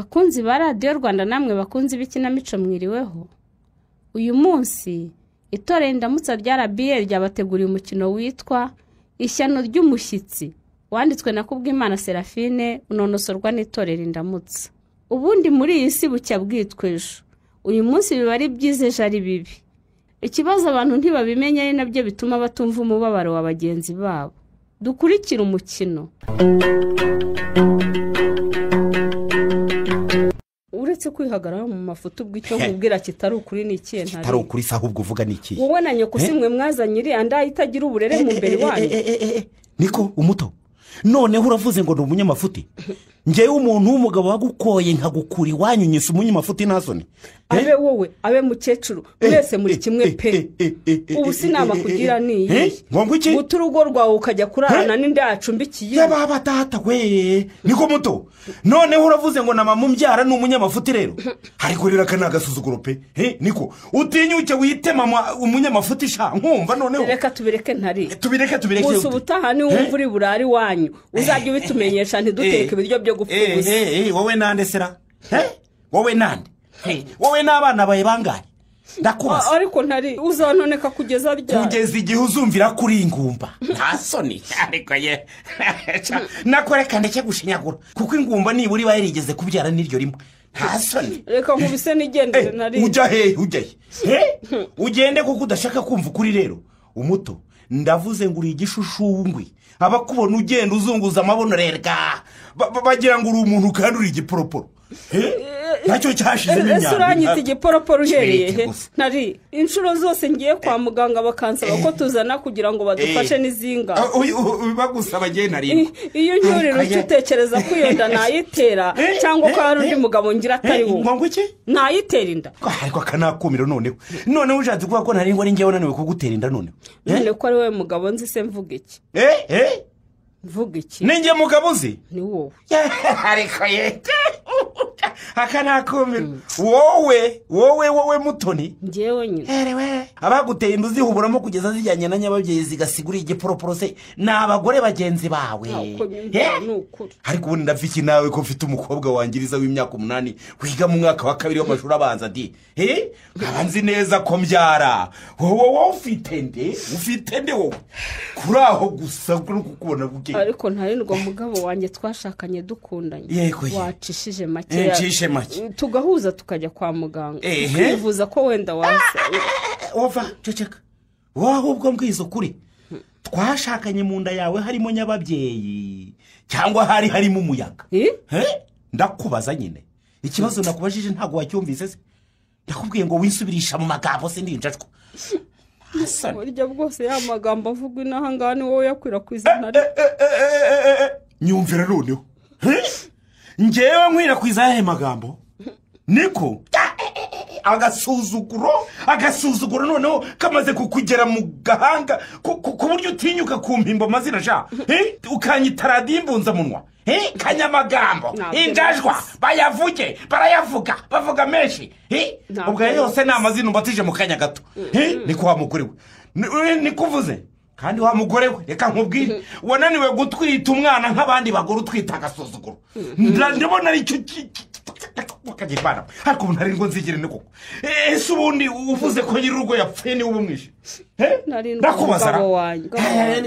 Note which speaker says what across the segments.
Speaker 1: Bakunzi ba Radiyo Rwanda namwe bakunzi b'ikinamico, mwiriweho. Uyu munsi itorero Indamutsa rya RBA ryabateguriye umukino witwa Ishyano ry'Umushyitsi, wanditswe na Kubwimana Serafine, unonosorwa n'itorero Indamutsa. Ubundi muri iyi si bucya bwitwa ejo. Uyu munsi biba ari byiza, ejo ari bibi. Ikibazo abantu ntibabimenya, ari nabyo bituma batumva umubabaro wa bagenzi babo. Dukurikire umukino. Uretse kwihagarara mu mafuti, ubwo icyo nkubwira kitari ukuri ni ikihe? Ntari
Speaker 2: Kitari ukuri se ahubwo uvuga ni ikihe?
Speaker 1: Wowe na nyoko si mwe mwazanye iriya ndaya itagira uburere mu mbere wanyu?
Speaker 2: Niko umuto, noneho uravuze ngo ni umunyamafuti. Ngewe umuntu w'umugabo wagukoye nkagukura iwanyu nyisa umunyamafuti, nta soni?
Speaker 1: Abe wowe, abe mukecuru, mwese muri kimwe pe. Ubu si inama kugira ni iyi?
Speaker 2: Ngo iki?
Speaker 1: Guta urugo rwawe ukajya kurarana n'inda yacumbikiye.
Speaker 2: Yababa data we, niko muto, noneho uravuze ngo na mama umbyara ni umunyamafuti rero? Ariko rero aka ni agasuzuguro pe. Niko utinyuke wite mama umunyamafuti sha, nkumva noneho.
Speaker 1: Reka tubireke, ntari
Speaker 2: Tubireke, tubireke.
Speaker 1: Gusa ubutaha niwumva uri burare iwanyu, uzajya ubitumenyesha, ntiduteke ibiryo byo gupfa ubusa.
Speaker 2: Wowe nande sera? Wowe nande? Wowe n'abana bawe bangahe? Ndakubaza.
Speaker 1: Ariko ntari uzanoneka kugeza ryari?
Speaker 2: Kugeza igihe uzumvira kuri ingumba, nta soni. Ariko ye, nakoreka ndeke gushinyagura, kuko ingumba nibura iba yarigeze kubyara n'iryo rimwe, nta soni.
Speaker 1: Reka nkubise nigendere, ntari.
Speaker 2: Ujya he? Ujya he? Ugende kuko udashaka kumva ukuri. Rero umuto, ndavuze ngo uri igishushushungwe. Abakubona ugenda uzunguza amabono rerga bagira ngo uri umuntu kandi uri igiporoporo. Nacyo cyashizemo
Speaker 1: Ese
Speaker 2: imyambi.
Speaker 1: uranyita igiporoporo uhereye he?
Speaker 2: Gusa.
Speaker 1: Ntari, inshuro zose ngiye kwa muganga bakansaba ko tuzana kugira ngo badufashe n'izinga.
Speaker 2: Bagusaba ngewe ntarindwa?
Speaker 1: Iyo unyurira icyo utekereza ko iyo nda nayitera, cyangwa ko hari undi mugabo ngira atari wowe?
Speaker 2: Ngo iki?
Speaker 1: Nayitera inda?
Speaker 2: Ariko aka nakumiro. Noneho ushatse kuvuga ko ntarengwa ari ngewe unaniwe kugutera inda noneho?
Speaker 1: None ko ari wowe mugabo nzi se, mvuga iki? Mvuga iki?
Speaker 2: Ninjye mugabo uzi?
Speaker 1: Ni wowe.
Speaker 2: Ariko ye, aka nakumiro. Wowe, wowe, wowe Mutoni?
Speaker 1: Ngewe nyine.
Speaker 2: Erewe, abaguteye inda uzihuburamo kugeza zijyanye na nyababyeyi zigasigura igiporoporo se ni abagore bagenzi bawe?
Speaker 1: Ntabwo nyumva, ni ukuri.
Speaker 2: Ariko ubundi ndapfa iki nawe ko mfite umukobwa wangiriza w'imyaka 8 wiga mu mwaka wa kabiri w'amashuri abanza di, nkaba nzi neza ko mbyara? Wowe, wowe ufite nde? Ufite nde wowe kuri aho gusa kuri kukubona buke?
Speaker 1: Ariko ntarindwa, mugabo wanjye twashakanye dukundanye.
Speaker 2: Yego ye.
Speaker 1: Wacishije makeya.
Speaker 2: Ncishe make.
Speaker 1: Tugahuza tukajya kwa muganga tukivuza ko wenda wasa.
Speaker 2: Ova, ceceka wowe. Ahubwo mbwiza ukuri, twashakanye mu nda yawe harimo nyababyeyi cyangwa hari harimo umuyaga? Ndakubaza nyine. Ikibazo nakubajije ntabwo wacyumvise se? Ndakubwiye ngo wisubirisha mu magambo se, ndinjajwa.
Speaker 1: Burya bwose ya magambo avugwa inaha ngaha ni wowe yakwirakwiza, ntari?
Speaker 2: Nyumvira noneho. Ngewe nkwirakwiza ayahe magambo? Niko agasuzuguro, agasuzuguro noneho kamaze kukugera mu gahanga ku buryo utinyuka kumpimba amazina sha, ukanyita radiyo imbunzamunwa, kanyamagambo, injajwa, bayavuge barayavuga, bavuga menshi. Ubwo yose ni amazina umbatije mu kanya gato. Niko wa mugore we, niko uvuze. Kandi wa mugore we, reka nkubwire, wananiwe gutwita umwana nk'abandi bagore, utwita agasuzuguro. Ndabona aricyo kagira. Ariko ubu ntari ngo nzigire ni koko. Ese ubundi uvuze ko nyir'urugo yapfuye niwe uba umwishe?
Speaker 1: Ndakubaza.
Speaker 2: Umugabo wanjye,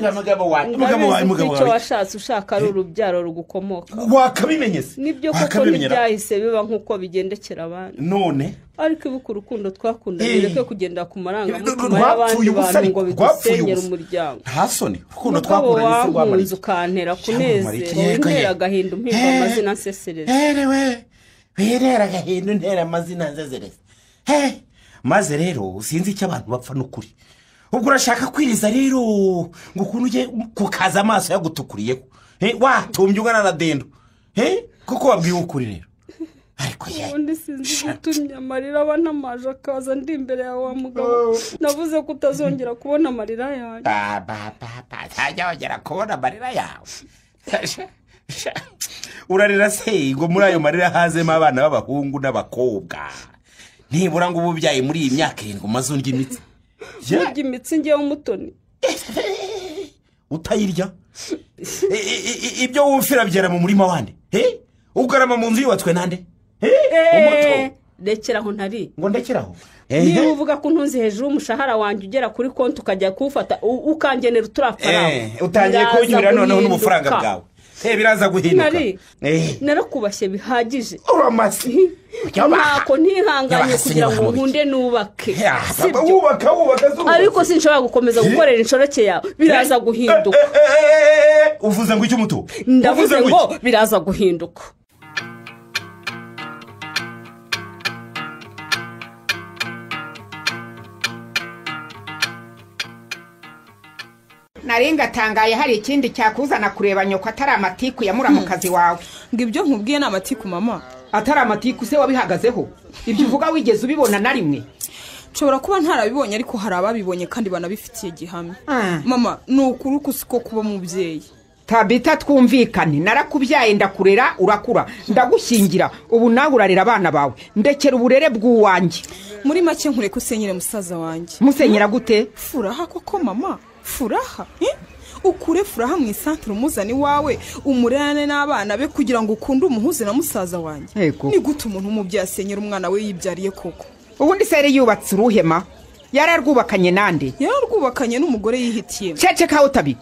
Speaker 2: umugabo wawe, umugabo
Speaker 1: Icyo
Speaker 2: wawe.
Speaker 1: washatse ushaka ari urubyaro rugukomoka.
Speaker 2: Wakabimenye se?
Speaker 1: Nibyo koko, ntibyahise biba nk'uko bigendekera abandi.
Speaker 2: None?
Speaker 1: Ariko ibuka urukundo twakundanye, ureke kugendera ku marangamutima
Speaker 2: Rwapfuye
Speaker 1: y'abandi
Speaker 2: ubusa,
Speaker 1: bantu
Speaker 2: ariko
Speaker 1: ngo
Speaker 2: rwapfuye
Speaker 1: bidusenyere
Speaker 2: ubusa.
Speaker 1: umuryango.
Speaker 2: Nta soni, urukundo
Speaker 1: Mugabo
Speaker 2: twakundanye se rwamara
Speaker 1: wankunze
Speaker 2: iki?
Speaker 1: ukantera
Speaker 2: Cyamamara iki?
Speaker 1: kunezerwa,
Speaker 2: Yego,
Speaker 1: untera
Speaker 2: ye.
Speaker 1: agahinda, umpimba amazina nsesereza.
Speaker 2: Erewe, wirera agahinda, untera amazina nzezereza. Maze rero sinzi icyo abantu bapfa n'ukuri. Ubwo urashaka kwiriza rero ngo ukuntu ujye kukaza amaso yagutukuriyeho, watumbye ugana na dendo, kuko wabwiwe ukuri rero. Ariko ye.
Speaker 1: Ubundi sinzi gutumye amarira aba ntamaje akaza ndi imbere yawe wa mugabo. Navuze ko utazongera kubona amarira yanjye.
Speaker 2: Ba ba ba ba, ntajya wongera kubona amarira yawe. Urarira se ngo muri ayo marira hazemo abana b'abahungu n'abakobwa, nibura ngo uba ubyaye muri iyi myaka 7 umaze undya imitsi?
Speaker 1: Burya imitsi ngewe, Umutoni?
Speaker 2: Utayirya? Ibyo wumvira byera mu murima wande? Ugarama mu nzu yubatswe nande? Umuto
Speaker 1: rekeraho ntari
Speaker 2: ngo ndekeraho.
Speaker 1: Niba uvuga ko ntunze hejuru y'umushahara wanjye ugera kuri konti ukajya kuwufata ukangenera uturafaranga
Speaker 2: utangiye kunyura noneho n'ubufaranga bwawe. Biraza guhinduka.
Speaker 1: Narakubashye bihagije.
Speaker 2: Uramasi
Speaker 1: ntako ntihanganye kugira ngo nkunde nubake.
Speaker 2: Wubaka wubaka zuba.
Speaker 1: Ariko sinshobora gukomeza gukorera inshoreke yawe. Biraza guhinduka.
Speaker 2: Uvuze ngo iki muto?
Speaker 1: Ndavuze ngo biraza guhinduka.
Speaker 3: Narenga tangaye hari ikindi cyakuzana kureba nyoko atari amatiku ya muramukazi wawe.
Speaker 4: Ngo ibyo nkubwiye ni amatiku mama.
Speaker 3: Atari amatiku se wabihagazeho? Ibyo uvuga wigeze ubibona na rimwe?
Speaker 4: Nshobora kuba ntarabibonye ariko hari ababibonye kandi banabifitiye gihamya. Mama ni ukuri kusiko kuba mubyeyi.
Speaker 3: Tabita twumvikane, narakubyaye ndakurera urakura, ndagushyingira, ubu nawe urarera abana bawe, ndekera uburere bw'uwanjye.
Speaker 4: Muri make nkureka usenyere musaza wanjye.
Speaker 3: Musenyera gute?
Speaker 4: Furaha koko mama. Furaha ukure furaha mu isantere umuzani wawe umurane n'abana be kugira ngo ukunde umuhuze na musaza wanjye. Ni gute umuntu umubyeyi asenyera umwana we yibyariye koko?
Speaker 3: Ubundi se yari yubatse uruhema yararwubakanye nande?
Speaker 4: Yararwubakanye n'umugore yihitiyemo.
Speaker 3: Ceceka utabi.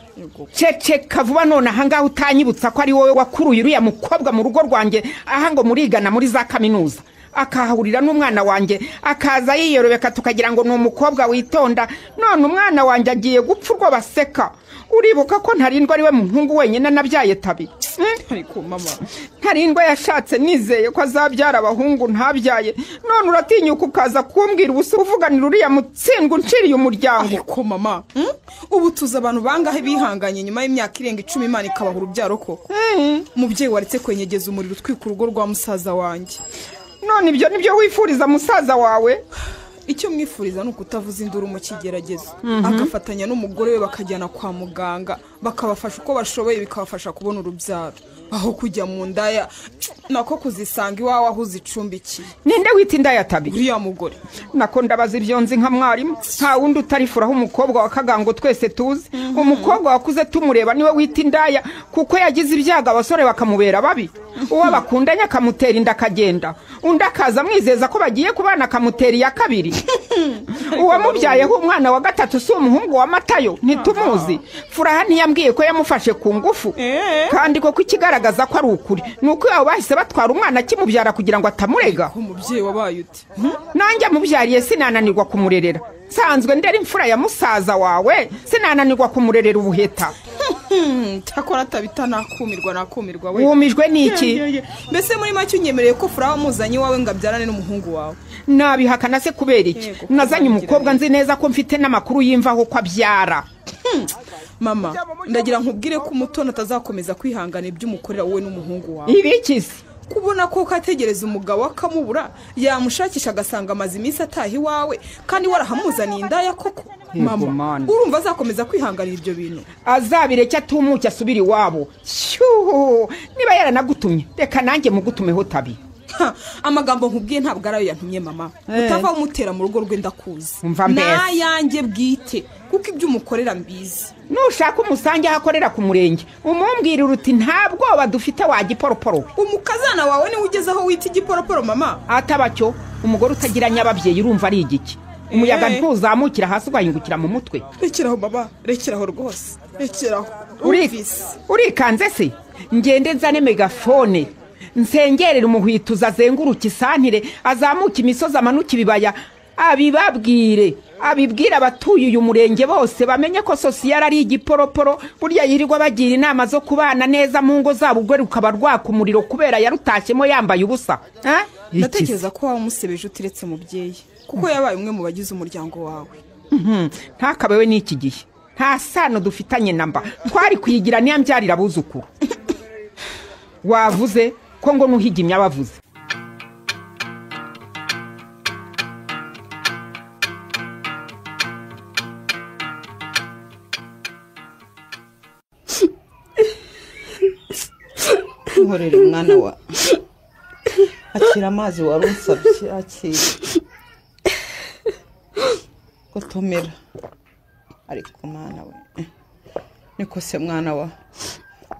Speaker 3: Ceceka vuba none ahangaha utanyibutsa ko ari wowe wakuruye uriya mukobwa mu rugo rwanjye aha ngo murigana muri za kaminuza, akahahurira n'umwana wanjye akaza yiyorobeka tukagira ngo ni umukobwa witonda, none umwana wanjye agiye gupfa urwo baseka. Uribuka ko Ntarindwa ari we muhungu wenyine nabyaye Tabi?
Speaker 4: Ariko mama
Speaker 3: Ntarindwa yashatse nizeye ko azabyara abahungu ntabyaye, none uratinyuka ukaza kumbwira ubusa uvuganira uriya mutsindwa unciriye umuryango.
Speaker 4: Ariko mama ubu tuzi abantu bangahe bihanganye nyuma y'imyaka irenga 10 Imana ikabaha urubyaro koko? Umubyeyi waretse kwenyegeza umuriro utwika urugo rwa musaza wanjye.
Speaker 3: None ibyo nibyo wifuriza musaza wawe?
Speaker 4: Icyo mwifuriza ni ukutavuza induru mu kigeragezo, agafatanya n'umugore we bakajyana kwa muganga bakabafasha uko bashoboye bikabafasha kubona urubyaro, aho kujya mu ndaya nako kuzisanga iwawe aho uzicumbikiye.
Speaker 3: Ninde wita indaya Tabi?
Speaker 4: Uriya mugore.
Speaker 3: Nako ndabaza ibyo nzi nka mwarimu, nta wundi utarifuraho umukobwa wa Kagango twese tuzi. Umukobwa wakuze tumureba niwe wita indaya kuko yagize ibyago abasore bakamubera babi. Uwo bakundanye akamutera inda akagenda, undi akaza amwizeza ko bagiye kubana akamutera iya kabiri. Uwamubyayeho umwana wa gatatu si umuhungu wa Matayo ntitumuzi. Furaha ntiyambwiye ko yamufashe ku ngufu, kandi koko ikigaragaza ko ari ukuri nuko yabo bahise batwara umwana akimubyara kugira ngo atamurega.
Speaker 4: Umubyeyi wabaye ute?
Speaker 3: Nanjye amubyariye sinananirwa kumurerera, nsanzwe ndera imfura ya musaza wawe, sinananirwa kumurerera ubuheta.
Speaker 4: Cyakora Tabita nakumirwa nakumirwa we.
Speaker 3: Wumijwe niki?
Speaker 4: Mbese muri make unyemereye ko Furaha muzanye wawe ngo abyarane n'umuhungu wawe?
Speaker 3: Nabihakana se kubera iki? Nazanye umukobwa nzi neza ko mfite n'amakuru yimvaho ko abyara.
Speaker 4: Mama ndagira nkubwire ko Umutoni atazakomeza kwihangana ibyo umukorera wowe n'umuhungu wawe.
Speaker 3: Ibiki se?
Speaker 4: Kubona ko kategereza umugabo akamubura yamushakisha agasanga amaze iminsi ataha iwawe kandi warahamuzaniye indaya koko. Mama urumva azakomeza kwihanganira ibyo bintu?
Speaker 3: Azabireke atumuke asubire iwabo. Shyuhu, niba yaranagutumye reka nanjye mugutumeho Tabi.
Speaker 4: Amagambo nkubwiye ntabwo arayo yantumye mama. Utava umutera mu rugo rwe ndakuzi nayanjye bwite kuko ibyo umukorera mbizi.
Speaker 3: Nushaka umusange aho akorera ku murenge umumbwira uruti nta bwoba dufite wa giporoporo.
Speaker 4: Umukazana wawe niwe ugeze aho wita igiporoporo mama?
Speaker 3: Atabacyo umugore utagira nyababyeyi urumva ari igiki? Umuyaga ntuzamukira hasi ugahingukira mu mutwe.
Speaker 4: Rekeraho baba, rekeraho rwose, rekeraho.
Speaker 3: Urikanze se? Ngende nzane megafone nsengerera umuhwituza azenguruka isantire azamuka imisozi amanuka ibibaya abibabwire abibwira abatuye uyu murenge bose bamenye ko sosiyal ari igiporoporo. Burya yirirwa bagira inama zo kubana neza mu ngo zabo ubwo rukaba rwaka umuriro kubera yarutashyemo yambaye ubusa.
Speaker 4: Ndatekereza ko waba umusebeje utiretse mubyeyi kuko yabaye umwe mu bagize umuryango wawe.
Speaker 3: Ntakabewe n'iki gihe nta sano dufitanye namba twari kuyigira niyambyarira abuzukuru. Wavuze ko ngo nuhigimye abavuze.
Speaker 5: Nkorera umwana wa akira amazi wari unsabye, akira gotomera. Ariko mwana we niko se mwana wa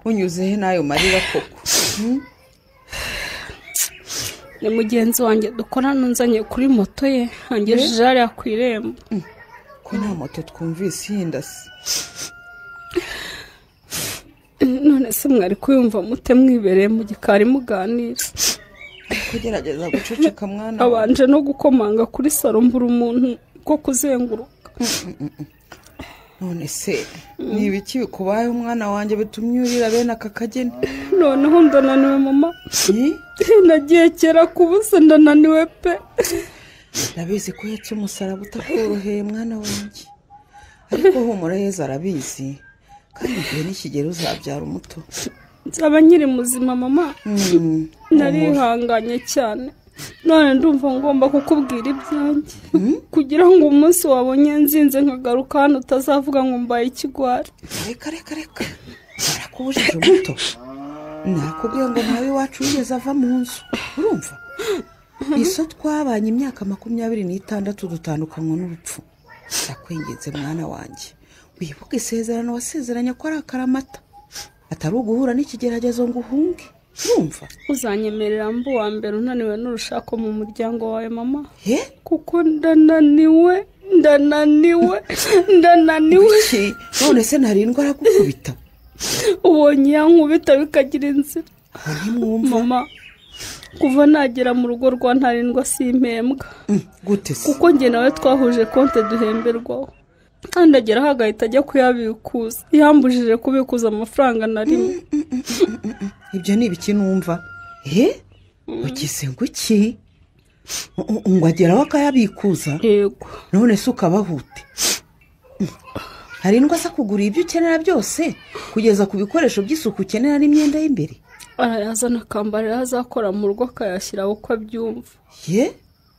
Speaker 5: unyuze he nayo marira koko?
Speaker 1: Ni mugenzi wanjye dukorana unzanye kuri moto ye, angejeje hariya ku irembo.
Speaker 5: Ko nta moto twumvise ihindase.
Speaker 1: None se mwari kuyumva mute mwibereye mu gikari muganira?
Speaker 5: Kugerageza guceceka mwana.
Speaker 1: Abanje no gukomanga kuri salo mbura umuntu ko kuzenguruka.
Speaker 5: None se ni ibiki bikubayeho mwana wanjye bitumye urira bene aka kageni?
Speaker 1: Noneho ndananiwe mama. Nagiye kera kubusa ndananiwe pe.
Speaker 5: Ndabizi ko uhetse umusaraba utakoroheye mwana wanjye, ariko humura Yezu arabizi, kandi igihe nikigera uzabyara umuto.
Speaker 1: Nzaba nkiri muzima mama. Narihanganye cyane, none ndumva ngomba kukubwira ibyanjye kugira ngo umunsi wabonye nzinze nkagaruka hano utazavuga ngo mbaye ikigwari.
Speaker 5: Reka reka reka, barakubujije umuto. Nakubwiye ngo ntawe iwacu wigeze ava mu nzu, urumva? Iso twabanye imyaka 26 dutandukanywa n'urupfu. Ndakwinginze mwana wanjye, wibuke isezerano wasezeranye ko ari akaramata, atari uguhura n'ikigeragezo ngo uhunge, urumva?
Speaker 1: Uzanyemerera mbu wa mbere unaniwe n'urushako mu muryango wawe mama? Kuko ndananiwe, ndananiwe, ndananiwe.
Speaker 5: None se ntarindwa aragukubita?
Speaker 1: Ubonye yankubita bikagira inzira.
Speaker 5: Ntimwumva
Speaker 1: mama, kuva nagera mu rugo rwa ntarindwa simpembwa.
Speaker 5: Gute se?
Speaker 1: Kuko njye nawe twahuje konte duhemberwaho, kandi ageraho agahita ajya kuyabikuza. Yambujije kubikuza amafaranga na rimwe.
Speaker 5: Ibyo ni ibiki numva? Ugize ngo iki? Ngo ageraho akayabikuza?
Speaker 1: Yego.
Speaker 5: None se ukabahute? Harindwa se kugura ibyo ukenera byose, kugeza ku bikoresho by'isuku ukenera n'imyenda y'imbere?
Speaker 1: Arayazana akambarira azakora mu rugo akayashyira uko abyumva.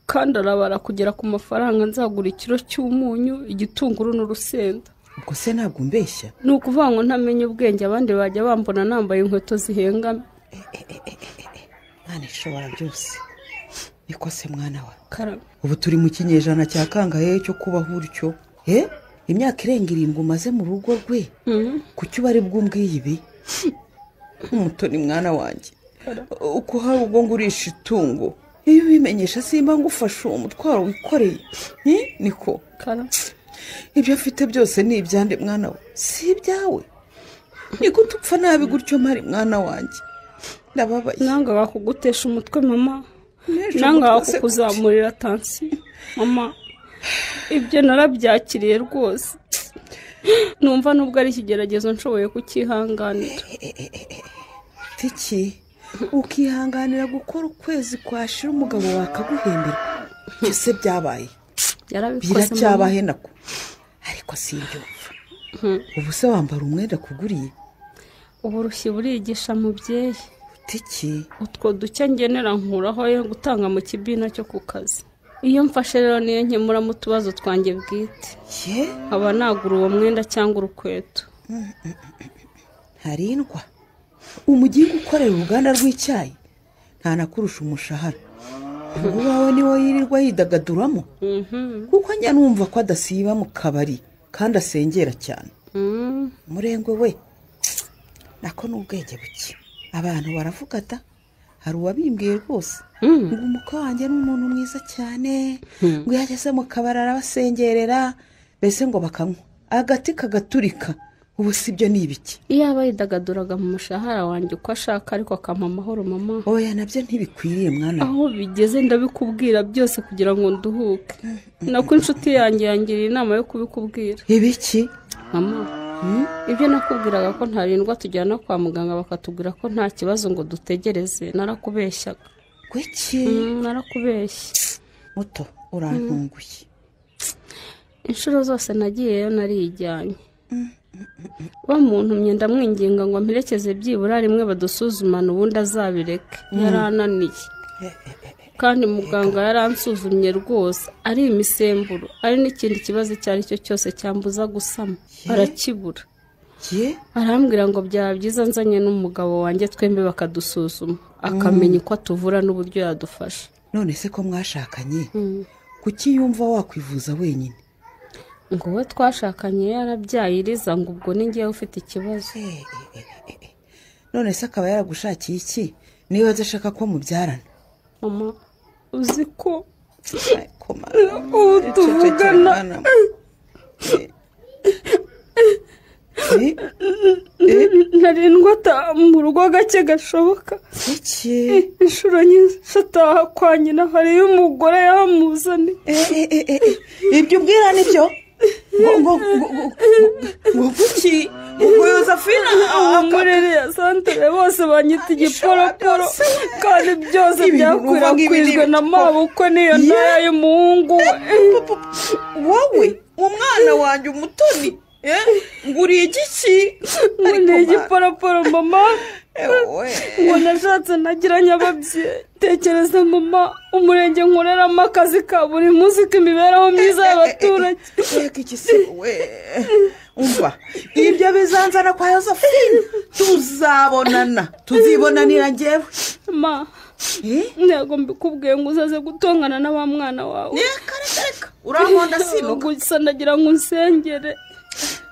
Speaker 1: Kandi arabara kugera ku mafaranga nzagura ikiro cy'umunyu, igitunguru n'urusenda.
Speaker 5: Ubwo se ntabwo umbeshya?
Speaker 1: Ni ukuvuga ngo ntamenye ubwenge, abandi bajya bambona nambaye inkweto zihengamye.
Speaker 5: Mwana ishobora byose. Niko se mwana wa? Ubu turi mu kinyejana cya kangahe cyo kubaho utyo? Imyaka irenga 7 umaze mu rugo rwe, kuki ubari bwumbwiye ibi? Umutoni mwana wanjye, uko hari ubwo ngurisha itungo, iyo ubimenyesha simba ngufasha uwo mutwaro wikoreye. Niko ibyo afite byose ni ibyande mwana we, si ibyawe. Niko tupfa nabi gutyo mari mwana wanjye, ndababaye.
Speaker 1: Nanga bakugutesha umutwe mama, nanga bakukuzamurira tansi mama. Ibyo narabyakiriye rwose, numva nubwo ari ikigeragezo nshoboye kucyihanganira.
Speaker 5: Tiki ukihanganira gukora ukwezi kwashira umugabo wakaguhembera? Ese byabaye biracyabahe nako? Ariko simbyumva. Ubu se wambara umwenda kuguriye?
Speaker 1: Uburushyi burigisha mubyeyi.
Speaker 5: Tiki
Speaker 1: utwo duke ngenera nkuraho yo gutanga mu kibina cyo ku kazi. Iyo mfashe rero niyo nkemura mu tubazo twanjye bwite, aba nagura uwo mwenda cyangwa urukweto.
Speaker 5: Ntarindwa umugingo ukorera uruganda rw'icyayi ntanakurusha umushahara. Ubwo wawe niwo yirirwa yidagaduramo, kuko njya numva ko adasiba mu kabari kandi asengera cyane. Murengwe we, nako n'ubwenge buke. Abantu baravuga da, hari uwabimbwiye rwose ngo umukwe wanjye ni umuntu mwiza cyane, ngo iyo ageze mu kabari arabasengerera, mbese ngo bakanywa agati kagaturika. Ubu si byo ni ibiki?
Speaker 1: Iyo aba yidagaduraga mu mushahara wanjye uko ashaka, ariko akampa amahoro mama.
Speaker 5: Oya nabyo ntibikwiriye mwana.
Speaker 1: Aho bigeze ndabikubwira byose kugira ngo nduhuke. Nako inshuti yanjye yangiriye inama yo kubikubwira.
Speaker 5: Ibiki
Speaker 1: mama? Ibyo nakubwiraga ko ntarindwa tujyana kwa muganga bakatubwira ko nta kibazo ngo dutegereze, narakubeshyaga.
Speaker 5: Kuki?
Speaker 1: Narakubeshye
Speaker 5: muto, urantunguye.
Speaker 1: Inshuro zose nagiyeyo narijyanye. Bamuntumye ndamwinginga ngo amperekeze byibura rimwe badusuzumane ubundi azabireke. Yarananiye. Kandi muganga yaransuzumye rwose, ari imisemburo, ari n'ikindi kibazo icyo ari cyo cyose cyambuza gusama, arakibura. Arambwira ngo byaba byiza nzanye n'umugabo wanjye twembi bakadusuzuma, akamenya uko atuvura n'uburyo yadufasha.
Speaker 5: None se ko mwashakanye, kuki yumva wakwivuza wenyine?
Speaker 1: Ngo we twashakanye yarabyaye iriza, ngo ubwo ni ngewe ufite ikibazo.
Speaker 5: None se akaba yaragushakiye iki niba adashaka ko mubyarana?
Speaker 1: Mama uzi ko ubu tuvugana ntarindwa ataha mu rugo gake gashoboka. Inshuro nyinshi ataha kwa nyina hariyo umugore yamuzaniye.
Speaker 5: Ibyo ubwira nibyo? Ngo kuki? Ngo Yozefina
Speaker 1: muri ya santere bose banyita igiporoporo kandi byose byakwirakwijwe na mabukwe niyo ndaya y'umuhungu we.
Speaker 5: Wowe umwana wanjye Umutoni nguriye igiki?
Speaker 1: Nguriye igiporoporo mama. Ngo nashatse nagiranye ababyeyi. Tekereza mama, umurenge nkoreramo akazi ka buri munsi k'imibereho myiza y'abaturage.
Speaker 5: Reka iki se we, umva ibyo bizanzana kwa Yozefina, tuzabonana, tuzibonanira njyewe.
Speaker 1: Ma, ntabwo mbikubwiye ngo uzaze gutongana na wa mwana wawe.
Speaker 5: Reka reka reka, urankonda sinuka.
Speaker 1: Gusa ndagira ngo unsengere,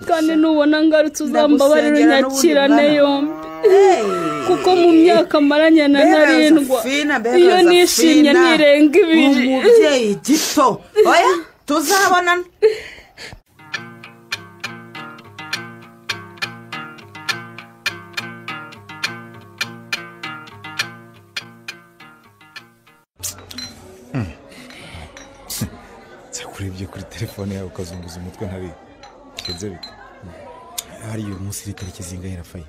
Speaker 1: kandi nubona ngarutse uzambabarire unyakirane yombi. Kuko mu myaka maranye na Ntarindwa iyo nishimye nirenga ibiri.
Speaker 5: Umubyeyi gito, oya tuzabonana.
Speaker 6: Kurebye kuri telefone yawe ukazunguza umutwe ntabi kenze bite?
Speaker 7: Hari uyu munsi itariki zingahe Rafael?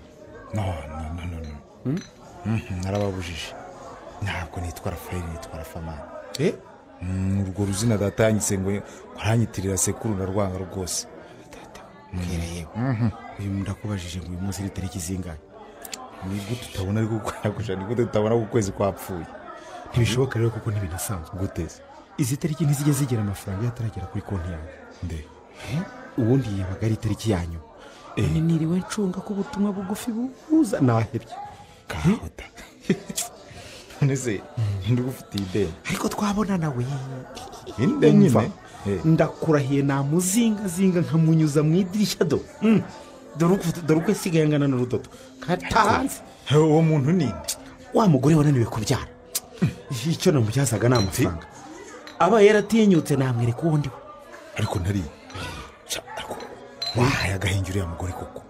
Speaker 6: No no no no no. Narababujije. Ntabwo nitwa Rafael, nitwa Rafamana. Urwo ruzina data yanyise ngo aranyitirira sekuru ndarwanga rwose.
Speaker 7: Data mbwira yewe. Uyu ndakubajije ngo uyu munsi itariki zingahe?
Speaker 6: Ni gute utabona ariko gukora, ni gute utabona ko ukwezi kwapfuye?
Speaker 7: Ntibishoboka rero kuko ntibinasanzwe.
Speaker 6: Guteze
Speaker 7: izi tariki ntizijya zigera amafaranga yataragera kuri konti yanjye.
Speaker 6: Nde
Speaker 7: ubundi yabaga ari itariki yanyu. None niriwe ncunga ko ubutumwa bugufi buza nahebye.
Speaker 6: Kahuta. None se ndugufitiye ideni?
Speaker 7: Ariko twabonana we.
Speaker 6: Inde nyine
Speaker 7: ndakurahiye namuzinga zinga nkamunyuza mu idirishya do. Dore uko isigaye angana n'urudodo. Katanze.
Speaker 6: Uwo muntu ni
Speaker 7: wa mugore wananiwe kubyara. Icyo namubyazaga ni amafaranga. Aba yaratinyutse namwereka uwo ndiwe.
Speaker 6: Ariko ntari wahaye agahinge uriya mugore koko.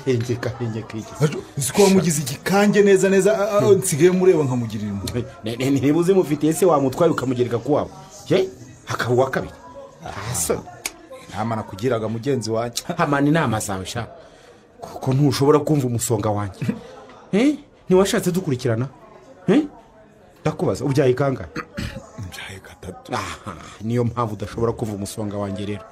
Speaker 7: Hengeka hengeka iki?
Speaker 6: Uzi ko wamugize igikange neza neza, nsigaye mureba nkamugirira impuhwe.
Speaker 7: Niba uzimufitiye se wamutwaye ukamugereka ku wabo, ye hakaba uwa kabiri.
Speaker 6: Inama nakugiraga mugenzi wanjye.
Speaker 7: Hamana inama zawe sha, kuko ntushobora kumva umusonga wanjye. Ntiwashatse dukurikirana? Ndakubaza ubyaye kangahe?
Speaker 6: Mbyaye gatatu.
Speaker 7: Niyo mpamvu udashobora kuva umusonga wanjye rero.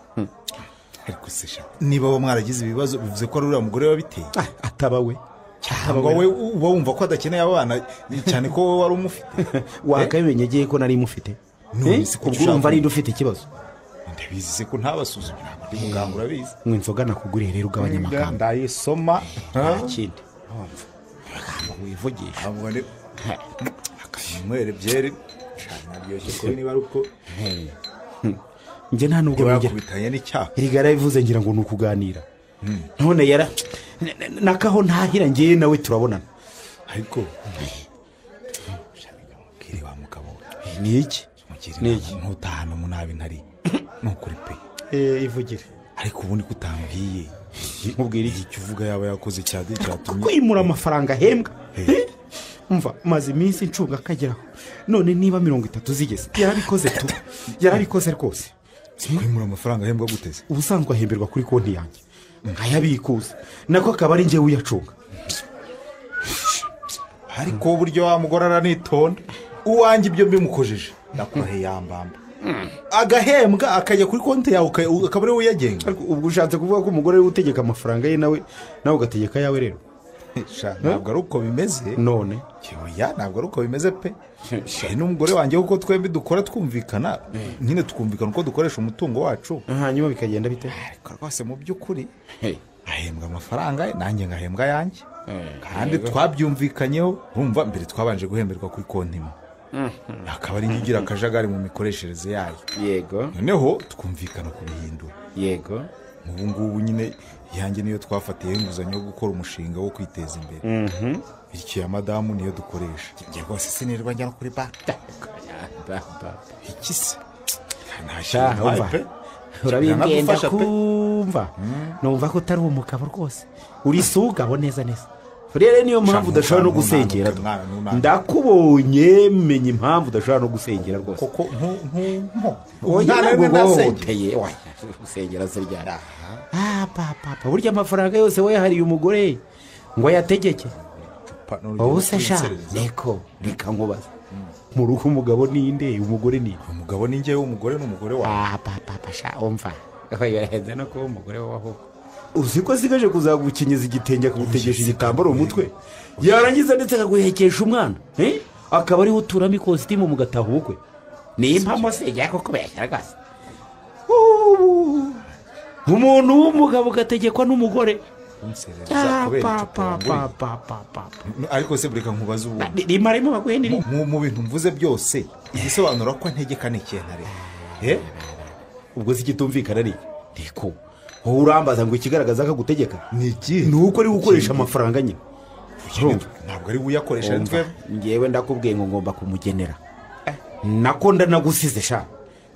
Speaker 6: Ariko se sha, niba bo mwaragize ibibazo bivuze ko ari uriya mugore wabiteye?
Speaker 7: Ataba we.
Speaker 6: Cyangwa we uba wumva ko adakeneye abana cyane ko wowe wari umufite.
Speaker 7: Wakabimenye giye ko nari mufite. Ubwo urumva ari ufite ikibazo.
Speaker 6: Ndabizi se ko ntabasuzumye, ntabwo ndi muganga urabizi.
Speaker 7: Mwe inzoga nakuguriye rero ugabanya amagambo.
Speaker 6: Ndayisoma
Speaker 7: nta kindi. Amagambo wivugisha.
Speaker 6: Ntabwo ndi akanywere byeri naryoshye ko niba ari uko
Speaker 7: njye nta nubwo
Speaker 6: bakubitanye n'icyaha.
Speaker 7: Rigara bivuze ngira ngo nukuganira. None yara nakaho ntahira ngiye nawe turabonana.
Speaker 6: Ariko kiri wa mugabo
Speaker 7: ni iki?
Speaker 6: Ni iki? Ntutahana umunabi ntari nukuri pe.
Speaker 7: Ivugire.
Speaker 6: Ariko ubundi kutambwiye
Speaker 7: nkubwira iki
Speaker 6: cyo uvuga yaba yakoze cyade cyatumye
Speaker 7: kwimura amafaranga ahembwa. Umva maze iminsi ncunga akageraho. None niba 30 zigeze yarabikoze tu. Yarabikoze rwose.
Speaker 6: Kwimura amafaranga ahembwa guteze?
Speaker 7: Ubusanzwe ahemberwa kuri konti yanjye nkayabikuza, nako akaba ari njye uyacunga.
Speaker 6: Ariko uburyo wa mugore aranitonda, uwanjye ibyo mbimukojeje ndakurahe yambamba agahembwa akajya kuri konti yawe akaba ari we uyagenga.
Speaker 7: Ariko ubwo ushatse kuvuga ko umugore we utegeka amafaranga ye nawe ugategeka yawe rero?
Speaker 6: Ntabwo ari uko bimeze.
Speaker 7: None
Speaker 6: oya ntabwo ari uko bimeze pe. N'umugore wanjye kuko twembi dukora twumvikana nyine, tukumvikana uko dukoresha umutungo wacu,
Speaker 7: hanyuma bikagenda bite?
Speaker 6: Ariko rwose mu by'ukuri ahembwa amafaranga ye nanjye ngahembwa yanjye, kandi twabyumvikanyeho. Urumva mbere twabanje guhemberwa kuri konti imwe, akaba ari nyigira akajagari mu mikoreshereze yayo.
Speaker 7: Yego.
Speaker 6: Noneho twumvikana kubihindura.
Speaker 7: Yego.
Speaker 6: Ubu ngubu nyine yanjye niyo twafatiye inguzanyo yo gukora umushinga wo kwiteza imbere. Bityo ya madamu niyo dukoresha. Njye rwose sinirwa njya kuri banki. Iki se?
Speaker 7: Nta pe. Urabimbwenda kumva. Numva ko utari umugabo rwose. Uri sugabo neza neza. Rero niyo mpamvu udashobora no gusengera. Ndakubonye menya impamvu udashobora no gusengera rwose.
Speaker 6: Koko ntu
Speaker 7: ndasengeye. Gusengera se ryara. Ah papa burya amafaranga yose wayahariye umugore ngo yategeke. Ubu se sha niko reka nkubaza. Mu rugo umugabo ninde umugore ni?
Speaker 6: Umugabo ni njyewe, umugore ni umugore wawe.
Speaker 7: Ah papa sha umva. Yahenze no kuba umugore wawe. Uzi ko asigaje kuzagukenyeza igitenge akagutegesha igitambaro mu mutwe, yarangiza ndetse akaguhekesha umwana, akaba ariho uturamo ikositimu mugataha ubukwe. Ni impamo se ijya kukubeshya rwose. Umuntu w'umugabo ugategekwa n'umugore.
Speaker 6: Ariko se bureka nkubaze ubu.
Speaker 7: Rimarimo baguhe niri.
Speaker 6: Mu bintu mvuze byose igisobanura ko ntegeka ni ikintu.
Speaker 7: Ubwo se ikitumvikana ni niko. Wowe urambaza ngo ikigaragaza ko agutegeka
Speaker 6: ni iki?
Speaker 7: Ni uko ari gukoresha amafaranga nyine.
Speaker 6: Ntabwo ari uyakoresha nitwe.
Speaker 7: Ngewe ndakubwiye ngo ngomba kumugenera. Nako ndanagusize sha.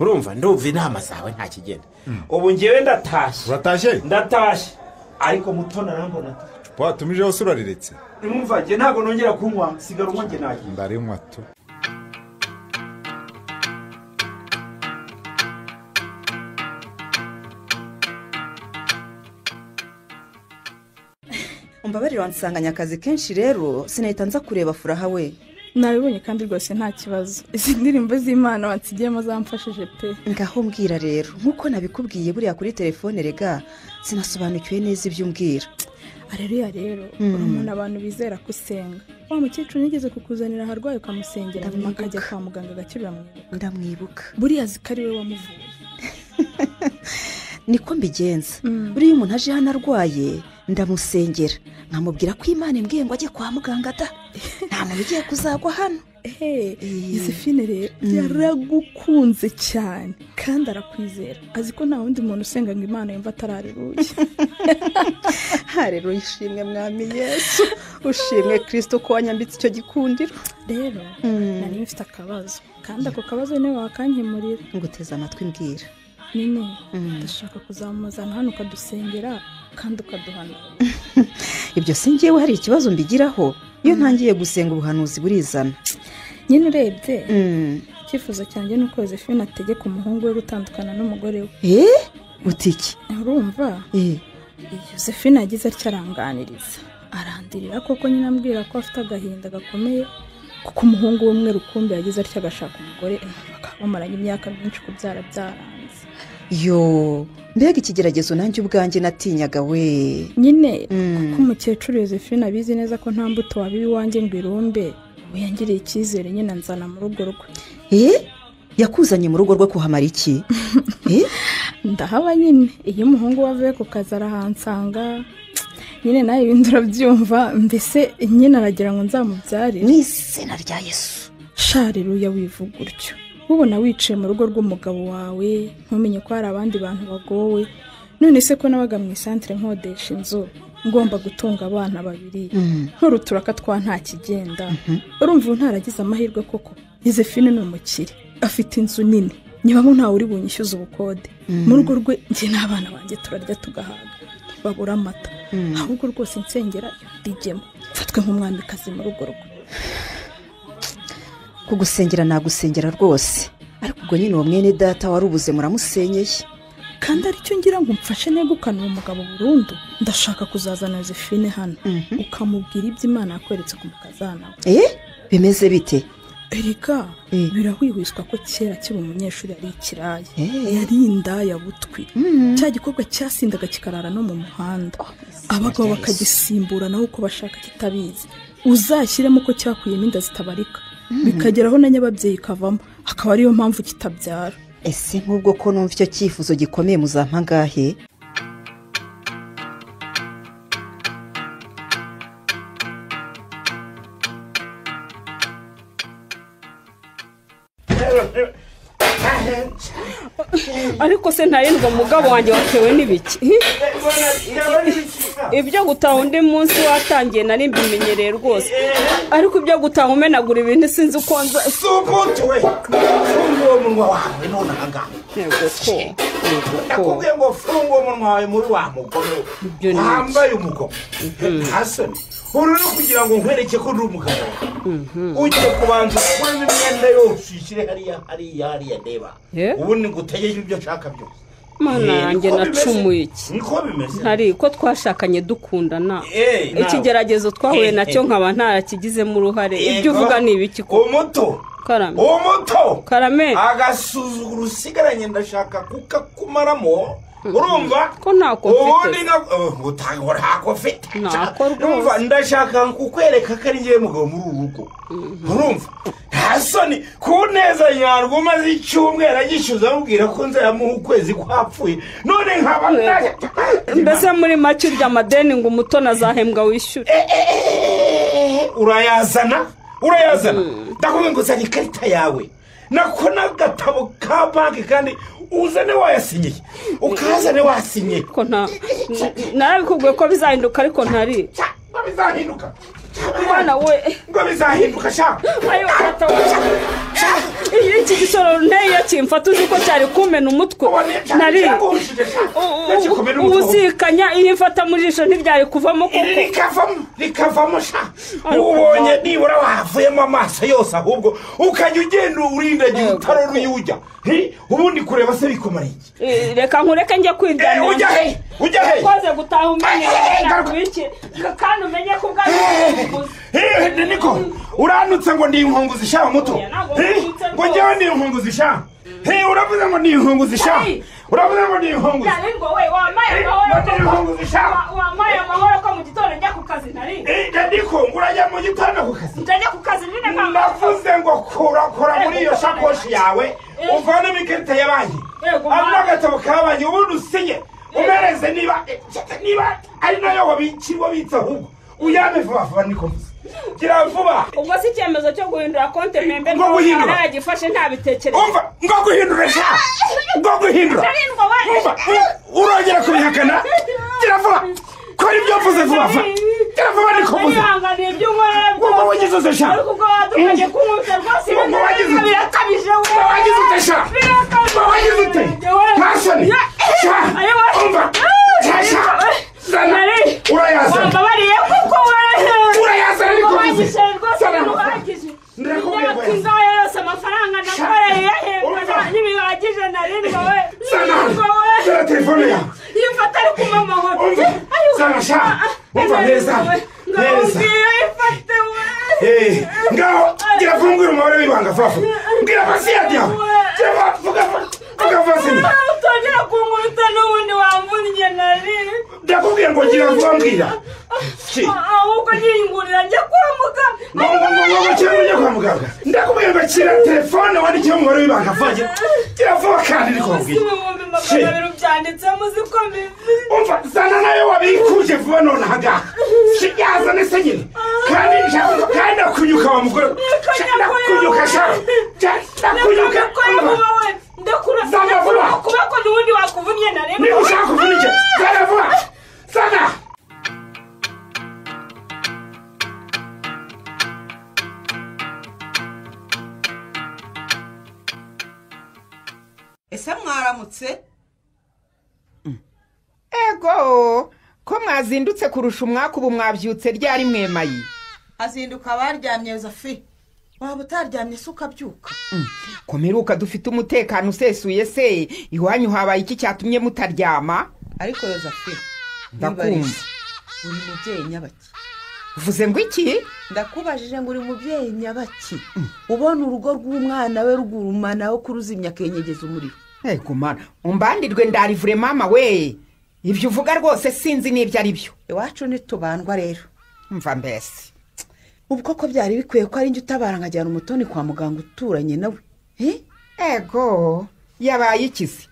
Speaker 7: Urumva ndumva inama zawe nta kigenda. Ubu ngewe ndatashye.
Speaker 6: Uratashye?
Speaker 7: Ndatashye. Ariko mutona arambona.
Speaker 6: Watumije hose urariretse.
Speaker 7: Nimumva nge ntabwo nongera kunywa, sigara unywa nge nagiye.
Speaker 6: Ndarinywa tu.
Speaker 5: Umbabarira wansanganya akazi kenshi rero sinahita nza kureba Furaha we.
Speaker 4: Nabibonye kandi rwose nta kibazo. Izi ndirimbo z'Imana wansigiyemo zamfashije pe.
Speaker 5: Ngaho mbwira rero nkuko nabikubwiye buriya kuri telefone rega sinasobanukiwe neza ibyo umbwira. Areruya
Speaker 4: rero umuntu abantu bizera kusenga. Wa mukecuru nigeze kukuzanira aharwaye ukamusengera nyuma akajya kwa muganga agakira uramwibuka.
Speaker 5: Ndamwibuka.
Speaker 4: Buriya zikari we wamuvuye.
Speaker 5: Niko mbigenza. Buriya umuntu aje hano arwaye ndamusengera nkamubwira ko Imana imbwiye ngo ajye kwa muganga da nta muntu ugiye kuzagwa hano.
Speaker 4: Josephine rero yaragukunze cyane kandi arakwizera, azi ko nta wundi muntu usenga ngo Imana yumva atarareruye.
Speaker 5: Hareruya, ishimwe mwami Yesu, ushimwe Kristo ko wanyambitse icyo gikundiro.
Speaker 4: Rero nari mfite akabazo kandi ako kabazo niwe wakankemurira.
Speaker 5: Nguteze amatwi mbwira.
Speaker 4: Nini ndashaka kuzamuzana hano ukadusengera kandi ukaduhana.
Speaker 5: Ibyo si njyewe hari ikibazo mbigiraho iyo ntangiye gusenga ubuhanuzi burizana.
Speaker 4: Nyine urebye icyifuzo cyanjye ni uko Josephine ategeka umuhungu we gutandukana n'umugore we.
Speaker 5: Utiki?
Speaker 4: Urumva Josephine yagize atya aranganiriza arandirira koko nyine ambwira ko afite agahinda gakomeye kuko umuhungu we umwe rukumbi yagize atya agashaka umugore bakaba bamaranye imyaka myinshi kubyara byaranze.
Speaker 5: Yo mbega ikigeragezo nanjye ubwanjye natinyaga we.
Speaker 4: Nyine kuko umukecuru Josephine abizi neza ko nta mbuto wabibi wanjye ngo irumbe, ubu yangiriye icyizere nyine nzana mu rugo rwe.
Speaker 5: Yakuzanye mu rugo rwe kuhamara iki?
Speaker 4: Ndahaba nyine iyo umuhungu we avuye ku kazi arahansanga nyine nawe ibindi urabyumva, mbese nyine aragira ngo nzamubyarire.
Speaker 5: Mu izina rya Yesu.
Speaker 4: Shareruya wivuga utyo. Ubona wicaye mu rugo rw'umugabo wawe ntumenye ko hari abandi bantu bagowe. None se ko nabaga mu isantere nkodesha inzu ngomba gutunga abana babiri nturuturaka twa nta kigenda. Urumva ntaragize amahirwe koko. Josephine ni umukire afite inzu nini nyibamo ntawe uri bunyishyuza ubukode. Mu rugo rwe njye n'abana banjye turarya tugahaga babura amata. Ahubwo rwose nsengera ndigemo mfatwe nk'umwamikazi mu rugo rwe.
Speaker 5: Kugusengera nagusengera rwose, ariko ubwo nyine uwo mwene data warubuze muramusenyeye.
Speaker 4: Kandi aricyo ngira ngo mfashe negukana uwo mugabo burundu. Ndashaka kuzazana Josephine hano ukamubwira ibyo Imana yakweretse ku mukazana we.
Speaker 5: Bimeze bite?
Speaker 4: Erika birahwihwiswa ko kera kiba umunyeshuri yari ikiraya, yari indaya butwi. Cya gikorwa cyasindaga kikarara no mu muhanda, abagabo bakagisimbura naho uko bashaka kitabizi. Uzashyiremo ko cyakuyemo inda zitabarika bikageraho na nyababyeyi kavamo, akaba ariyo mpamvu kitabyara.
Speaker 5: Ese nk'ubwo ko numva icyo cyifuzo gikomeye muzampa ngahe?
Speaker 1: Ariko se ntayendwa mugabo wanjye watewe n'ibiki? Ibyo gutaha undi munsi watangiye nari mbimenyereye rwose, ariko ibyo gutaha umenagura ibintu sinzi uko nza.
Speaker 2: Subutu we, funga uwo munwa wawe none ahangaha. Nakubwiye ngo funga uwo munwa wawe muri wa mugome wambaye umugome. Ntasoni uru no kugira ngo nkwereke ko ndi umugabo. Ugiye kubanza ukuremo imyenda yose uyishyire hariya hariya hariya ndeba, ubundi ngutegeke ibyo nshaka byose.
Speaker 1: Mana yanjye nacumuye iki?
Speaker 2: Niko bimeze.
Speaker 1: Ntari ko twashakanye dukundana, ikigeragezo twahuye nacyo nkaba ntarakigizemo uruhare. Ibyo uvuga ni ibiki ko?
Speaker 2: Umuto.
Speaker 1: Karame.
Speaker 2: Umuto.
Speaker 1: Karame.
Speaker 2: Agasuzuguro usigaranye ndashaka kukakumaramo. Urumva?
Speaker 1: Ko ntako mfite.
Speaker 2: Ubundi utangora ntako mfite.
Speaker 1: Ntako rwose.
Speaker 2: Urumva ndashaka kukwereka ko ari njyewe mugabo muri uru rugo. Urumva? Nta soni ku neza nyarwo umaze icyumweru agishyuza amubwira ko nzayamuha ukwezi kwapfuye, none nkaba
Speaker 1: mbese muri make urya amadeni ngo umutoni azahembwa wishyure.
Speaker 2: Urayazana urayazana. Ndakubwira ngo uzanye ikarita yawe nako n'agatabo ka banki, kandi uzane wayasinyiye, ukazane wasinye.
Speaker 1: Ko nta narabikubwiye ko bizahinduka, ariko ntari
Speaker 2: ngo bizahinduka.
Speaker 1: Mwana we
Speaker 2: ngo bizahinduka sha.
Speaker 1: Ayo iki gisoro nteye kimfata uzi ko cyari kumena umutwe. Nari uzikanya iyo mfata mu jisho ntibyari kuvamo koko.
Speaker 2: Rikavamo sha. Ubonye nibura wavuyemo amaso yose, ahubwo ukajya ugenda urindagira utarora uyujya. Ubundi kureba se bikomara iki?
Speaker 1: Reka nkureke njye kwiryamira.
Speaker 2: Ujya he? Ujya he?
Speaker 1: Ukoze gutaha umenye iki kandi umenye ko ubwawe.
Speaker 2: Niko uranutse ngo ndi inkunguzi sha muto. Ngo njyewe ndi inkunguzi sha. Uravuze ngo ndi inkunguzi sha. Uravuze ngo ndi inkunguzi.
Speaker 1: Ngo we wamaye amahoro. Wamaye amahoro ko mu gitondo njya ku kazi nari.
Speaker 2: Niko urajya mu gitondo ku kazi.
Speaker 1: Njya ku kazi nyine nka.
Speaker 2: Ndavuze ngo kora muri iyo shakoshi yawe uvanemo ikarita ya banki. Agatabo ka banki ubundi usinye. Umereze niba ari nayo wabitse ahubwo. Uyame vuba vuba niko mvuze. Gira vuba.
Speaker 1: Ubwo si icyemezo cyo guhindura konti mpembe ngo naragifashe ntabitekereje.
Speaker 2: Umva ngo guhindura sha. Ngo guhindura. Umva urongera kubihakana. Gira vuba. Kora ibyo mvuze vuba vuba. Gira vuba niko mvuze.
Speaker 1: Ihangane ibyo unkorera byose.
Speaker 2: Ngo wagize ute sha.
Speaker 1: Ariko ubwo wadukanye kunkubita rwose.
Speaker 2: Ngo wagize ute.
Speaker 1: Birakabije we.
Speaker 2: Ngo wagize ute sha. Ngo wagize ute. Ntasoni. Sha. Umva. Sha sha. Urayazana.
Speaker 1: Wambabariye kuko we.
Speaker 2: Urayazana ariko mvuze.
Speaker 1: Ndakubwiye inzoya yose amafaranga nakoreye yahembwa ntibihagije narindwa we.
Speaker 2: Zana. Zana telefone yawe.
Speaker 1: Yifata ari kumpa amahoro.
Speaker 2: Zana sha. Umva neza. Neza.
Speaker 1: Ifate we.
Speaker 2: Ngaho gira vumbwira umubare w'ibanga vuba. Mbwira pasiyadi yawe. Gira vuga vuga vuga sinya.
Speaker 1: Utongera kunkubita n'ubundi wamvunnye nari.
Speaker 2: Ndakubwiye ngo gira vuba mbwira.
Speaker 1: Ahubwo nyingurira njya kwa muganga.
Speaker 2: Ngo cyangwa njya kwa muganga. Ndakubwiye ngo kira telefone wandikeho umubare w'ibanga vuba. Gira vuba kandi niko mbwira.
Speaker 1: 200 byanditsemo uzi ko mbizi.
Speaker 2: Umva zana nayo wabikuje vuba none ahangaha. Yazane se nyine. Kandi kandi ndakunyuka wa mugore. Ndakunyuka sha. Ndakunyuka.
Speaker 1: Ndakura.
Speaker 2: Zana vuba.
Speaker 1: Kubako n'ubundi wakuvunnye naremba.
Speaker 2: Niba ushaka kuvunike. Zana vuba. Zana.
Speaker 5: Ese mwaramutse?
Speaker 3: Ego, ko mwazindutse kurusha umwaka ubu mwabyutse ryari mwemayi?
Speaker 5: Azinduka baryamye Yozefi. Waba utaryamye se ukabyuka?
Speaker 3: Komeruka dufite umutekano usesuye se, iwanyu habaye iki cyatumye mutaryama?
Speaker 5: Ariko Yozefi,
Speaker 3: ndakumva.
Speaker 5: Uri mubyeyi nyabaki?
Speaker 3: Uvuze ngo iki?
Speaker 5: Ndakubajije ngo uri mubyeyi nyabaki? Ubona urugo rw'umwana we rugurumana aho kuruzimya akenyegeza umuriro.
Speaker 3: Ego mana, umbandirwe ndarivure mama we. Ibyo uvuga rwose sinzi n'ibyo ari byo.
Speaker 5: Iwacu ntitubandwa rero.
Speaker 3: Mva mbese.
Speaker 5: Ubwo ko byari bikwiye ko ari njye utabara nkajyana Umutoni kwa muganga uturanye nawe.
Speaker 3: Ego, yabaye ikizi.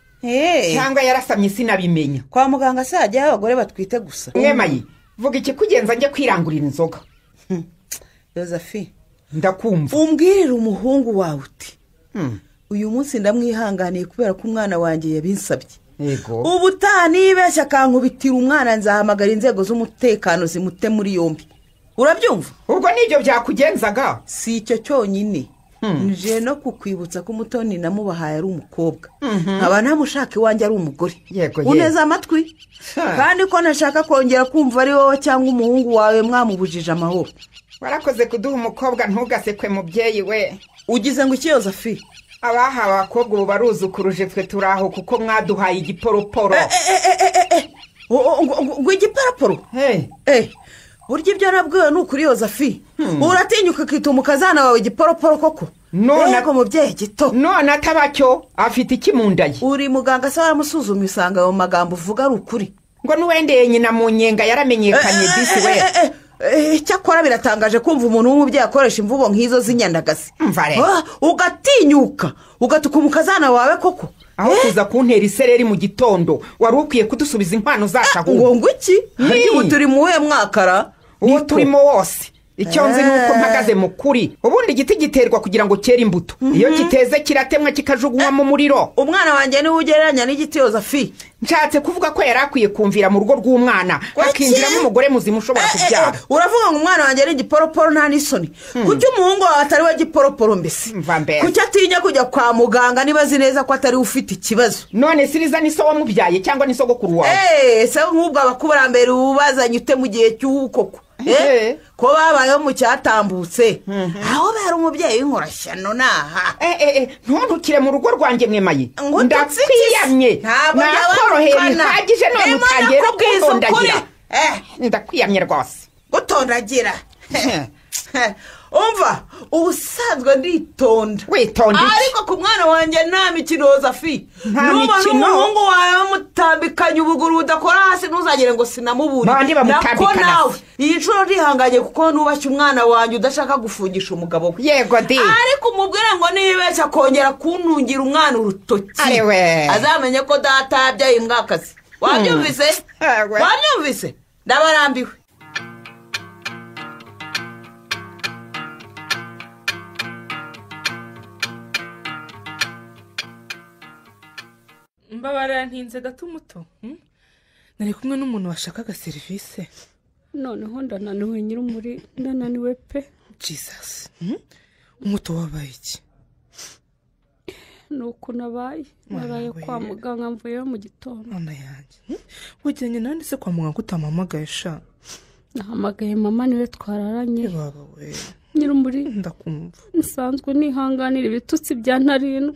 Speaker 3: Cyangwa yarasamye sinabimenya.
Speaker 5: Kwa muganga se hajyayo abagore batwite gusa.
Speaker 3: Mwemayi, vuga ikikugenza njye kwirangurira inzoga.
Speaker 5: Yozefi,
Speaker 3: ndakumva.
Speaker 5: Umbwirire umuhungu wawe uti uyu munsi ndamwihanganiye kubera ko umwana wanjye yabinsabye. Ubutaha nibeshya akankubitira umwana nzahamagara inzego z'umutekano zimute muri yombi. Urabyumva?
Speaker 3: Ubwo nibyo byakugenzaga?
Speaker 5: Si icyo cyonyine. Nje no kukwibutsa ko Umutoni namubahaye ari umukobwa, nkaba ntamushaka iwanjye ari umugore. Uneze amatwi kandi ko nashaka kongera kumva ari wowe cyangwa umuhungu wawe mwamubujije amahoro.
Speaker 3: Warakoze kuduha umukobwa ntugasekwe mubyeyi we.
Speaker 5: Ugize ngo iki Yozefi?
Speaker 3: Abahawe abakobwa ubu baruzukuruje twe turaho kuko mwaduhaye igiporoporo.
Speaker 5: Ngo igiporoporo? Burya ibyo nabwiwe ni ukuri Yozefi. Uratinyuka ukita umukazana wawe igiporoporo koko? None ko mubyeyi gito.
Speaker 3: None atabacyo afite iki mu nda ye?
Speaker 5: Uri muganga se waramusuzumye usanga ayo magambo uvuga ari ukuri?
Speaker 3: Ngo n'uwendeye nyina mu nyenga yaramenyekanye disi we.
Speaker 5: Icyakora biratangaje kumva umuntu w'umubyeyi akoresha imvugo nk'izo z'inyandagazi. Ugatinyuka ugatuka umukazana wawe koko?
Speaker 3: Aho kuza kuntera isereri mu gitondo wari ukwiye kudusubiza inkwano zacu ahubwo.
Speaker 5: Ngo iki? Ubu turi mu wuhe mwakara?
Speaker 3: Uwo turimo wose. Icyo nzi ni uko mpagaze mu kuri. Ubundi igiti giterwa kugira ngo cyere imbuto. Iyo kiteze kiratemwa kikajugunywa mu muriro.
Speaker 5: Umwana wanjye niwe ugereranya n'igiti Yozefi.
Speaker 3: Nshatse kuvuga ko yari akwiye kumvira mu rugo rw'umwana hakinjiramo umugore muzima ushobora kubyara.
Speaker 5: Uravuga ngo umwana wanjye ari igiporoporo nta n'isoni? Kuki umuhungu wawe atari we giporoporo mbese? Kuki atinya kujya kwa muganga niba azi neza ko atari ufite ikibazo?
Speaker 3: None siriza ni so wamubyaye cyangwa ni sogokuru wawe?
Speaker 5: Se nk'ubwo abakurambere ubazanye ute mu gihe cy'ubukoko? Ko babayeho mu cyatambutse aho bari umubyeyi w'inkorashyano naha.
Speaker 3: Ntuntukire mu rugo rwanjye mwemaye. Ndakwiyamye nakoroheye bihagije none utangiye no kuntondagira. Ndakwiyamye rwose.
Speaker 5: Gutondagira? Umva ubusanzwe nditonda.
Speaker 3: Witonda iki?
Speaker 5: Ariko ku mwana wanjye nta mikino Yozefi. Nubona umuhungu wawe bamutambikanye ubuguru budakora hasi ntuzagire ngo sinamubure. Nako nawe iyi nshuro ndihanganye kuko nubashye umwana wanjye udashaka gufungisha umugabo we.
Speaker 3: Yego di.
Speaker 5: Ariko umubwire ngo nibeshya akongera kuntungira umwana urutoki azamenye ko data yabyaye imbwakazi. Wabyumvise? Wabyumvise? Ndabarambiwe.
Speaker 8: Mbabara ntinze gato muto. Nari kumwe n'umuntu washakaga serivisi.
Speaker 1: Noneho ndananiwe nyir'umuri, ndananiwe pe.
Speaker 8: Jesus. Umuto wabaye iki?
Speaker 1: Nuko nabaye, naraye kwa muganga mvuyeyo mu gitondo.
Speaker 8: None yanjye. Wajyanye nande se kwa muganga utampamagaye sha?
Speaker 1: Nahamagaye mama niwe twararanye.
Speaker 8: Baba we.
Speaker 1: Nyir'umuri
Speaker 8: ndakumva.
Speaker 1: Nsanzwe nihanganira ibitutsi bya ntarindwa.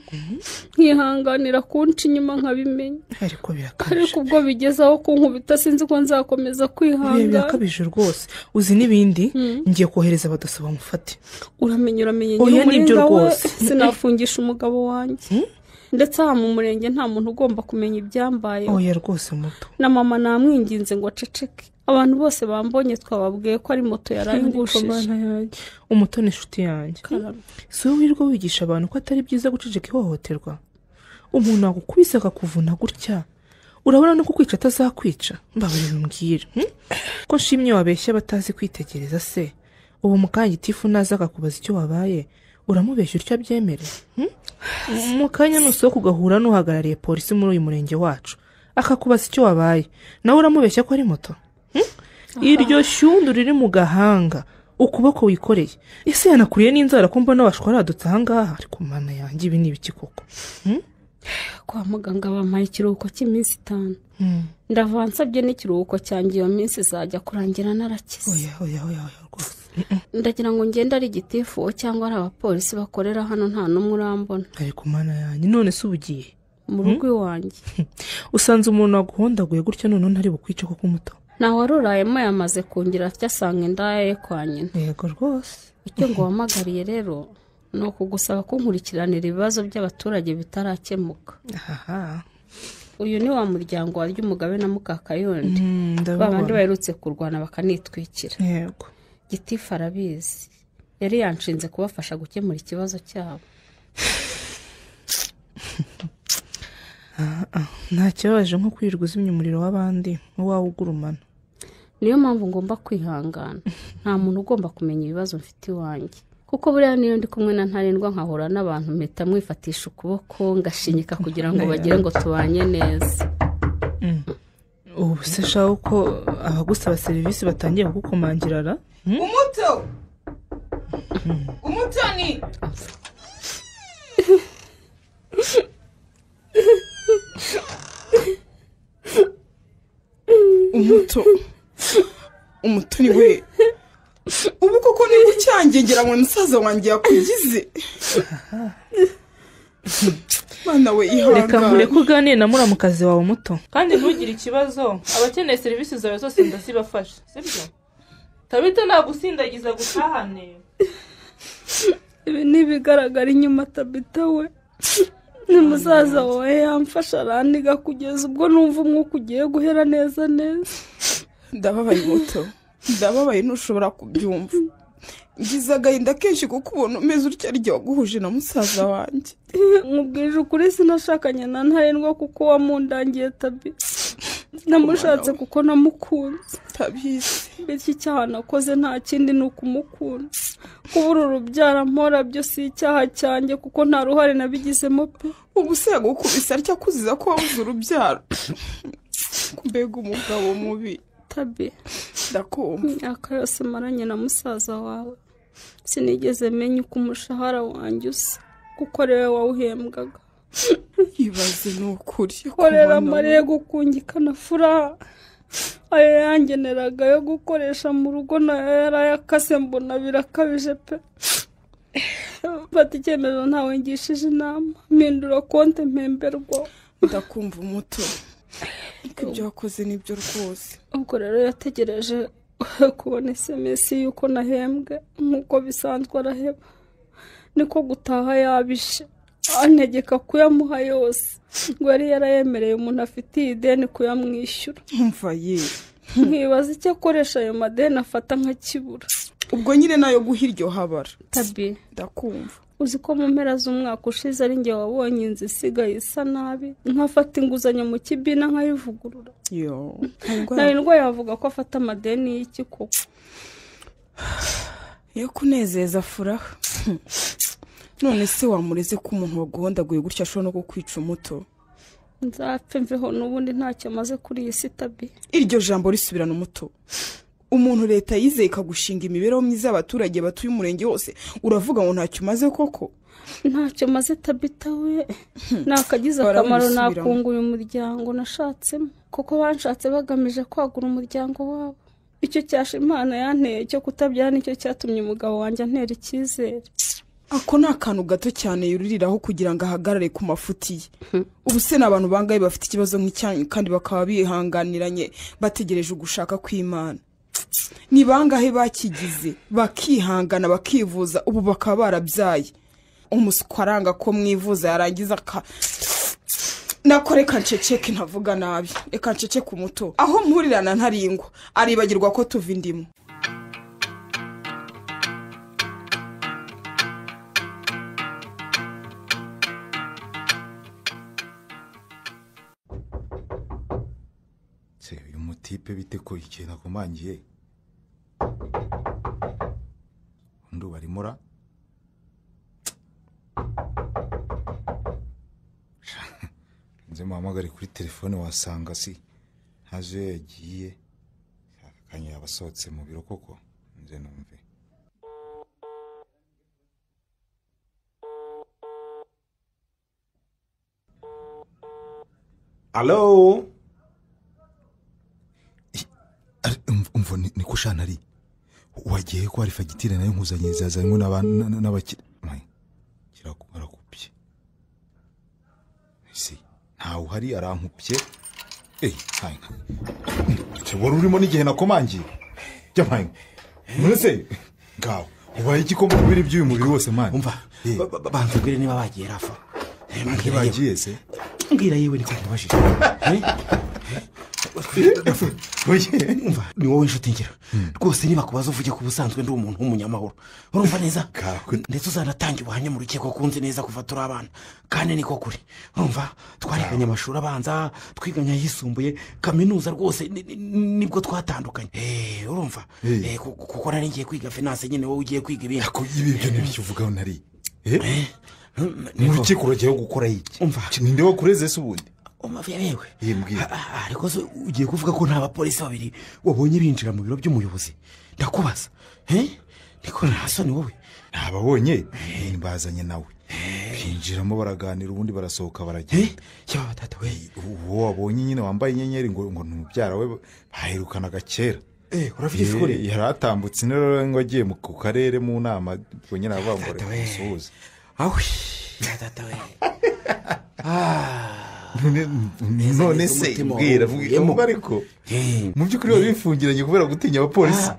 Speaker 1: Nkihanganira kunca inyuma nkabimenya.
Speaker 8: Ariko birakabije.
Speaker 1: Ariko ubwo bigezaho kunkubita sinzi ko nzakomeza kwihangana.
Speaker 8: Birakabije rwose. Uzi n'ibindi ngiye kohereza abadaso bamufate.
Speaker 1: Uramenye nyir'umuri we sinafungisha umugabo wanjye. Ndetse aha mu murenge nta muntu ugomba kumenya ibyambaye.
Speaker 8: Oya rwose muto.
Speaker 1: Na mama namwinginze ngo aceceke. Abantu bose bambonye twababwiye ko ari moto yarayingushije.
Speaker 8: Umutoni inshuti yanjye. Si wowe wirirwa wigisha abantu ko atari byiza guceceka ihohoterwa? Umuntu agukubise akakuvuna gutya, urabona no kukwica atazakwica? Mbabarira umbwire. Ko nshimye wabeshya batazi kwitegereza se? Ubu mukangitifu naza akakubaza icyo wabaye, uramubeshya utyo abyemere? Mu kanya nusohoka ugahura n'uhagarariye polisi muri uyu murenge wacu, akakubaza icyo wabaye, nawe uramubeshya ko ari moto? Iryo shyundu riri mu gahanga ukuboko wikoreye ese yanakuriye n'inzara ko mbona washwaradutse ahangaha? Ariko mana yanjye ibi ni ibiki koko?
Speaker 1: Kwa muganga bampaye ikiruhuko cy'iminsi 5. Ndava nsabye n'ikiruhuko cyanjye iyo minsi izajya kurangira narakize.
Speaker 8: Oya oya oya rwose.
Speaker 1: Ndagira ngo ngende ari gitifu cyangwa ari abapolisi bakorera hano nta n'umwe urambona.
Speaker 8: Ariko mana yanjye none se ubugiye
Speaker 1: mu rugo iwanjye?
Speaker 8: Usanze umuntu waguhondaguye gutya none ntari bukwice koko muto?
Speaker 1: Nawe warurayemo yamaze kungira atya asanga indaya ye kwa nyina.
Speaker 8: Yego rwose.
Speaker 1: Icyo ngo wahamagariye rero ni ukugusaba kunkurikiranira ibibazo by'abaturage bitarakemuka.
Speaker 8: Aha.
Speaker 1: Uyu ni wa muryango wa Ryumugabe na Mukakayondi. Babandi baherutse kurwana bakanitwikira.
Speaker 8: Yego.
Speaker 1: Gitifu arabizi. Yari yanshinze kubafasha gukemura ikibazo cyabo.
Speaker 8: Nta kibabaje nko kwirirwa uzimya umuriro w'abandi uwawe ugurumana. Niyo
Speaker 1: mpamvu ngomba kwihangana. Nta muntu ugomba kumenya ibibazo mfite iwanjye. Kuko buriya niyo ndi kumwe na Ntarindwa nkahura n'abantu mpita mwifatisha ukuboko ngashinyika kugira ngo bagire ngo tubanye neza.
Speaker 8: Ubu se shaho ko abagusaba serivisi batangiye kugukomangira ra?
Speaker 4: Umuto! Umutoni! Umuto, Umutoni we, ubu koko ni gucyangengera ngo musaza wanjye yakugize. Mana we, ihangane.
Speaker 8: Reka nkureke uganire na muramukazi wawe muto, kandi ntugire ikibazo, abakeneye serivisi zawe zose ndazibafasha, sibyo? Tabita nagusindagiza gutahane.
Speaker 1: Ibi ni ibigaragara inyuma Tabita we. Ni musaza wawe yamfasha arandiga kugeza ubwo numva umwuka ugiye guhera neza neza.
Speaker 4: Ndababaye muto, ndababaye ntushobora kubyumva. Ngize agahinda kenshi kuko ubona umeze utya ari waguhuje na musaza wanjye.
Speaker 1: Nkubwije ukuri sinashakanye na Ntarindwa kuko wamundangiye Tabi. Namushatse kuko namukunze.
Speaker 4: Tabizi.
Speaker 1: Bityo icyaha nakoze nta kindi ni ukumukunda. Kubura urubyara mpora byo si icyaha cyanjye kuko nta ruhare nabigizemo pe.
Speaker 4: Ubu se yagukubise atya akuziza ko wabuze urubyaro? Mbega umugabo mubi.
Speaker 1: Tabi,
Speaker 4: ndakumva.
Speaker 1: Imyaka yose maranye na musaza wawe sinigeze menya uko umushahara wanjye usa kuko ariwe wawuhembwaga.
Speaker 4: Ibaze ni ukuri.
Speaker 1: Korera Mariya gukungikana furaha ayo yangeneraga yo gukoresha mu rugo nayo yarayakase mbona birakabije pe. Mfata icyemezo ntawe ngishije inama, mpindura konte mpemberwa.
Speaker 4: Ndakumva umuto, ibyo wakoze nibyo rwose.
Speaker 1: Ubwo rero yategereje kubona SMS y'uko nahembwe nk'uko bisanzwe araheba, niko gutaha yabishe antegeka kuyamuha yose ngo yari yarayemereye umuntu afitiye ideni kuyamwishyura.
Speaker 4: Umva ye,
Speaker 1: nkibaza icyo akoresha ayo madeni afata nkakibura.
Speaker 4: Ubwo nyine nayo guha iryo habara.
Speaker 1: Tabi,
Speaker 4: ndakumva.
Speaker 1: Uzi ko mu mpera z'umwaka ushize ari njye wabonye inzu isigaye isa nabi, nkafata inguzanyo mu kibina nkayivugurura.
Speaker 4: Yo,
Speaker 1: Ntarindwa yavuga ko afata amadeni y'iki koko?
Speaker 4: Yo kunezeza furaha. None se wamureze ko umuntu waguhondaguye gutya ashobora no kukwica umuto?
Speaker 1: Nzapfe mveho n'ubundi ntacyo maze kuri iyi si Tabi.
Speaker 4: Iryo jambo risubirana umuto. Umuntu leta yizeye ikagushinga imibereho myiza y'abaturage batuye umurenge wose, uravuga ngo ntacyo umaze koko?
Speaker 1: Ntacyo maze Tabita we. Nakagize akamaro nakunguye umuryango nashatsemo, kuko banshatse bagamije kwagura umuryango wabo. Icyo cyasha Imana yanteye cyo kutabyara nicyo cyatumye umugabo wanjye antera icyizere.
Speaker 4: Ako ni akantu gato cyane yuririraho kugira ngo ahagarare ku mafuti ye. Ubu se n'abantu bangaye bafite ikibazo nk'icyanyu kandi bakaba bihanganiranye bategereje ugushaka kw'Imana? Ni bangahe bakigize bakihangana bakivuza ubu bakaba barabyaye? Umuswa aranga ko mwivuza yarangiza nako reka nceceke ntavuga nabi, reka nceceke umuto. Aho mpurirana Ntarindwa aribagirwa ko tuva indimu.
Speaker 6: Uyu mutipe bite ko ikintu akomangiye? Undi barimura. Nze muhamagare kuri telefone wasanga si ntazo yagiye. Akanya yabasohotse mu biro koko. Nze numve.
Speaker 2: Allo?
Speaker 6: Umva niko shana ari wagiye ko ari fagitire nayo nkuzanye zazanywe n'abakire. Arakupye. Ese ntawe uhari arankupye. Wari urimo n'igihe nakomangiye. Jya mpaye. None se ngaho ubaye iki ko mu biri by'uyu mubiri wose mani?
Speaker 7: Umva banza ubwire niba bagiye rafa.
Speaker 6: Ntibagiye se?
Speaker 7: Mbwira yewe niko nkubajije. Ni wowe inshuti ngira rwose, niba kubaza uvuge ku busanzwe ndi umuntu w'umunyamahoro, urumva neza, ndetse uzanatanga ubuhamya mu rukiko ko unzi neza kuva turi abana, kandi niko kuri. Urumva, twariganye amashuri abanza, twiganye ayisumbuye, kaminuza rwose nibwo twatandukanye. Urumva, kuko nari ngiye kwiga finance nyine, wowe ugiye kwiga ibindi.
Speaker 6: Ibi byo ntibyo uvugaho nari mu rukiko uragiye gukora iki? Ninde wakureze se ubundi?
Speaker 7: Yewe, ariko se ugiye kuvuga ko nta bapolisi babiri wabonye binjira mu biro by'umuyobozi? Ndakubaza, niko nta soni wowe?
Speaker 6: Ntababonye, mbazanye nawe binjiramo baraganira, ubundi barasohoka baragenda.
Speaker 7: Yaba tata we,
Speaker 6: uwo wabonye nyine wambaye inyenyeri ngo ni umubyara we, baherukanaga kera.
Speaker 7: Uravugisha ukuri?
Speaker 6: Yari atambutse rero ngo agiye ku karere mu nama, ubwo nyine aravuga ngo reka musuhuze.
Speaker 7: Awe tata we,
Speaker 6: none se mbwira vuga, ariko mu by'ukuri wari wifungiranye kubera gutinya abapolisi?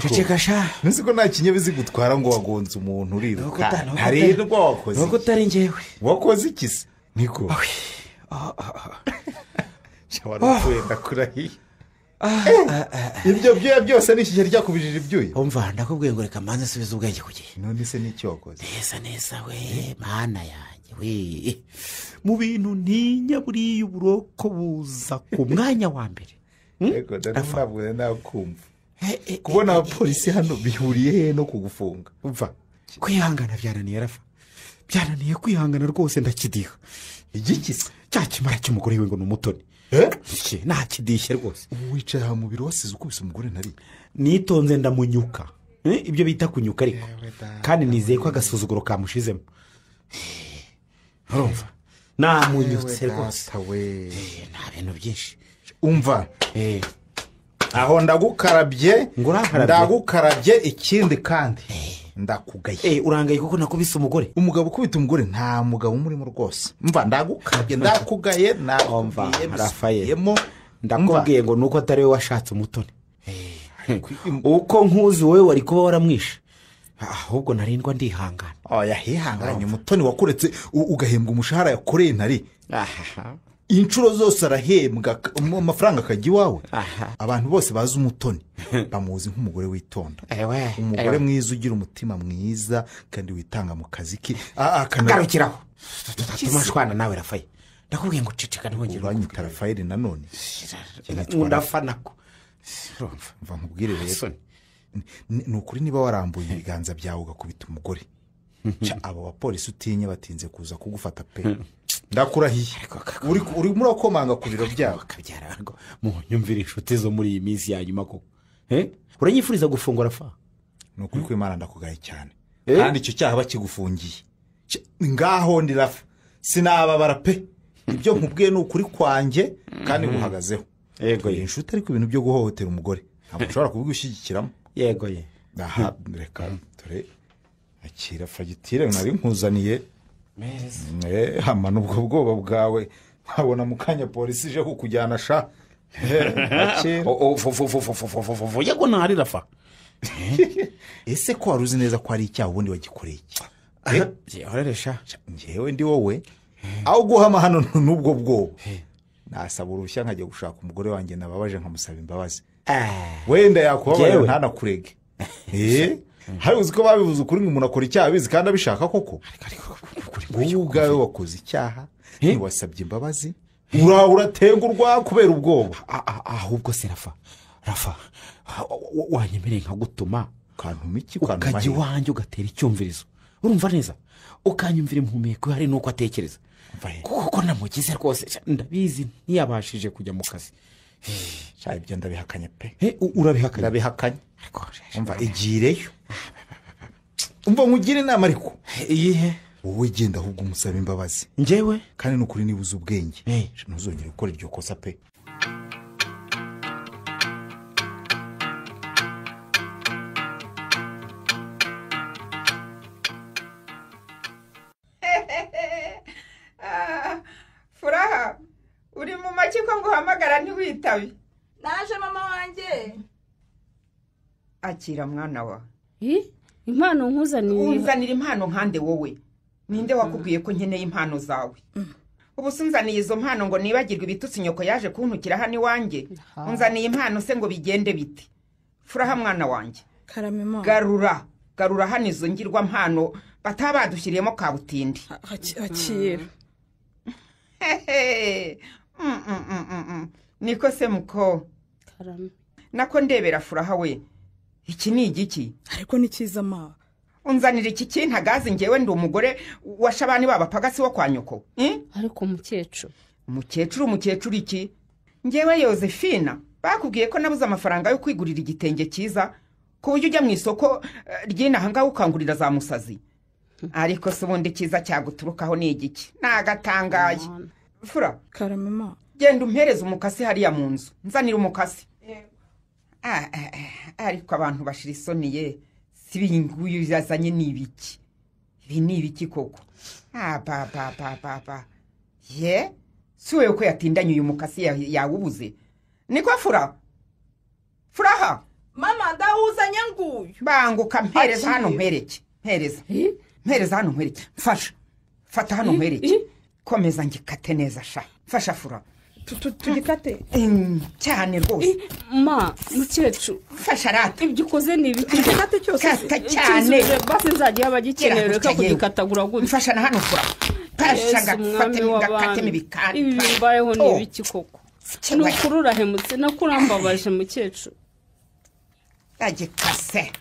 Speaker 7: Ceceka sha,
Speaker 6: nzi ko nta kinyabiziga utwara ngo wagonze umuntu uriruka, ntarindwa wakoze.
Speaker 7: Nuko utari njyewe
Speaker 6: wakoze iki se? Niko warapfuye, ndakurahiye. Ibyo byuya byose ni ikigeri ryakubijije ibyuya.
Speaker 7: Umva, ndakubwiye ngo reka mbanze nsubize ubwenge ku gihe.
Speaker 6: None se n'icyo wakoze?
Speaker 7: Neza neza we, mana yanjye we, mu bintu ntinya buriya uburoko buza ku mwanya wa mbere.
Speaker 6: Yego, ntabwo nakumva kubona abapolisi hano bihuriye he no kugufunga?
Speaker 7: Umva, kwihangana byananiye Rafa, byananiye kwihangana rwose, ndakidiha.
Speaker 6: Igiki se?
Speaker 7: Cya kimara cy'umugore we ngo ni Umutoni. Ntakidishye rwose.
Speaker 6: Wicaye aha mu biro wasize ukubise umugore nari?
Speaker 7: Nitonze ndamunyuka, ibyo bita kunyuka, ariko kandi nizeye ko agasuzuguro kamushizemo. Urumva, namunyutse rwose, nta bintu byinshi.
Speaker 6: Umva, aho ndagukarabye, ndagukarabye, ikindi kandi ndakugaye.
Speaker 7: Urangaye kuko nakubise umugore.
Speaker 6: Umugabo ukubita umugore nta mugabo umurimo rwose. Mva, ndagukarabye, ndakugaye, nakubwiye
Speaker 7: Rafael, ndakubwiye ngo nuko atari we washatse Umutoni, uko nkuzi wowe wari kuba waramwishe, ahubwo narindwa ndihangana.
Speaker 6: Oya, hihanganye Umutoni wakuretse ugahembwa umushahara yakoreye ntari. Inshuro zose arahembwa amafaranga akajya iwawe. Abantu bose bazi Umutoni bamuzi nk'umugore witonda, umugore mwiza ugira umutima mwiza kandi witanga mu kazi ke.
Speaker 7: Garukiraho tumashwana nawe Rafael, ndakubwiye ngo ceceka ntibongere
Speaker 6: uranyita Rafael nanone.
Speaker 7: Ndafana ko
Speaker 6: mva nkubwire rero, ni ukuri niba warambuye ibiganza byawe ugakubita umugore, abo bapolisi utinya batinze kuza kugufata pe, ndakurahiye. Urimo urakomanga ku biro byabo.
Speaker 7: Munyumvire inshuti zo muri iyi minsi ya nyuma koko. Uranyifuriza gufungura fa?
Speaker 6: Ni ukuri ko Imana ndakugaye cyane, kandi icyo cyaha bakigufungiye. Ngaho ndi Rafa, sinababara pe, ibyo nkubwiye ni ukuri kwanjye kandi nguhagazeho.
Speaker 7: Yego
Speaker 6: ye, inshuti, ariko ibintu byo guhohotera umugore ntabwo ushobora kubigushyigikiramo.
Speaker 7: Yego ye.
Speaker 6: Aha reka dore akira fagitire nari nkuzaniye. Hama nubwo bwoba bwawe nkabona mu kanya polisi ije kukujyana sha.
Speaker 2: Yego ntari Rafa.
Speaker 6: Ese ko wari uzi neza ko ari icyaha ubundi wagikoreye iki? Njyewe ndi wowe aho guhama hano n'ubwo bwoba, nasaba uruhushya nkajya gushaka umugore wanjye nababaje nkamusaba imbabazi, wenda yakubabarira ntanakurege. Hari uzi ko babivuze ukuri ngo umuntu akora icyaha abizi kandi abishaka koko? Wowe ubwawe wakoze icyaha ntiwasabye imbabazi, uratengurwa kubera ubwoba.
Speaker 7: Ahubwo se Rafa, Rafa wanyemereye nkagutuma
Speaker 6: ukantuma iki?
Speaker 7: Ukajya iwanjye ugatera icyumvirizo, urumva neza, ukanyumvira impumeko hari nuko atekereza, kuko namugize rwose ndabizi ntiyabashije kujya mu kazi.
Speaker 6: Ibyo ndabihakanye pe.
Speaker 7: Urabihakanye?
Speaker 6: Ndabihakanye. Umva, igireyo. Umva nkugire inama ariko.
Speaker 7: Iyihe?
Speaker 6: Wowe genda ahubwo umusaba imbabazi.
Speaker 7: Njyewe?
Speaker 6: Kandi ni ukuri niba uzi ubwenge ntuzongere gukora iryo kosa pe.
Speaker 3: Furaha, uri mu make ko nguhamagara ntiwitabe?
Speaker 9: Naje mama wanjye.
Speaker 3: Akira mwana wa.
Speaker 1: Impano nkuzaniye.
Speaker 3: Unzanira impano nkande wowe? Ninde wakubwiye ko nkeneye impano zawe? Ubu sinzaniye izo mpano ngo nibagirwe ibitutsi nyoko yaje kuntukira hano iwanjye. Unzaniye impano se ngo bigende bite? Furaha mwana wanjye.
Speaker 4: Karame mama.
Speaker 3: Garura, garura hano izo ngirwa mpano batabadushyiriyemo kabutindi.
Speaker 4: Akira.
Speaker 3: Niko se muko.
Speaker 1: Karame.
Speaker 3: Nako ndebera Furaha we. Iki ni igiki?
Speaker 4: Ariko ni cyiza ma.
Speaker 3: Unzanira iki kintagazi ngewe ndi umugore wa Shabani babapagasi wo kwa nyoko.
Speaker 1: Ariko mukecuru.
Speaker 3: Mukecuru mukecuru iki? Ngewe Yozefina bakubwiye ko nabuze amafaranga yo kwigurira igitenge cyiza ku buryo ujya mu isoko ry'inahanga ukangurira za musazi. Ariko se ubundi cyiza cyaguturukaho ni igiki? Nagatangaye. Fura.
Speaker 4: Karame ma.
Speaker 3: Genda umpereze umukasi hariya mu nzu. Nzanira umukasi. Ariko abantu bashira isoni ye. Sibinguyu yazanye ni ibiki? Ibi ni ibiki koko? Ba ba ba ba ba. Ye? Suwe uko yatindanye uyu mukasi yawubuze. Niko Fura? Furaha.
Speaker 9: Mama ndawuzanye nguyu.
Speaker 3: Banguka mpereza hano mpereke. Mpereza. Mpereza hano mpereke. Mfasha. Fata hano mpereke. Komeza ngikate neza sha. Mfasha Fura.
Speaker 4: Tugikate
Speaker 3: cyane rwose.
Speaker 1: Ma mukecuru
Speaker 3: mfasha rata.
Speaker 1: Ibyo ukoze ni ibiki?
Speaker 4: Tugikate cyose.
Speaker 3: Kata cyane.
Speaker 1: Basi nzagiye abagikeneye reka kugikatagura gutya.
Speaker 3: Mfasha na hano Fura. Mfasha ngafate ngakate imibikanda.
Speaker 1: Ibi bimbayeho ni ibiki koko? Nukuri urahemutse nakurambabaje mukecuru.
Speaker 3: Agikase.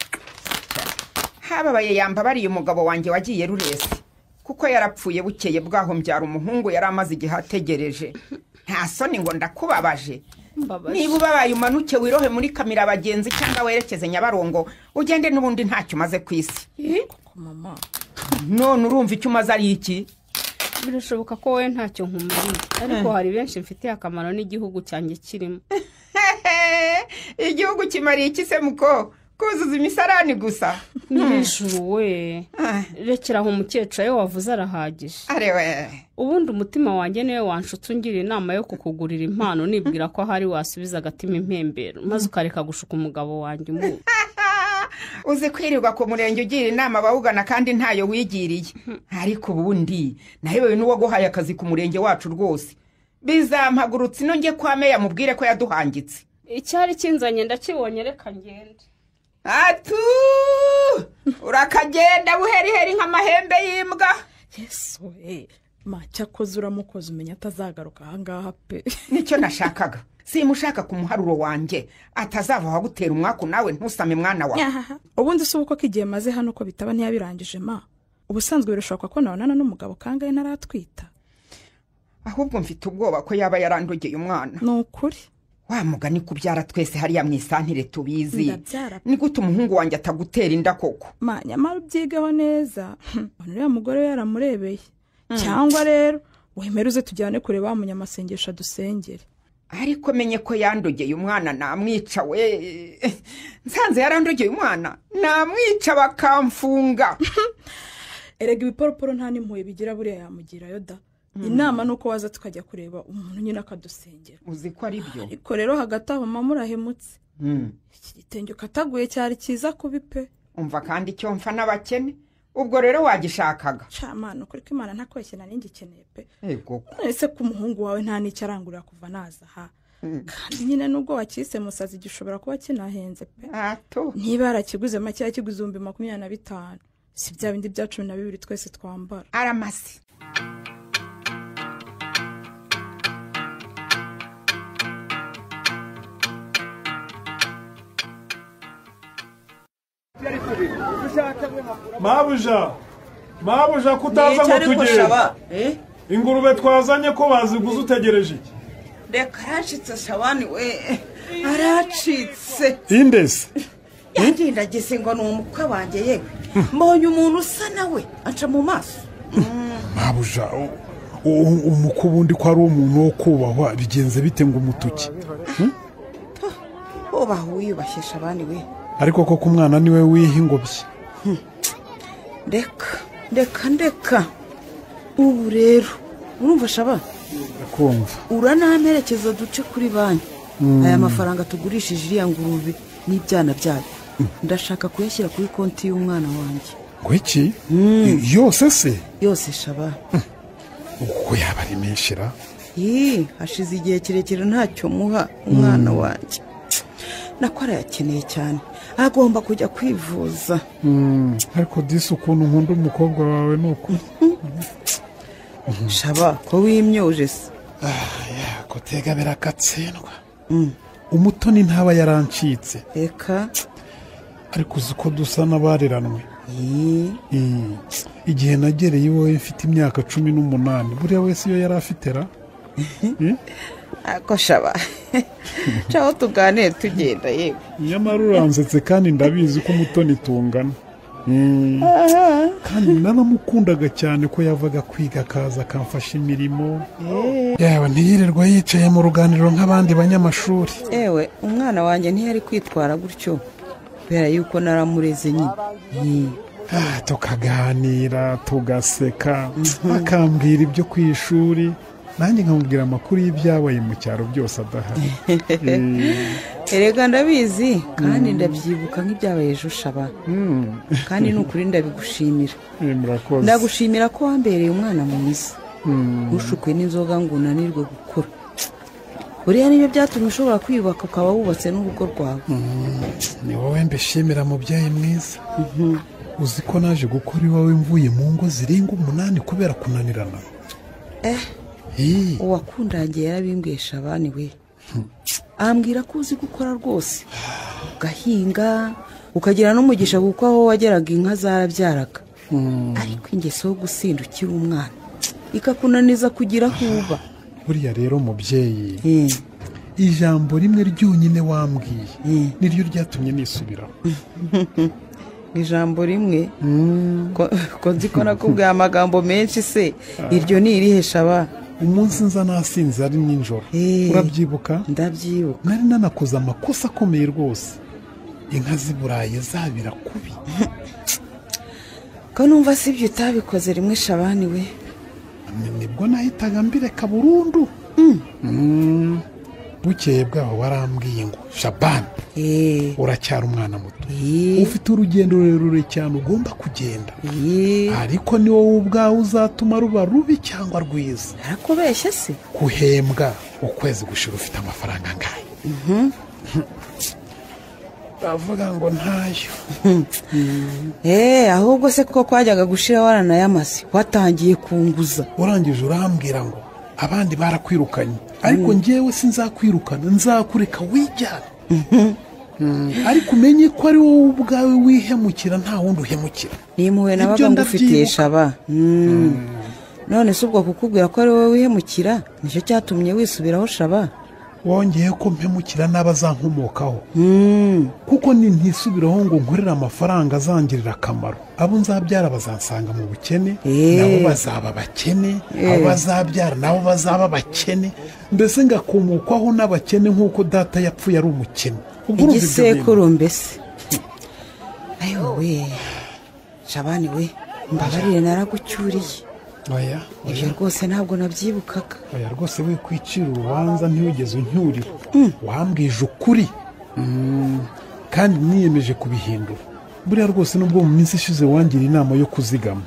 Speaker 3: Hababaye yambabariye umugabo wanjye wagiye rurese. Kuko yarapfuye bukeye bwaho mbyara umuhungu yari amaze igihe ategereje. Nta soni ngo ndakubabaje. Niba ubabaye umanuke wirohe muri kamira abagenzi cyangwa werekeze Nyabarongo ugende n'ubundi ntacyo umaze ku isi.
Speaker 4: Mama.
Speaker 3: None urumva icyo umaze ari iki?
Speaker 1: Birashoboka ko wowe ntacyo nkumariye, ariko hari benshi mfitiye akamaro n'igihugu cyanjye kirimo.
Speaker 3: Igihugu kimariye iki se muko? Kuzuza imisarani gusa.
Speaker 1: Nyir'ijuru we. Rekera aho umukecuru ayo wavuze arahagije.
Speaker 3: Arewe.
Speaker 1: Ubundi umutima wanjye niwe wanshutse ungira inama yo kukugurira impano nibwira ko ahari wasubiza agatima impembero maze ukareka gushuka umugabo wanjye umubu.
Speaker 3: Uzi kwirirwa ku murenge ugira inama abawugana kandi ntayo wigiriye. Ariko ubundi nahebewe n'uwo guhaye akazi ku murenge wacu rwose. Bizampagurutse ino nge kwa meya mubwire ko yaduhangitse.
Speaker 1: Icyari kinzanye ndakibonye reka ngende.
Speaker 3: Atu! Urakagenda buheriheri nk'amahembe y'imbwa.
Speaker 4: Yesu we, ma cyakoze uramukoze umenya atazagaruka ahangaha pe.
Speaker 3: Nicyo nashakaga. Simushaka ku muharuro wanjye atazava aho gutera umwaku nawe ntusame mwana wawe.
Speaker 4: Ubundi se uko kigiye maze hano ko bitaba ntiyabirangije ma. Ubusanzwe birashoboka ko nabonana n'umugabo kangahe naratwita.
Speaker 3: Ahubwo mfite ubwoba ko yaba yarandogeye umwana.
Speaker 4: Ni ukuri.
Speaker 3: Wa mugani kubyara twese hariya mu isantire tubizi. Ni gute umuhungu wanjye atagutera inda koko?
Speaker 4: Ma nyamara ubyigaho neza. Uriya mugore yaramurebeye. Cyangwa rero wemeruze tujyane kureba wa munyamasengesho dusengere.
Speaker 3: Ariko menye ko yandogeye umwana namwica we. Nsanze yarandogeye umwana namwica bakamfunga.
Speaker 4: Erega ibiporoporo nta n'impuhwe bigira buriya yamugirayo da. Inama nuko waza tukajya kureba umuntu nyine akadusengera.
Speaker 3: Uzi ko ari byo.
Speaker 4: Ariko rero hagati aho mama murahemutse. Iki gitenge ukataguye cyari cyiza kubi pe.
Speaker 3: Umva kandi icyo mfa n'abakene. Ubwo rero wagishakaga.
Speaker 4: Camana ukuri ko Imana ntakweshye nari ngikeneye pe.
Speaker 3: Yego.
Speaker 4: Ese ku muhungu wawe nta n'icyo arangurira kuva naza ha. Kandi nyine nubwo wakise musazi gishobora kuba kinahenze pe.
Speaker 3: Ato.
Speaker 4: Niba yarakiguze make yakiguze 25,000. Si bya bindi bya 12 twese twambara.
Speaker 3: Aramasi.
Speaker 10: Mabuja, mabuja kutaza ngo tugende. Ingurube twazanye ko baziguze utegereje iki?
Speaker 5: Reka aracitse Shabani we, aracitse.
Speaker 10: Indese.
Speaker 5: Yangendageze ngo ni umukwe wanjye yewe. Mbonye umuntu usa nawe aca mu maso.
Speaker 10: Mabuja, umukwe ubundi ko ari umuntu wo kubahwa bigenze bite ngo umutuki?
Speaker 5: Ubaho wiyubashye Shabani we.
Speaker 10: Ariko koko umwana niwe wiha ingobyi.
Speaker 5: Ndeka ndeka ndeka. Ubu rero urumva Shaba?
Speaker 10: Ndakumva.
Speaker 5: Uranamperekeza duce kuri banki. Aya mafaranga tugurishije iriya ngurube n'ibyana byayo. Ndashaka kuyashyira kuri konti y'umwana wanjye.
Speaker 10: Ngo iki? Yose se?
Speaker 5: Yose Shaba.
Speaker 10: Uko yaba ari menshi ra?
Speaker 5: Hashize igihe kirekire ntacyo muha umwana wanjye. Nako arayakeneye cyane, agomba kujya kwivuza.
Speaker 10: Ariko disi ukuntu nkunda umukobwa wawe ni uko.
Speaker 5: Shaba ko wimyoje se?
Speaker 10: Kutega birakatsindwa. Umutoni ntaba yarancitse.
Speaker 5: Eka.
Speaker 10: Ariko uzi ko dusa n'abariranwe. Igihe nagereye iwawe mfite imyaka 18, buriya wese iyo yari afite ra?
Speaker 5: Ako shaba. Caho tuganire tugenda yewe.
Speaker 10: Nyamara uransetse kandi ndabizi ko Umutoni tungana. Kandi nanamukundaga cyane ko yavaga kwiga akaza akamfasha imirimo. Yewe ntiyirirwa yicaye mu ruganiriro nk'abandi banyamashuri.
Speaker 5: Ewe umwana wanjye ntiyari kwitwara gutyo kubera yuko naramureze nyine.
Speaker 10: Tukaganira tugaseka, akambwira ibyo ku ishuri, nanjye nkamubwira amakuru y'ibyabaye mu cyaro byose adahari.
Speaker 5: Erega ndabizi kandi ndabyibuka nk'ibyabaye ejo shaba. Kandi ni ukuri ndabigushimira.
Speaker 10: Murakoze.
Speaker 5: Ndagushimira ko wambereye umwana mwiza. Ntushukwe n'inzoga ngo unanirwe gukura. Buriya nibyo byatumye ushobora kwiyubaka ukaba wubatse n'urugo rwawe.
Speaker 10: Ni wowe mbishimira mubyeyi mwiza. Uzi ko naje gukora iwawe mvuye mu ngo zirenga 8 kubera kunanirana.
Speaker 5: Uwakundangiye yarabimbwiye Shabani we. Ambwira ko uzi gukora rwose, ugahinga ukagira n'umugisha kuko aho wageraga inka zarabyaraga. Ariko ingeso yo gusinda ukiri umwana ikakunaniza kugira aho uba.
Speaker 10: Buriya rero mubyeyi, ijambo rimwe ryonyine wambwiye niryo ryatumye nisubiraho.
Speaker 5: Ijambo rimwe? Ko nzi ko nakubwiye amagambo menshi se, iryo ni irihe Shaba?
Speaker 10: Umunsi nza nasinze ari nijoro. Urabyibuka?
Speaker 5: Ndabyibuka.
Speaker 10: Nari nanakoze amakosa akomeye rwose. Inka z'iburayi zabira kubi.
Speaker 5: Ko numva sibyo utabikoze rimwe Shabani we.
Speaker 10: Nibwo nahitaga mbireka burundu. Bukeye bwaho warambwiye ngo Shabani, uracyari umwana muto, ufite urugendo rurerure cyane ugomba kugenda, ariko ni wowe ubwawe uzatuma ruba rubi cyangwa rwiza.
Speaker 5: Arakubeshye se?
Speaker 10: Kuhembwa ukwezi gushira ufite amafaranga angahe? Bavuga ngo ntayo.
Speaker 5: Ahubwo se ko kwajyaga gushira waranayamaze, watangiye kunguza.
Speaker 10: Urangije urambwira ngo abandi barakwirukanye, ariko njyewe sinzakwirukana, nzakureka wijyana. Ariko umenye ko ari wowe ubwawe wihemukira, nta wundi uhemukira.
Speaker 5: Nimpuhwe nabaga ngufitiye Shaba. None se ubwo kukubwira ko ari wowe wihemukira nicyo cyatumye wisubiraho Shaba?
Speaker 10: Wongeye ko mpemukira n'abazankomokaho. Kuko nintisubiraho ngo nkorere amafaranga azangirira akamaro, abo nzabyara bazansanga mu bukene, nabo bazaba bakene, abo bazabyara nabo bazaba bakene, mbese ngakomokwaho n'abakene nk'uko data yapfuye ari umukene.
Speaker 5: Igisekuru mbese. Ayo we Shabani we, mbabarire naragucyuriye.
Speaker 10: Oya,
Speaker 5: ibyo rwose ntabwo nabyibukaga.
Speaker 10: Oya rwose wikwicira urubanza ntiwigeze uncyurira. Wambwije ukuri. Kandi niyemeje kubihindura. Buriya rwose nubwo mu minsi ishize wangira inama yo kuzigama,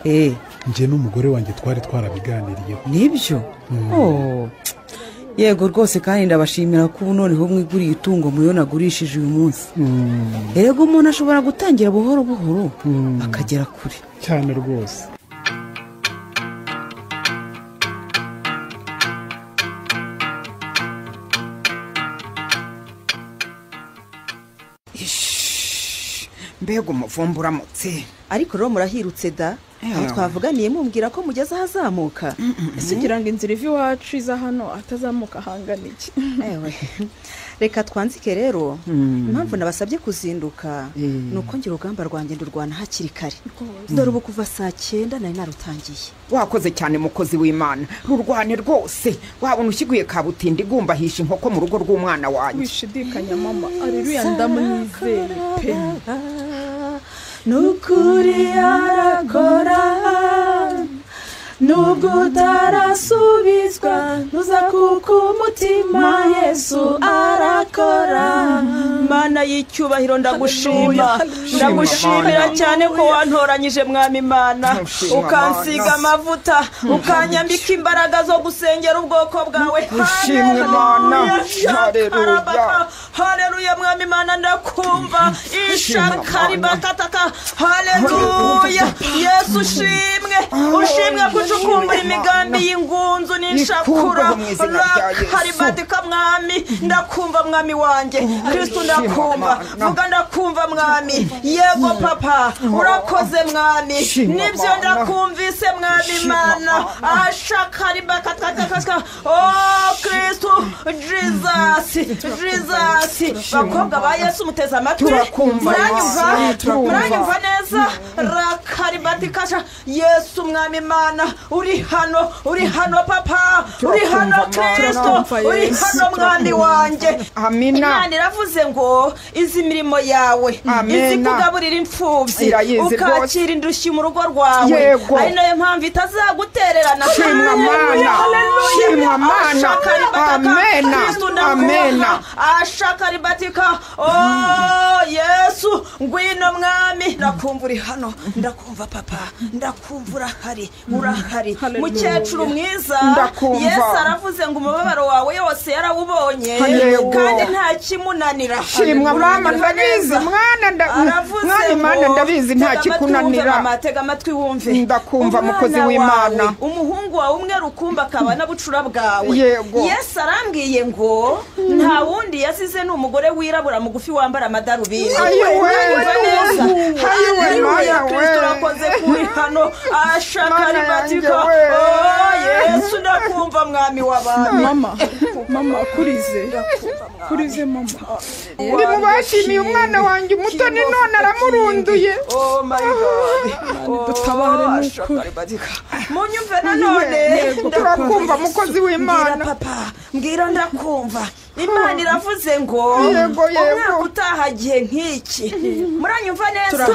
Speaker 10: njye n'umugore wanjye twari twarabiganiriyeho.
Speaker 5: Nibyo? Yego rwose, kandi ndabashimira ko ubu noneho mwiguriye itungo muyo nagurishije uyu munsi. Erega umuntu ashobora gutangira buhoro buhoro akagera kure.
Speaker 10: Cyane rwose.
Speaker 3: Mbega umuvumba uramutse.
Speaker 11: Ariko rero murahirutse da. Aho twavuganiye mumbwira ko mugeze ahazamuka.
Speaker 4: Ese ugira ngo inzira iva iwacu iza hano atazamuka hangana iki?
Speaker 11: Ewe reka twanzike rero. Impamvu nabasabye kuzinduka ni uko ngira urugamba rwanjye ndurwana hakiri kare. Dore ubu kuva saa 9 nari narutangiye.
Speaker 3: Wakoze cyane mukozi w'Imana, rurwane rwose. Wabona ushyiguye kabutindi igumbahisha inkoko mu rugo rw'umwana wanjye.
Speaker 4: Wishidikanya mama, aleluya ndamwizeye pe.
Speaker 11: Nukuri arakora,
Speaker 9: Nubwo utarasubizwa ntuzakuka umutima, Yesu arakora.
Speaker 12: Mana y'icyubahiro ndagushima, ndagushimira cyane ko wantoranyije mwami Imana, ukansiga amavuta, ukanyambika imbaraga zo gusengera ubwoko bwawe.
Speaker 3: Ushimwe Mana, haleluya.
Speaker 12: Haleluya mwami Imana, ndakumva ishakaribakataka. Haleluya Yesu ushimwe, ushimwe kucukumbura imigambi y'ingunzu n'inshakura. Rakaribatika mwami, ndakumva mwami wanjye Kristo, ndakumva, vuga ndakumva mwami. Yego papa, urakoze mwami, nibyo ndakumvise mwami Imana. Ashakaribakatakataka. Oh Kristo, Jesus, Jesus. Bakobwa ba Yesu muteze amatwi, muranyumva, muranyumva neza. Rakaribatikasha. Yesu mwami Imana, uri hano, uri hano papa, uri hano Kristo, uri hano mwami wanjye.
Speaker 3: Amina.
Speaker 12: Imana iravuze ngo izi mirimo yawe, izi kugaburira imfubyi, ukakira indushyi mu rugo rwawe, ari nayo mpamvu itazagutererana.
Speaker 3: Shimwa Mana, shimwa Mana. Amena, amena.
Speaker 12: Ashakaribatika. Oh Yesu, ngwino mwami. Ndakumva uri hano, ndakumva papa, ndakumva urahari, urahari. Mukecuru mwiza, Yesu aravuze ngo umubabaro wawe yose yarawubonye, kandi nta kimunanira.
Speaker 3: Shimwa mama, ndabizi mwana, mwami Mana, ndabizi nta kikunanira.
Speaker 12: Tega amatwi wumve.
Speaker 3: Ndakumva mukozi w'Imana.
Speaker 12: Umuhungu wawe umwe rukumba akaba n'abucura bwawe. Yesu arambwiye ngo nta wundi yasize ni umugore wirabura mugufi wambara amadarubindi. Kristo urakoze kuri hano. Ashakaribatika. Oh Yesu, ndakumva mwami w'abami.
Speaker 4: Mama, mama, kurize, kurize mama.
Speaker 3: Ndi mubashimiye umwana wanjye umutoni none aramurunduye.
Speaker 12: Oh my God,
Speaker 4: dutabare n'ukuri.
Speaker 12: Munyumve nanone.
Speaker 3: Turakumva mukozi w'Imana.
Speaker 12: Papa, mbwira ndakumva. Imana iravuze ngo umwaka utaha igihe nk'iki. Muranyumva neza?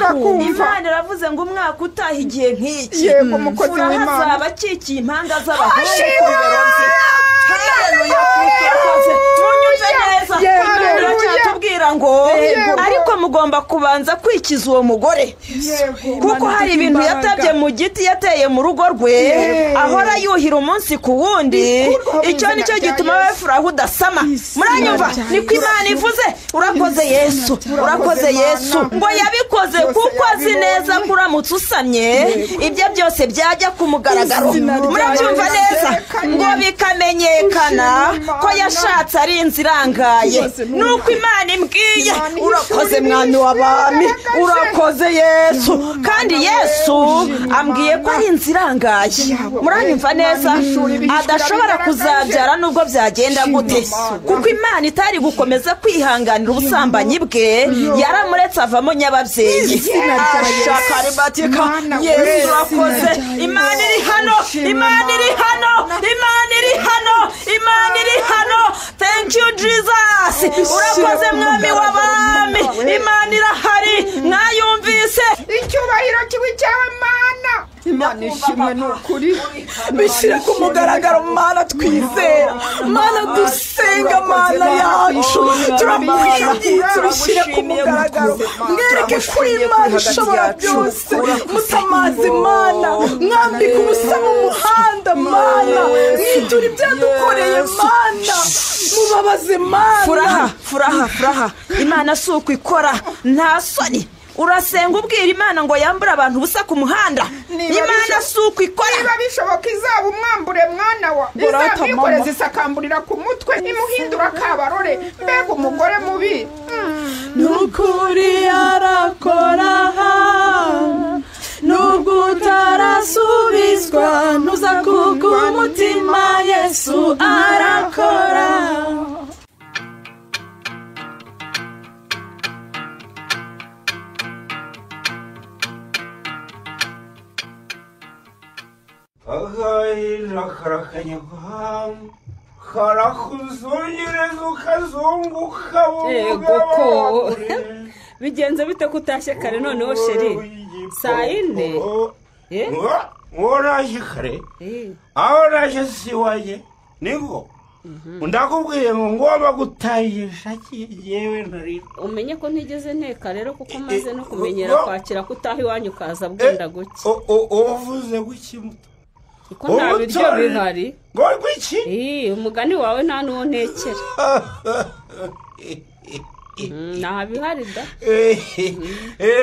Speaker 12: Imana iravuze ngo umwaka utaha igihe nk'iki,
Speaker 3: yego mukozi w'Imana,
Speaker 12: hazaba akikiye impanga z'abahungu ku bibero bye. Haleluya, Kristo munyumve neza. Imana iracyatubwira ngo ariko mugomba kubanza kwikiza uwo mugore, kuko hari ibintu yatabye mu giti yateye mu rugo rwe, ahora yuhira umunsi ku wundi. Icyo nicyo gituma we Furaha udasama. Muranyumva? Niko Imana ivuze. Urakoze Yesu, urakoze Yesu. Ngo yabikoze kuko azi neza ko uramutse usamye ibyo byose byajya ku mugaragaro. Murabyumva neza? Ngo bikamenyekana ko yashatse ari inzira irangaye. Nuko Imana imbwiye. Urakoze mwami w'abami, urakoze Yesu. Kandi Yesu ambwiye ko ari inzira irangaye. Muranyumva neza? Adashobora kuzabyara nubwo byagenda gute, kuko Imana itari gukomeza kwihanganira ubusambanyi bwe, yaramuretse avamo nyababyeyi. Ashakaribatika. Yesu urakoze. Imana iri hano, Imana iri hano, Imana iri hano, Imana iri hano. Thank you Jesus. Urakoze mwami w'abami. Imana irahari, mwayumvise.
Speaker 3: Icyubahiro kibi cyawe Mana. Imana ishimwe n'ukuri.
Speaker 9: Bishyire ku mugaragaro Mana twizera, Mana dusenga, Mana yacu turakwinginze, ubishyire ku mugaragaro, mwereke ko Imana ishobora byose. Mutamaze Mana, mwambike ubusa mu muhanda Mana, mwiture ibyadukoreye Mana, mubabaze Mana.
Speaker 12: Furaha, furaha, furaha. Imana si uko ikora, nta soni. Urasenga ubwira Imana ngo yambure abantu ubusa ku muhanda. Imana si uko ikora.
Speaker 3: Niba bishoboka izaba umwambure mwana wa, izamwikoreza isakamburira ku mutwe, imuhindura kabarore. Mbega umugore mubi.
Speaker 9: Nukuri arakora, nubwo utarasubizwa ntuzakuka umutima, Yesu arakora.
Speaker 1: Yego ko bigenze bite ko utashye kare noneho sheri? Saa 4.
Speaker 7: Woraje kare aho naje si iwanjye niko ndakubwiye ngo ngomba gutahisha yewe ntari
Speaker 1: umenye ko ntigeze nteka rero kuko maze no kumenyera kwakira ko utaha iwanyu ukaza bwenda guke
Speaker 7: uvuze guki muto
Speaker 1: kuko nta biryo bihari
Speaker 7: ngo gwiki
Speaker 1: umugani wawe nta n'uwo ntekera nta bihari da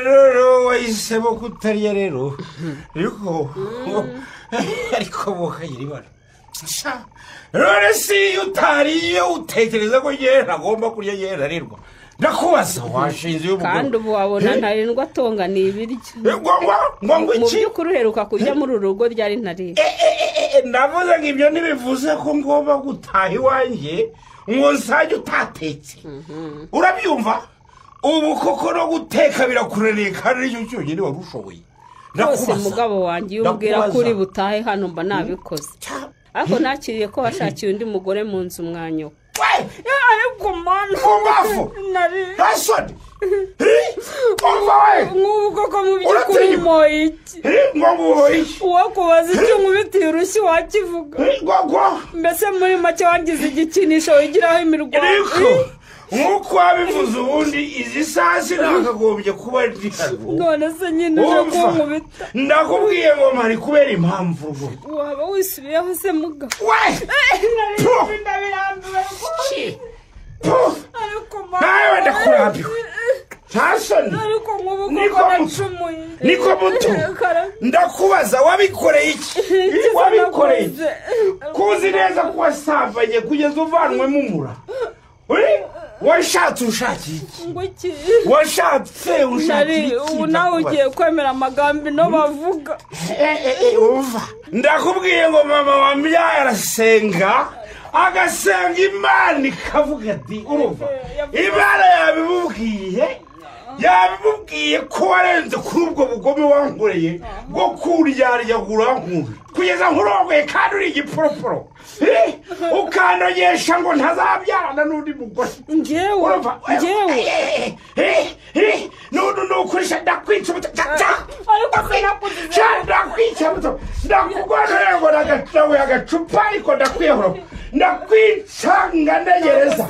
Speaker 7: rero wahisemo kutarya rero ariko bukagira ibara none si iyo utariye utekereza ko yewe ntagomba kurya yewe ntarirwa ndakubaza washinze uyu mugore
Speaker 1: kandi ubu wabona ntarindwa atonga ni ibiryo
Speaker 7: ngo
Speaker 1: mu by'ukuri uheruka kurya muri uru rugo ryari ntarindwa
Speaker 7: ndavuze ngo ibyo ntibivuze ko ngomba gutaha iwanjye ngo nsange utatetse urabyumva ubu koko no guteka birakunaniye kandi nicyo cyonyine wari ushoboye
Speaker 1: rwose mugabo wanjye iyo umbwira ko uri butahe hano mba nabikoze ariko nakiriye ko washakiye undi mugore mu nzu mwanyoko ariko mana
Speaker 7: umbavu ntasoni umva we
Speaker 1: nk'ubu koko mu by'ukuri mpoye iki
Speaker 7: ngo nguhoye iki
Speaker 1: uwakubaza icyo nkubitiye urushyi wakivuga mbese muri make wangize igikinisho wigiraho imirwano
Speaker 7: ariko nk'uko wabivuze ubundi izi saha sinakagombye kuba ndi hano
Speaker 1: none se nyine uje kunkubita
Speaker 7: ndakubwiye ngo mpari kubera impamvu rwose
Speaker 1: waba wisubiyeho se muga
Speaker 7: we
Speaker 1: ndabirambiwe rwose
Speaker 7: nawe ndakurambiwe nta soni
Speaker 1: ariko nk'ubu koko nacumuye
Speaker 7: niko muto ndakubaza wabikoreye iki wabikoreye iki kuzi neza ko wasambanye kugeza uvanwemo umura washatse ushakiye
Speaker 1: iki
Speaker 7: washatse ushakiye iki
Speaker 1: ubu nawe ugiye kwemera amagambo ino bavuga
Speaker 7: umva ndakubwiye ngo mama wambyaye arasenga agasenga imana ikavuga ati urumva imana yabimubwiye yabimubwiye ko warenze kuri ubwo bugome wankoreye bwo kuryarya urankura kugeza nkurongoye kandi uri igiporoporo ukandogesha ngo ntazabyarana n'undi mugore
Speaker 1: ngewe ngewe
Speaker 7: nukurisha ndakwica umuto ndakwica umuto ndakugwanira ngo nagacawe agacupa ariko ndakwiyahura ndakwica ngandegereza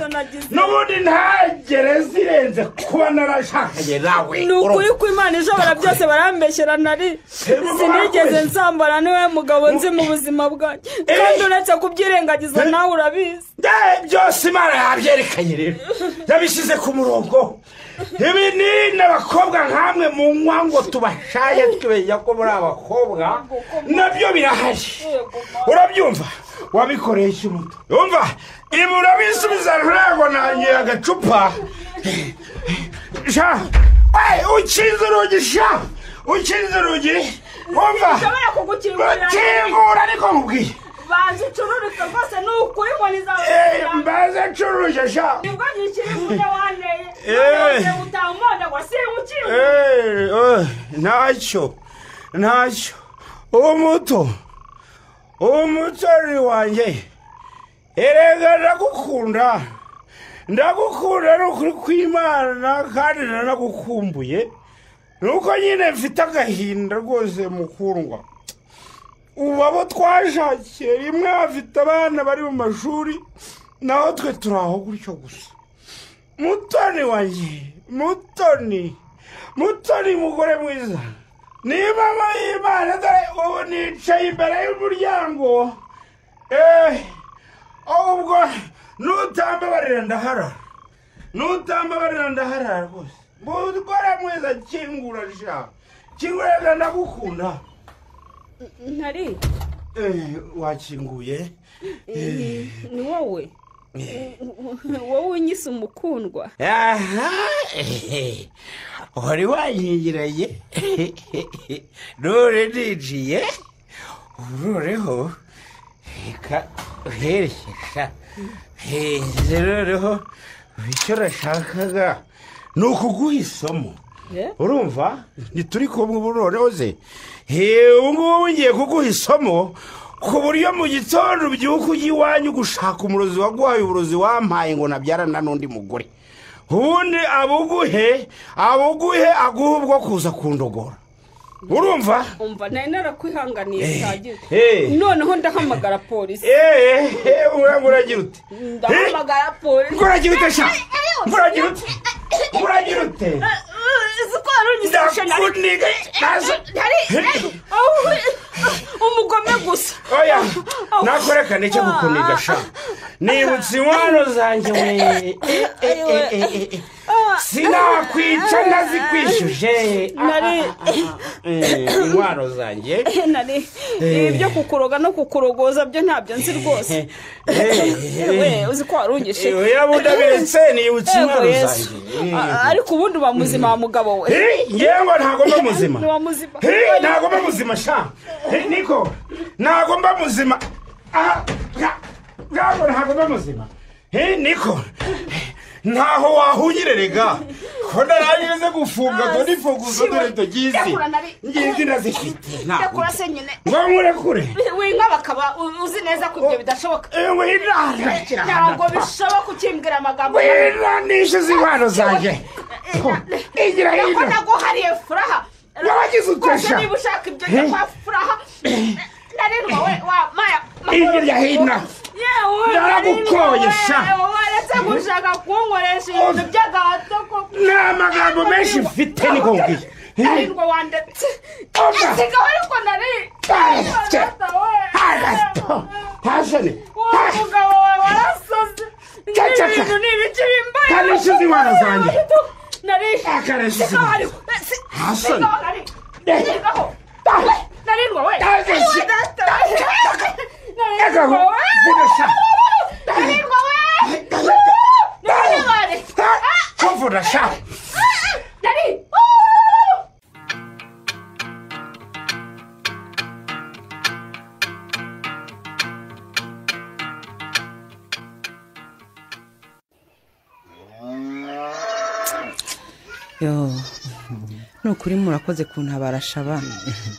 Speaker 7: n'ubundi nta gereza irenze kuba narashakanye nawe
Speaker 1: ni ukuri ko imana ishobora byose barambeshyera nari sinigeze nsambana niwe mugabo nzi mu buzima bwanjye kandi uretse kubyirengagiza nawe urabizi
Speaker 7: byose imana yabyerekanye rero yabishyize ku murongo ibi ni n'abakobwa nkamwe mu nywa ngo tubashaye twibeshya ko muri abakobwa nabyo birahari urabyumva wabikoreye iki muto umva ibi urabisubiza ntabwo nanyoye agacupa sha ukinze urugi sha ukinze urugi umva ukingura ariko nkubwiye
Speaker 1: banza ucururike rwose ni ukuri inkoni zawe
Speaker 7: mbaze ncuruje sha
Speaker 1: nibwo nyikiri kumwe wanteye none utaha umonda ngo sinkukingure
Speaker 7: ntacyo ntacyo umuto umutori wanjye erega ndagukunda ndagukunda ni ukuri kw'imana kandi nanagukumbuye nuko nyine mfite agahinda rwose mukundwa ubu abo twashakiye rimwe bafite abana bari mu mashuri naho twe turi aho gutyo gusa mutoni wanjye mutoni mutoni mugore mwiza ni mama y'imana dore ubu nicaye imbere y'umuryango ubwo nutambabarira ndaharara nutambabarira ndaharara rwose mugore mwiza kingura sha kingura ndagukunda
Speaker 1: ntari
Speaker 7: wakinguye
Speaker 1: ni wowe wowe unyise umukundwa
Speaker 7: aha wari wanyingiranye none ninjiye ubu noneho reka uherekesha noneho icyo nashakaga ni ukuguha isomo urumva ntituri kumwe ubu noneho ze ubu ngubu ngiye kuguha isomo ku buryo mu gitondo ubyuka ujya iwanyu gushaka umurozi waguhaye uburozi wampaye ngo nabyarana n'undi mugore ubundi abuguhe abuguhe aguhe ubwo kuza kundogora Urumva?
Speaker 1: Umva nari narakwihanganiye bihagije. Noneho ndahamagara polisi.
Speaker 7: Uragira ute?
Speaker 1: Ndahamagara polisi.
Speaker 7: Uragira ute sha? Uragira ute? Uragira ute?
Speaker 1: Umugome gusa.
Speaker 7: Oya, nakoreka nicyo gukuniga sha. Nibutse inkwano zanjye we. Sinakwica ndazikwishyuje. Inkwano zanjye.
Speaker 1: Nari ibyo kukuroga no kukurogoza byo ntabyo nzi rwose. We uzi ko warungishe.
Speaker 7: Oya budabiretse nibutse inkwano zanjye.
Speaker 1: Ariko ubundi uba muzima wa mugabo we.
Speaker 7: Ngewe ntago mba muzima. Ntago mba muzima sha. Niko ntago mba muzima. Ntago mba muzima. Niko ntaho wahunyire rega. Ko narangirize gufunga dore ifunguzo dore tugizi. Ngizi ndazifite.
Speaker 1: Ndakora se nyine.
Speaker 7: Ngo murekure.
Speaker 1: Winka bakaba uzi neza ko ibyo bidashoboka. Ntabwo bishoboka ukimbwira amagambo.
Speaker 7: Wiranishe zibano zanjye. Igira hino.
Speaker 1: Ko naguhariye furaha.
Speaker 7: Wabagize utesha.
Speaker 1: Niba ushaka ibyo njya kwa furaha. Ndarindwa we wa maya.
Speaker 7: Igira hino. Naragukoye sha.
Speaker 1: Waretse gushaka kunkoresha ibintu by'agahato koko.
Speaker 7: Nta magambo menshi mfite niko nkubwiye.
Speaker 1: Ndarindwa wandetse. Sigaho ariko nari.
Speaker 7: Hasane.
Speaker 1: Wa mugabo wawe warasaze. Ibintu ni ibiki bimbaye.
Speaker 7: Kanishize inkwano zanjye.
Speaker 1: Nari.
Speaker 7: Akanishize. Hasane.
Speaker 1: Sigaho. Ndarindwa we.
Speaker 7: Ndarindwa we.
Speaker 1: Ndarindwa we.
Speaker 7: Kumvura sha.
Speaker 1: Nari.
Speaker 5: Yo. Nukuri murakoze kuntabara shaba.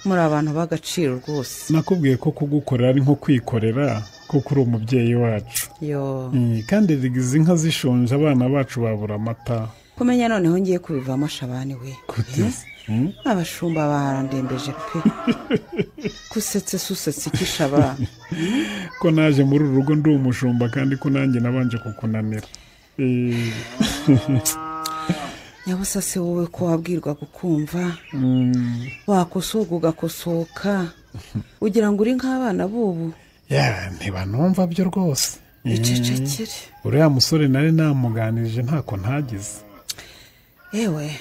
Speaker 5: Muri abantu b'agaciro rwose.
Speaker 10: Nakubwiye ko kugukorera ari nko kwikorera kuko uri umubyeyi wacu.
Speaker 5: Yo.
Speaker 10: Kandi izi nka zishonje abana bacu babura amata.
Speaker 5: Kumenya noneho ngiye kubivamo Shabani we. Abashumba barandembeje pe. Kusetse susetse ikishaba.
Speaker 10: Ko naje muri uru rugo ndi umushumba kandi ko nanjye nabanje kukunanira.
Speaker 5: Nyabusa se wowe ko wabwirwa gukumva wakosoga ugakosoka ugira ngo uri nk'abana bubu.
Speaker 10: Ya ntibanumva byo rwose.
Speaker 5: Icecekere.
Speaker 10: Uriya musore nari namuganirije ntako ntagize.
Speaker 5: Ewe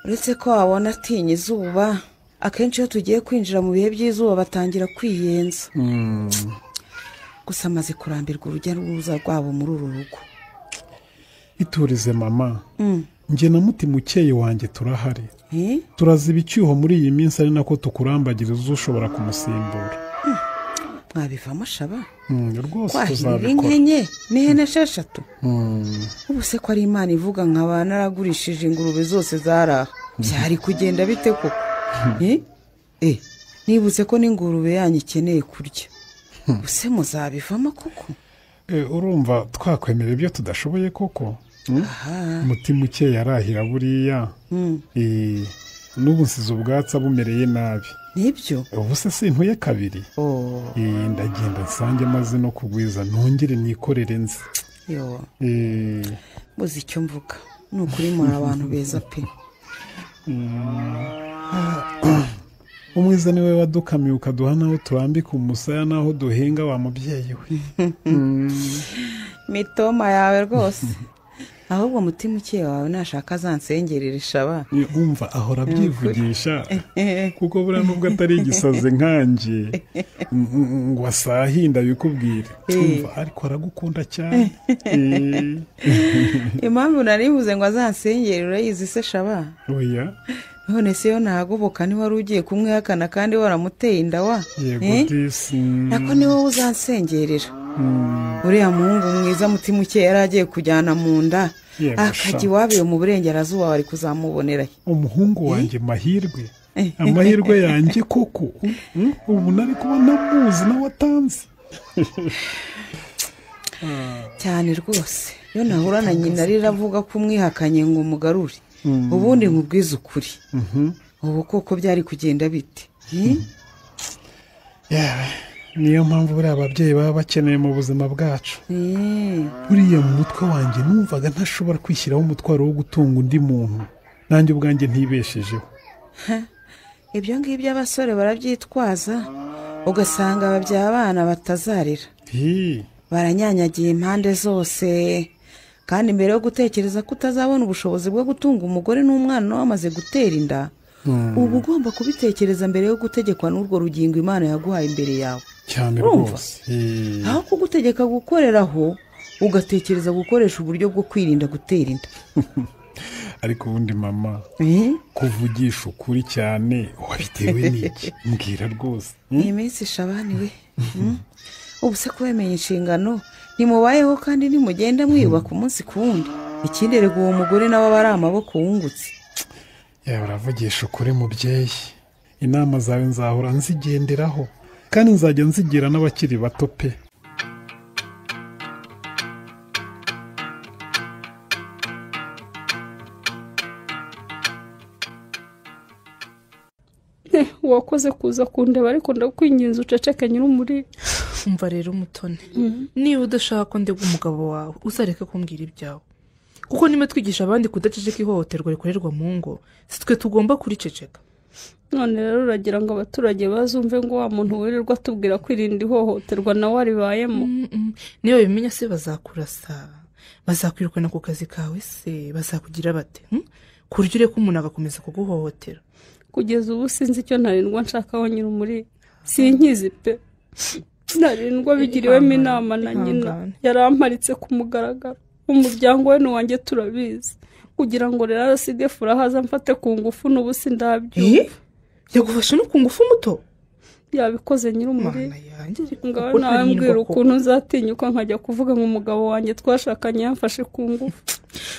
Speaker 5: uretse ko wabona atinya izuba, akenshi iyo tugiye kwinjira mu bihe by'izuba batangira kwiyenza. Gusa amaze kurambirwa urujya n'uruza rwabo muri uru rugo.
Speaker 10: Iturize mama. Njye na mutima ukeye wanjye turahari. Turaziba icyuho muri iyi minsi ari nako tukurambagiriza ushobora kumusimbura.
Speaker 5: Mwabivamo shaba?
Speaker 10: Rwose
Speaker 5: tuzabikora. Inkenye n'ihene 6. Ubu se ko ari Imana ivuga nkaba naragurishije ingurube zose zaraha. Byari kugenda bite koko? Nibutse ko n'ingurube yanyu ikeneye kurya. Ubuse muzabivamo koko?
Speaker 10: Urumva twakwemera ibyo tudashoboye koko? Mutima ukeye arahira buriya. N'ubu nsize ubwatsi abumereye nabi.
Speaker 5: Nibyo?
Speaker 10: Ubu se sintuye kabiri. Ndagenda nsange maze no kugwiza ntongere nikorere nzi.
Speaker 5: Yo. Mbuze icyo mvuga. Ni ukuri muri abantu beza pe.
Speaker 10: Umwiza niwe wadukamiye ukaduha naho turambika umusaya naho duhinga wa mubyeyi we.
Speaker 5: Mitoma yawe rwose. Ahubwo mutima ukeye wawe nashaka azansengerere shaba.
Speaker 10: Umva ahora abyivugisha kuko buriya nubwo atari igisaze nkanjye ngo asahinda bikubwire. Umva ariko aragukunda cyane.
Speaker 5: Impamvu naribuze ngo azansengere urayizi se shaba?
Speaker 10: Oya.
Speaker 5: None se yo ntagoboka ni wari ugiye kumwihakana kandi waramuteye inda wa?
Speaker 10: Yego disi.
Speaker 5: Nako ni wowe uzansengerera. Uriya muhungu mwiza mutima ukeye yari agiye kujyana mu nda akajya iwabo mu burengerazuba bari kuzamubonera.
Speaker 10: Umuhungu wanjye mahirwe, amahirwe yanjye koko. Ubu nari kuba namuzi nawe atanze.
Speaker 5: Cyane rwose. Iyo nahura na nyina riravuga ko umwihakanye ngo umugarure. Ubundi nkubwize ukuri. Ubu koko byari kugenda bite?
Speaker 10: Yewe, niyo mpamvu buriya ababyeyi baba bakeneye mu buzima bwacu. Buriya mu mutwe wanjye numvaga ntashobora kwishyiraho umutwaro wo gutunga undi muntu, nanjye ubwanjye ntibeshejeho.
Speaker 5: Ibyo ngibyo abasore barabyitwaza, ugasanga babyaye abana batazarira, baranyanyagiye impande zose. Kandi mbere yo gutekereza ko utazabona ubushobozi bwo gutunga umugore n'umwana wamaze gutera inda, uba ugomba kubitekereza mbere yo gutegekwa n'urwo rugingo Imana yaguhaye imbere yawe.
Speaker 10: Cyane rwose.
Speaker 5: Aho kugutegeka gukoreraho, ugatekereza gukoresha uburyo bwo kwirinda gutera inda.
Speaker 10: Ariko ubundi mama, kuvugisha ukuri cyane wabitewe n'iki? Mbwira rwose.
Speaker 5: Iyi minsi Shabani we, ubu se kubemenya inshingano ntimubayeho kandi ntimugenda mwiyubaka umunsi ku wundi. Ikindi rego uwo mugore nawe aba ari amaboko wungutse.
Speaker 10: Yewe, uravugisha ukuri mubyeyi. Inama zawe nzahora nzigenderaho, kandi nzajya nzigira n'abakiri bato pe.
Speaker 1: Wakoze kuza kundeba, ariko ndakwinginze uceceke nyir'umuri.
Speaker 8: Umva rero Umutoni, niba udashaka ko ndega umugabo wawe, uzareke kumbwira ibyawe, kuko niba twigisha abandi kudaceceka ihohoterwa rikorerwa mu ngo, si twe tugomba kuriceceka.
Speaker 1: None rero uragira ngo abaturage bazumve ngo wa muntu wirirwa atubwira kwirinda ihohoterwa nawe aribayemo?
Speaker 8: Niba bimenya se bazakurasa, bazakwirukana ku kazi kawe se, bazakugira bate? Ku buryo ureka umuntu agakomeza kuguhohotera.
Speaker 1: Kugeza ubu sinzi icyo ntarindwa nshakaho nyir'umuri, sinkizi pe. Ntarindwa bigiriwemo inama na nyina, yaramparitse ku mugaragaro. Umuryango we n'uwanjye turabizi. Kugira ngo rero asige Furaha aza amfate ku ngufu, n'ubu sindabyumva.
Speaker 8: Yagufashe no ku ngufu muto?
Speaker 1: Yabikoze nyir'umuri. Ngaho nawe mbwira ukuntu nzatinyuka nkajya kuvuga ngo umugabo wanjye twashakanye yamfashe ku ngufu.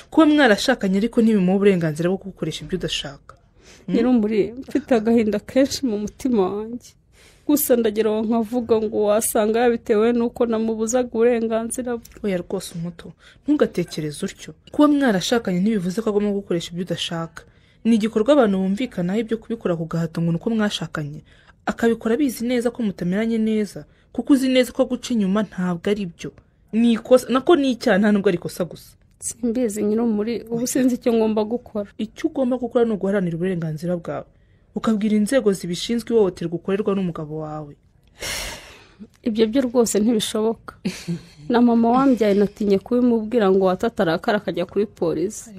Speaker 8: Kuba mwarashakanye ariko ntibimuha uburenganzira bwo gukoresha ibyo udashaka.
Speaker 1: Nyir'umuri, mfite agahinda kenshi mu mutima wanjye. Gusa ndagira ngo nkavuga ngo wasanga yabitewe n'uko namubuzaga uburenganzira bwe.
Speaker 8: Oya rwose umuto, ntugatekereze utyo. Kuba mwarashakanye ntibivuze ko agomba gukoresha ibyo udashaka. Ni igikorwa abantu bumvikanaho ibyo kubikora ku gahato ngo nuko mwashakanye, akabikora abizi neza ko mutameranye neza, kuko uzi neza ko guca inyuma ntabwo ari byo. Ni ikosa, nako ni icyaha, nta nubwo ari ikosa gusa.
Speaker 1: Simbizi nyir'umuri, ubu sinzi icyo ngomba gukora.
Speaker 8: Icyo ugomba gukora ni uguharanira uburenganzira bwawe, ukabwira inzego zibishinzwe ihohoterwa ukorerwa n'umugabo wawe.
Speaker 1: Ibyo byo rwose ntibishoboka. Na mama wambyaye natinye kubimubwira ngo watatarakara akajya kuri polisi.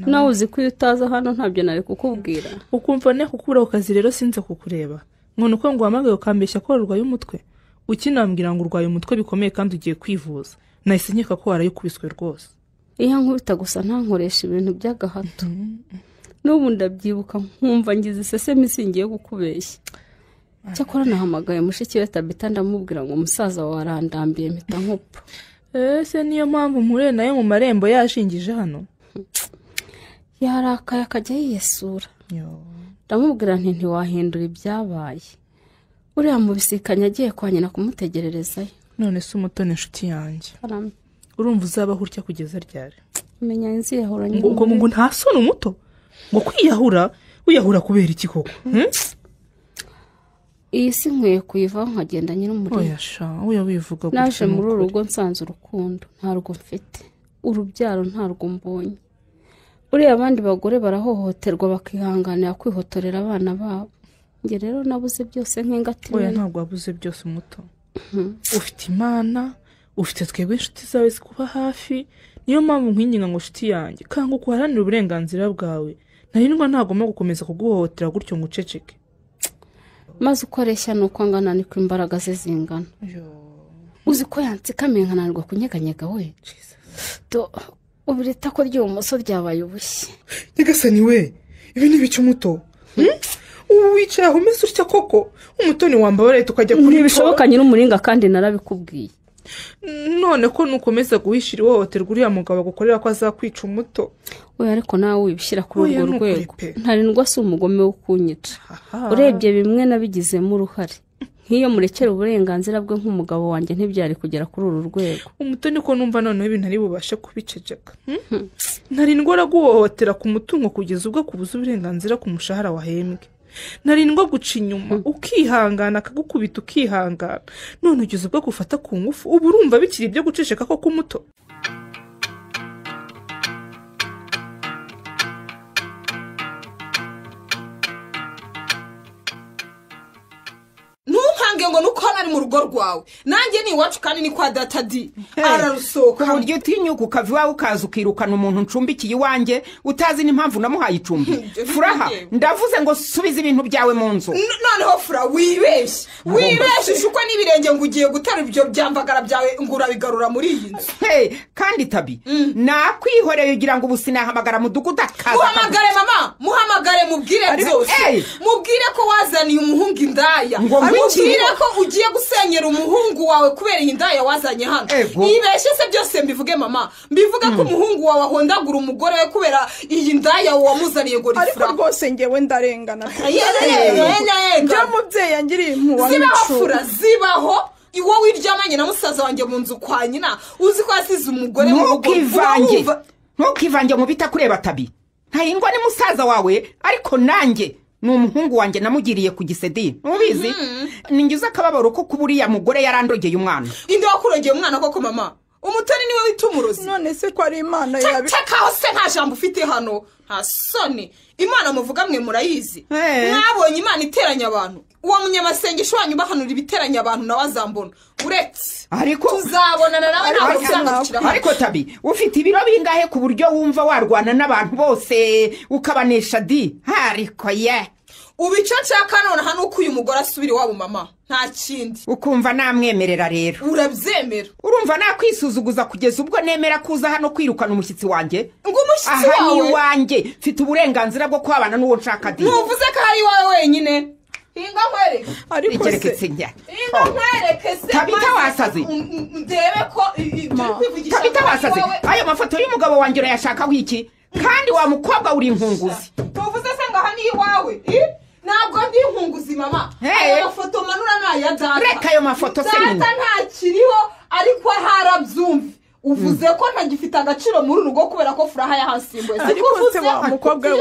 Speaker 1: Nawe uzi ko iyo utaza hano ntabyo nari kukubwira.
Speaker 8: Ukumva ne kukubura ku kazi rero sinze kukureba. Ngo nuko ngo uhamagaye ukambeshya ko warwaye umutwe. Ukinambwira ngo urwaye umutwe bikomeye kandi ugiye kwivuza. Nahise nkeka ko warayikubiswe rwose.
Speaker 1: Iyo nkubita gusa ntankoresha ibintu by'agahato. N'ubu ndabyibuka nkumva ngize isesemi singiye gukubeshya. Cyakora nahamagaye mushiki we Tabita ndamubwira ngo umusaza wawe arandambiye mpita nkupa.
Speaker 8: Ese niyo mpamvu mpuriye nayo mu marembo yashingije hano?
Speaker 1: Yarakaye akajya yiyesura. Ndamubwira nti ntiwahindura ibyabaye. Uriya mubisikanya agiye kwa nyina kumutegererezayo.
Speaker 8: None se Umutoni inshuti yanjye, urumva uzabaho utya kugeza ryari?
Speaker 1: Menya nziyahura
Speaker 8: ngo nta soni umuto, ngo kwiyahura, wiyahura kubera iki koko?
Speaker 1: Iyi si nkwiye kuyivaho nkagenda nyir'umuri.
Speaker 8: Oya sha, oya wivuga gutyo.
Speaker 1: Naje muri uru rugo nsanze urukundo ntarwo mfite, urubyaro ntarwo mbonye. Uriya abandi bagore barahohoterwa bakihanganira kwihotorera abana babo. Njye rero nabuze byose nk'ingati.
Speaker 8: Oya ntabwo wabuze byose umuto. Ufite Imana, ufite twebwe inshuti zawe zikuba hafi. Niyo mpamvu nkwinginga ngo inshuti yanjye kanguka uharanire uburenganzira bwawe. Ntarindwa ntagomba gukomeza kuguhohotera gutyo ngo uceceke.
Speaker 1: Maze uko areshya nuko angana niko imbaraga ze zingana. Uzi ko yansikamiye nkananirwa kunyeganyega we. Ubu itako ry'ibumoso ryabaye ubushye.
Speaker 8: Nyagasani we, ibi ni ibiki umuto? Ubu wicaye aho umeze utya koko? Umutoni wambabaraye tukajya kuri
Speaker 1: ntibishoboka nyir'umuringa, kandi narabikubwiye.
Speaker 8: None ko nukomeza guhishira ihohoterwa uriya mugabo agukorera ko azakwica umuto?
Speaker 1: Oya ariko nawe wibishyira kuri urwo rwego. Ntarindwa si umugome wo kunyica. Urebye bimwe nabigizemo uruhare. Nk'iyo murekera uburenganzira bwe nk'umugabo wanjye ntibyari kugera kuri uru rwego.
Speaker 8: Umutoni ko numva noneho ibintu ari bubashe kubiceceka. Ntarindwa araguhohotera ku mutungo kugeza ubwo kubuza uburenganzira ku mushahara wahembwe. Ntarindwa guca inyuma ukihangana akagukubita ukihangana, none ugeze ubwo gufata ku ngufu. Ubu urumva bikiri ibyo guceceka ko kumuto.
Speaker 4: Ntunkange ngo nuko hano ari mu rugo rwawe, nanjye ni iwacu kandi ni kwa data di ararusohoka.
Speaker 3: Ku buryo utinyuka ukava iwawe ukaza ukirukana umuntu ncumbikiye iwanjye utazi n'impamvu namuhaye icumbi. Furaha, ndavuze ngo subiza ibintu byawe mu nzu.
Speaker 4: Noneho Fura, wibeshye wibeshye ushukwe n'ibirenge ngo ugiye gutera ibyo byamvagara byawe ngo urabigarura muri iyi nzu.
Speaker 3: Kandi Tabi, nakwihoreye ugira ngo ubu sinahamagara mudugudu akaza.
Speaker 4: Muhamagare mama, muhamagare mubwire byose, mubwire ko wazaniye umuhungu indaya, mubwire ko ugiye gusenyera umuhungu wawe kubera iyi ndaya wazanye hano. Nibeshye se byose mbivuge mama, mbivuge ko umuhungu wawe ahondagura umugore we kubera iyi ndaya wamuzaniye ngo rifura.
Speaker 9: Ariko rwose ngewe ndarengana. Njye mubyeyi yangiriye impuhwe.
Speaker 4: Zibaho Fura, zibaho. Iwo wiryamanye na musaza wanjye mu nzu kwa nyina, uzi ko asize umugore mu rugo.
Speaker 3: Ntukivange mu bitakureba Tabi. Ntahingwa ni musaza wawe, ariko nanjye ni umuhungu wanjye namugiriye ku gisedi. Ntubizi? Ningize akababaro ko kuburiya mugore yarandogeye umwana.
Speaker 4: Inde wakurogeye umwana koko mama? Umutoni niwe wita umurozi.
Speaker 9: None se ko ari Imana yabi.
Speaker 4: Cekaho se nta jambo ufite hano. Nta soni. Imana muvuga mwe murayizi. Mwabonye Imana iteranya abantu. Uwo munyamasengesho wanyu bahanura ibiteranya abantu nawe azambona. Uretse
Speaker 3: ariko
Speaker 4: tuzabonana nawe ntabwo tuzangukira.
Speaker 3: Ariko Tabi, ufite ibiro bingahe ku buryo wumva warwana n'abantu bose ukabanesha di? Ariko ye
Speaker 4: ubu icyo nshaka nonaha ni uko uyu mugore asubira iwabo mama, nta kindi.
Speaker 3: Ukumva namwemerera rero?
Speaker 4: Urabyemera?
Speaker 3: Urumva nakwisuzuguza kugeza ubwo nemera kuza hano kwirukana umushyitsi wanjye?
Speaker 4: Ngo umushyitsi wawe?
Speaker 3: Aha ni iwanjye, mfite uburenganzira bwo kuhabana n'uwo nshaka di.
Speaker 4: Ntuvuze ko ari iwawe wenyine? Hinga nkwereke.
Speaker 3: Ariko se
Speaker 4: hinga nkwereke se.
Speaker 3: Tabita wasaze.
Speaker 4: Ndebe ko ibyo uri kwivugisha.
Speaker 3: Tabita wasaze. Ayo mafoto y'umugabo wanjye urayashakaho iki? Kandi wa mukobwa uri inkunguzi.
Speaker 4: Tuvuze se ngo aha ni iwawe? Ntabwo ndi inkunguzi mama. Ayo mafoto manura ni aya data.
Speaker 3: Reka ayo mafoto se nyine.
Speaker 4: Data ntakiriho ariko harabyumve. Uvuze ko ntagifite agaciro muri rugo kubera ko Furaha yahasimbuye.
Speaker 9: Ariko se wa mukobwa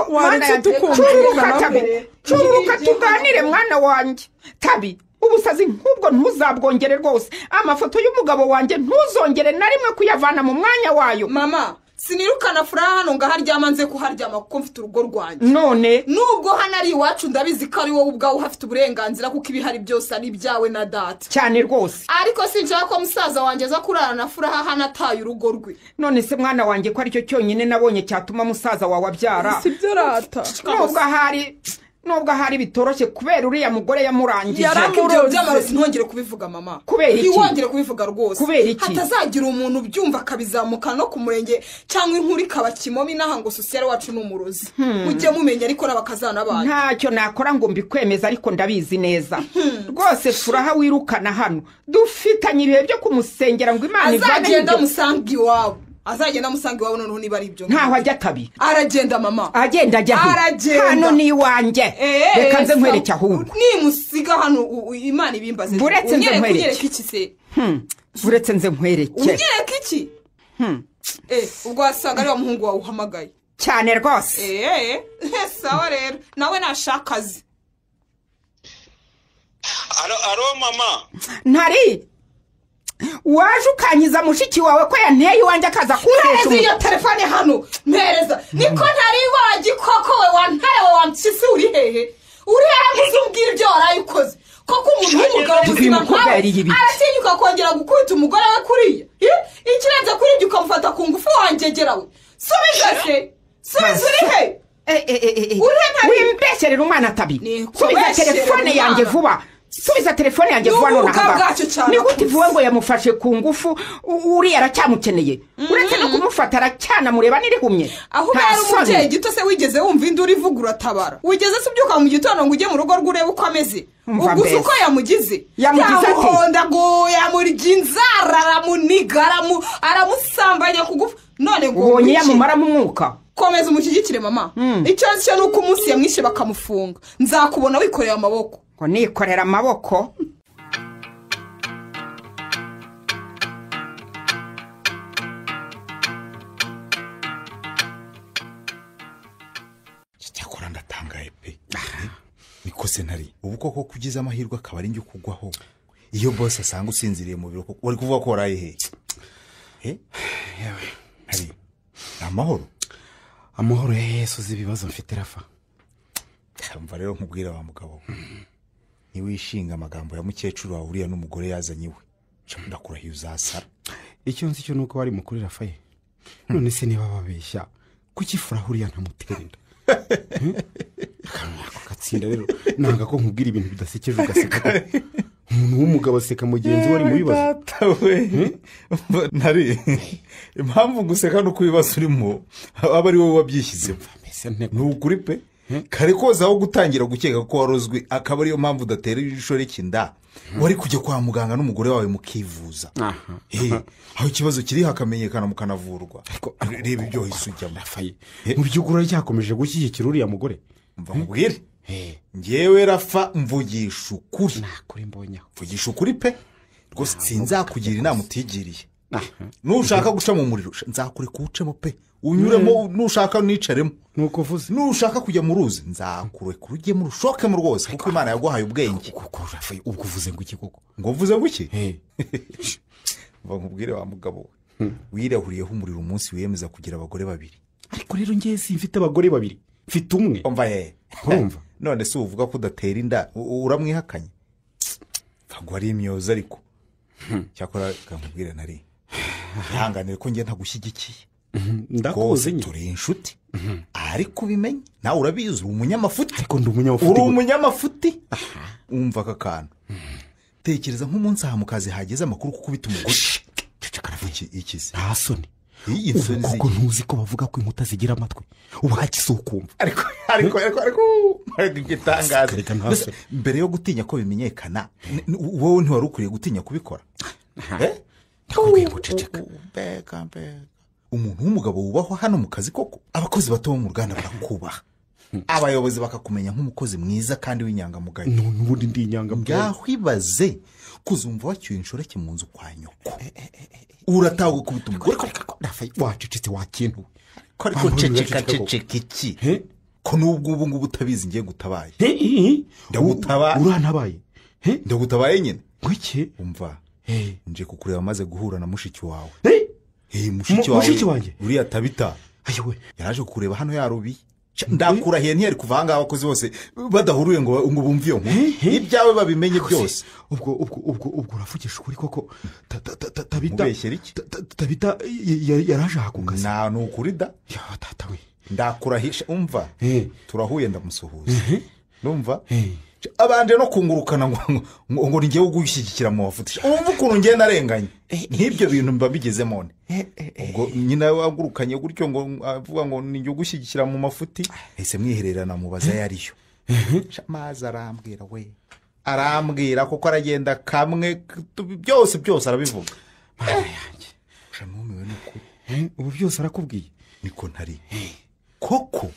Speaker 9: waretse tukumvikana.
Speaker 3: Cururuka tuganire mwana wanjye. Tabi, ubusazi nk'ubwo ntuzabwongere rwose. Amafoto y'umugabo wanjye ntuzongere na rimwe kuyavana mu mwanya wayo.
Speaker 4: Mama, sinirukana Furaha hano ngo aharyama nze kuharyama kuko mfite urugo rwanjye.
Speaker 3: None
Speaker 4: nubwo hano ari iwacu ndabizi ko ari wowe ubwawe uhafite uburenganzira kuko ibihari byose ari ibyawe na data.
Speaker 3: Cyane rwose.
Speaker 4: Ariko sinshaka ko musaza wanjye aza kurara na Furaha hano ataye urugo rwe.
Speaker 3: None se mwana wanjye ko aricyo cyonyine nabonye cyatuma musaza wawe abyara?
Speaker 9: Sibyo rata.
Speaker 3: Nubwo ahari bitoroshye kubera uriya mugore yamurangije.
Speaker 4: Ibyo by'amarozi ntongere kubivuga mama.
Speaker 3: Kubera iki?
Speaker 4: Ntiwongere kubivuga rwose.
Speaker 3: Kubera iki?
Speaker 4: Hatazagira umuntu ubyumva akabizamuka no ku murenge cyangwa inkuru ikaba kimomi inaha ngo sosiyete wacu ni umurozi. Mujye mumenya ariko n'abakazana banyu.
Speaker 3: Ntacyo nakora ngo mbikwemeza ariko ndabizi neza. Rwose Furaha wirukana hano. Dufitanye ibihe byo kumusengera ngo Imana ivane.
Speaker 4: Azagenda musanga iwabo. Azagenda musanga iwabo noneho niba ari ibyo.
Speaker 3: Ntaho ajya Tabi.
Speaker 4: Aragenda mama.
Speaker 3: Agenda ajya he?
Speaker 4: Aragenda.
Speaker 3: Hano ni iwanjye. Reka nze nkwereke ahubwo.
Speaker 4: Nimusiga hano Imana ibimbaze.
Speaker 3: Buretse nze nkwereke.
Speaker 4: Unyereke iki se?
Speaker 3: Buretse nze nkwereke.
Speaker 4: Unyereke iki? Ubwo wasanga ari wa muhungu wawe uhamagaye.
Speaker 3: Cyane rwose.
Speaker 4: Sawa rero. Nawe nashaka akazi.
Speaker 13: Alo mama.
Speaker 3: Ntari. Waje ukanyiza mushiki wawe ko yanteye iwanjye akaza kuntesha.
Speaker 4: Mpereza iyo telefone hano. Mpereza. Niko ntari iwanjye koko we wantare we wampyisi uri hehe? Uri hehe ngo umbwire ibyo waraye ukoze? Koko umuntu w'umugabo muzima nkawe aratinyuka kongera gukubita umugore we kuriya? Ikirenze kuri ibyo ukamufata ku ngufu wangegera we. Subiza se. Subiza uri he?
Speaker 3: Wimbesherera umwana Tabi. Subiza telefone yanjye vuba. Subiza telefone yanjye vuba none aha. Ni gute ivuwe ngo yamufashe ku ngufu uriya aracyamukeneye? Uretse no kumufata aracyanamureba n'irihumye.
Speaker 4: Aho ubera umubyeyi gito se wigeze wumva induru ivuga uratabara? Wigeze se ubyuka mu gitondo ngo ujye mu rugo rw'urebe uko ameze? Ubwo uzi uko yamugize? Yamuhondaguye, yamurya inzara, aramuniga, aramusambanya ku ngufu. None ngo
Speaker 3: ubonye yamumaramo umwuka.
Speaker 4: Komeza umushyigikire mama. Icyo nzi cyo ni uko umunsi yamwishe bakamufunga. Nzakubona wikoreye amaboko.
Speaker 3: Ngo nikorera amaboko.
Speaker 6: Cyakora ndatangaye pe. Niko se ntari ubu koko kugize amahirwe akaba ari njye ukugwaho. Iyo boss asanga usinziriye mu biro wari kuvuga ko waraye he?
Speaker 7: Yewe
Speaker 6: ntari amahoro.
Speaker 7: Amahoro ya Yesu z'ibibazo mfite Rafa.
Speaker 6: Mva rero nkubwira wa mugabo. Niwishinga amagambo ya mukecuru wawe uriya n'umugore yazanye iwe. Ndakurahiye uzasara.
Speaker 7: Icyo nzi cyo nuko wari mukuri Rafa ye. None se niba babeshya kuki Furaha uriya ntamutera inda? Akanwa katsinda rero nanga ko nkubwira ibintu bidasekeje ugaseka. Umuntu w'umugabo aseka mugenzi we ari mu bibazo.
Speaker 6: Ntari impamvu guseka no kubibazo urimo aba ari wowe wabyishyizemo. Ni ukuri pe. Kare koza aho gutangira gukeka ko warozwe akaba ariyo mpamvu udatera ijisho rikinda. Wari kujya kwa muganga n'umugore wawe mukivuza. Aho ikibazo kiri hakamenyekana mukanavurwa. Reba ibyo hisujyamo.
Speaker 7: Mu by'ukuri cyakomeje gushyigikira uriya mugore.
Speaker 6: Mva nkubwire. Njyewe Rafa mvugisha ukuri.
Speaker 7: Nakuri mbonyaho.
Speaker 6: Mvugisha ukuri pe. Rwose sinzakugira inama utigiriye. Nushaka guca mu muriro nzakureka uwucemo pe. Unyuremo nushaka nicaremo.
Speaker 7: Nuko uvuze.
Speaker 6: Nushaka kujya mu ruzi nzakureka urujyemo urushokemo rwose kuko Imana yaguhaye ubwenge.
Speaker 7: Kuko Rafa ubwo uvuze ngo iki koko?
Speaker 6: Ngo uvuze ngo iki? Mva nkubwire wa mugabo we. Wirahuriyeho umuriro umunsi wiyemeza kugira abagore babiri.
Speaker 7: Ariko rero njye simfite abagore babiri. Mfite umwe.
Speaker 6: Umva he.
Speaker 7: Urumva?
Speaker 6: None se uvuga ko udatera inda uramwihakanye? Ntabwo ari imyoza ariko. Cyakora kankubwira nari. Ihanganire ko njye ntagushyigikiye.
Speaker 7: Ndakuzi nyine.
Speaker 6: Turi inshuti. Ariko ubimenye nawe urabizi uri umunyamafuti.
Speaker 7: Ariko ndi umunyamafuti.
Speaker 6: Uri umunyamafuti. Umva aka kantu. Tekereza nk'umunsi aha mu kazi hageze amakuru kukubita umugore. Iki se?
Speaker 7: Nta soni. Kuko ntuzi ko bavuga ko inkuta zigira amatwi. Ubu hakisukumva.
Speaker 6: Ariko igitangaza. Mbere yo gutinya ko bimenyekana wowe ntiwari ukwiye gutinya kubikora.
Speaker 7: Ndakubwiye ngo ceceka.
Speaker 6: Mbega. Umuntu w'umugabo wubahwa hano mu kazi koko. Abakozi bato mu ruganda barakubaha. Abayobozi bakakumenya nk'umukozi mwiza kandi w'inyangamugayo.
Speaker 7: N'ubundi ndi inyangamugayo.
Speaker 6: Ngahwibaze kuzumva wacyuye inshoreke mu nzu kwa nyoko. Urataha gukubita umugore.
Speaker 7: Wacecetse wakintu.
Speaker 6: Ariko ceceka iki? Ko nubwo ubu ngubu utabizi ngiye gutabaye. Ndagutabaye.
Speaker 7: Urantabaye.
Speaker 6: Ndagutabaye nyine.
Speaker 7: Ngwiki?
Speaker 6: Umva. Nje kukureba maze guhura na mushiki wawe. Mushiki wanjye. Uriya Tabita.
Speaker 7: Ayiwe.
Speaker 6: Yaraje kukureba hano yarubiye. Ndakurahiye ntiyari kuva ahangaha abakozi bose badahuruye ngo bumve iyo nkuru. Ibyawe babimenye byose.
Speaker 7: Ubwo uravugisha ukuri koko. Tabita.
Speaker 6: Mubeshyera iki?
Speaker 7: Tabita yaraje aha ku kazi.
Speaker 6: Nta ni ukuri da.
Speaker 7: Ya tata we.
Speaker 6: Ndakurahisha umva. Turahuye ndamusuhuza. Numva? Abanje no kungurukana ngo ni ngewe ugushyigikira mu bafutisha. Umva ukuntu ngiye narenganye. Nk'ibyo bintu mba bigezemo none. Ubwo nyina wagurukanye gutyo ngo avuga ngo ni ngewe ugushyigikira mu mafuti. Ese mwihererana mubaza yariyo. Maze arambwira we. Arambwira kuko aragenda kamwe byose arabivuga.
Speaker 7: Mana yanjye.
Speaker 6: Numiwe n'ukuri.
Speaker 7: Ubu byose arakubwiye.
Speaker 6: Niko ntari. Koko.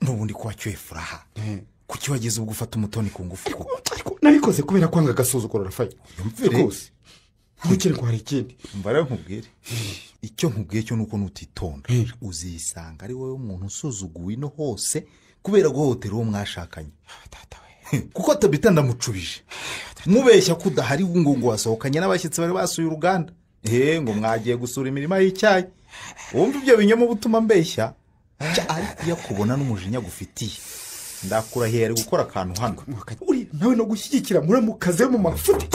Speaker 6: Nubundi ko wacyuye Furaha. Kuki wageze ubwo ufata umutoni ku ngufu koko?
Speaker 7: Ariko nabikoze kubera kwanga agasuzuguro Rafa.
Speaker 6: Rwose.
Speaker 7: Ntukire ngo hari ikindi.
Speaker 6: Mva rero nkubwire. Icyo nkubwiye cyo nuko nutitonda. Uzisanga ari wowe umuntu usuzuguwe ino hose kubera guhohotera uwo mwashakanye.
Speaker 7: Tata we.
Speaker 6: Kuko Tabita ndamucubije. Mubeshya ko udahari ngo wasohokanye n'abashyitsi bari basuye uruganda. Ngo mwagiye gusura imirima y'icyayi. Wumva ibyo binyoma butuma mbeshya. Ariko iyo akubona n'umujinya gufitiye ndakurahiye ari gukora akantu hano.
Speaker 7: Uri nawe no gushyigikira muramukaze mu mafuti.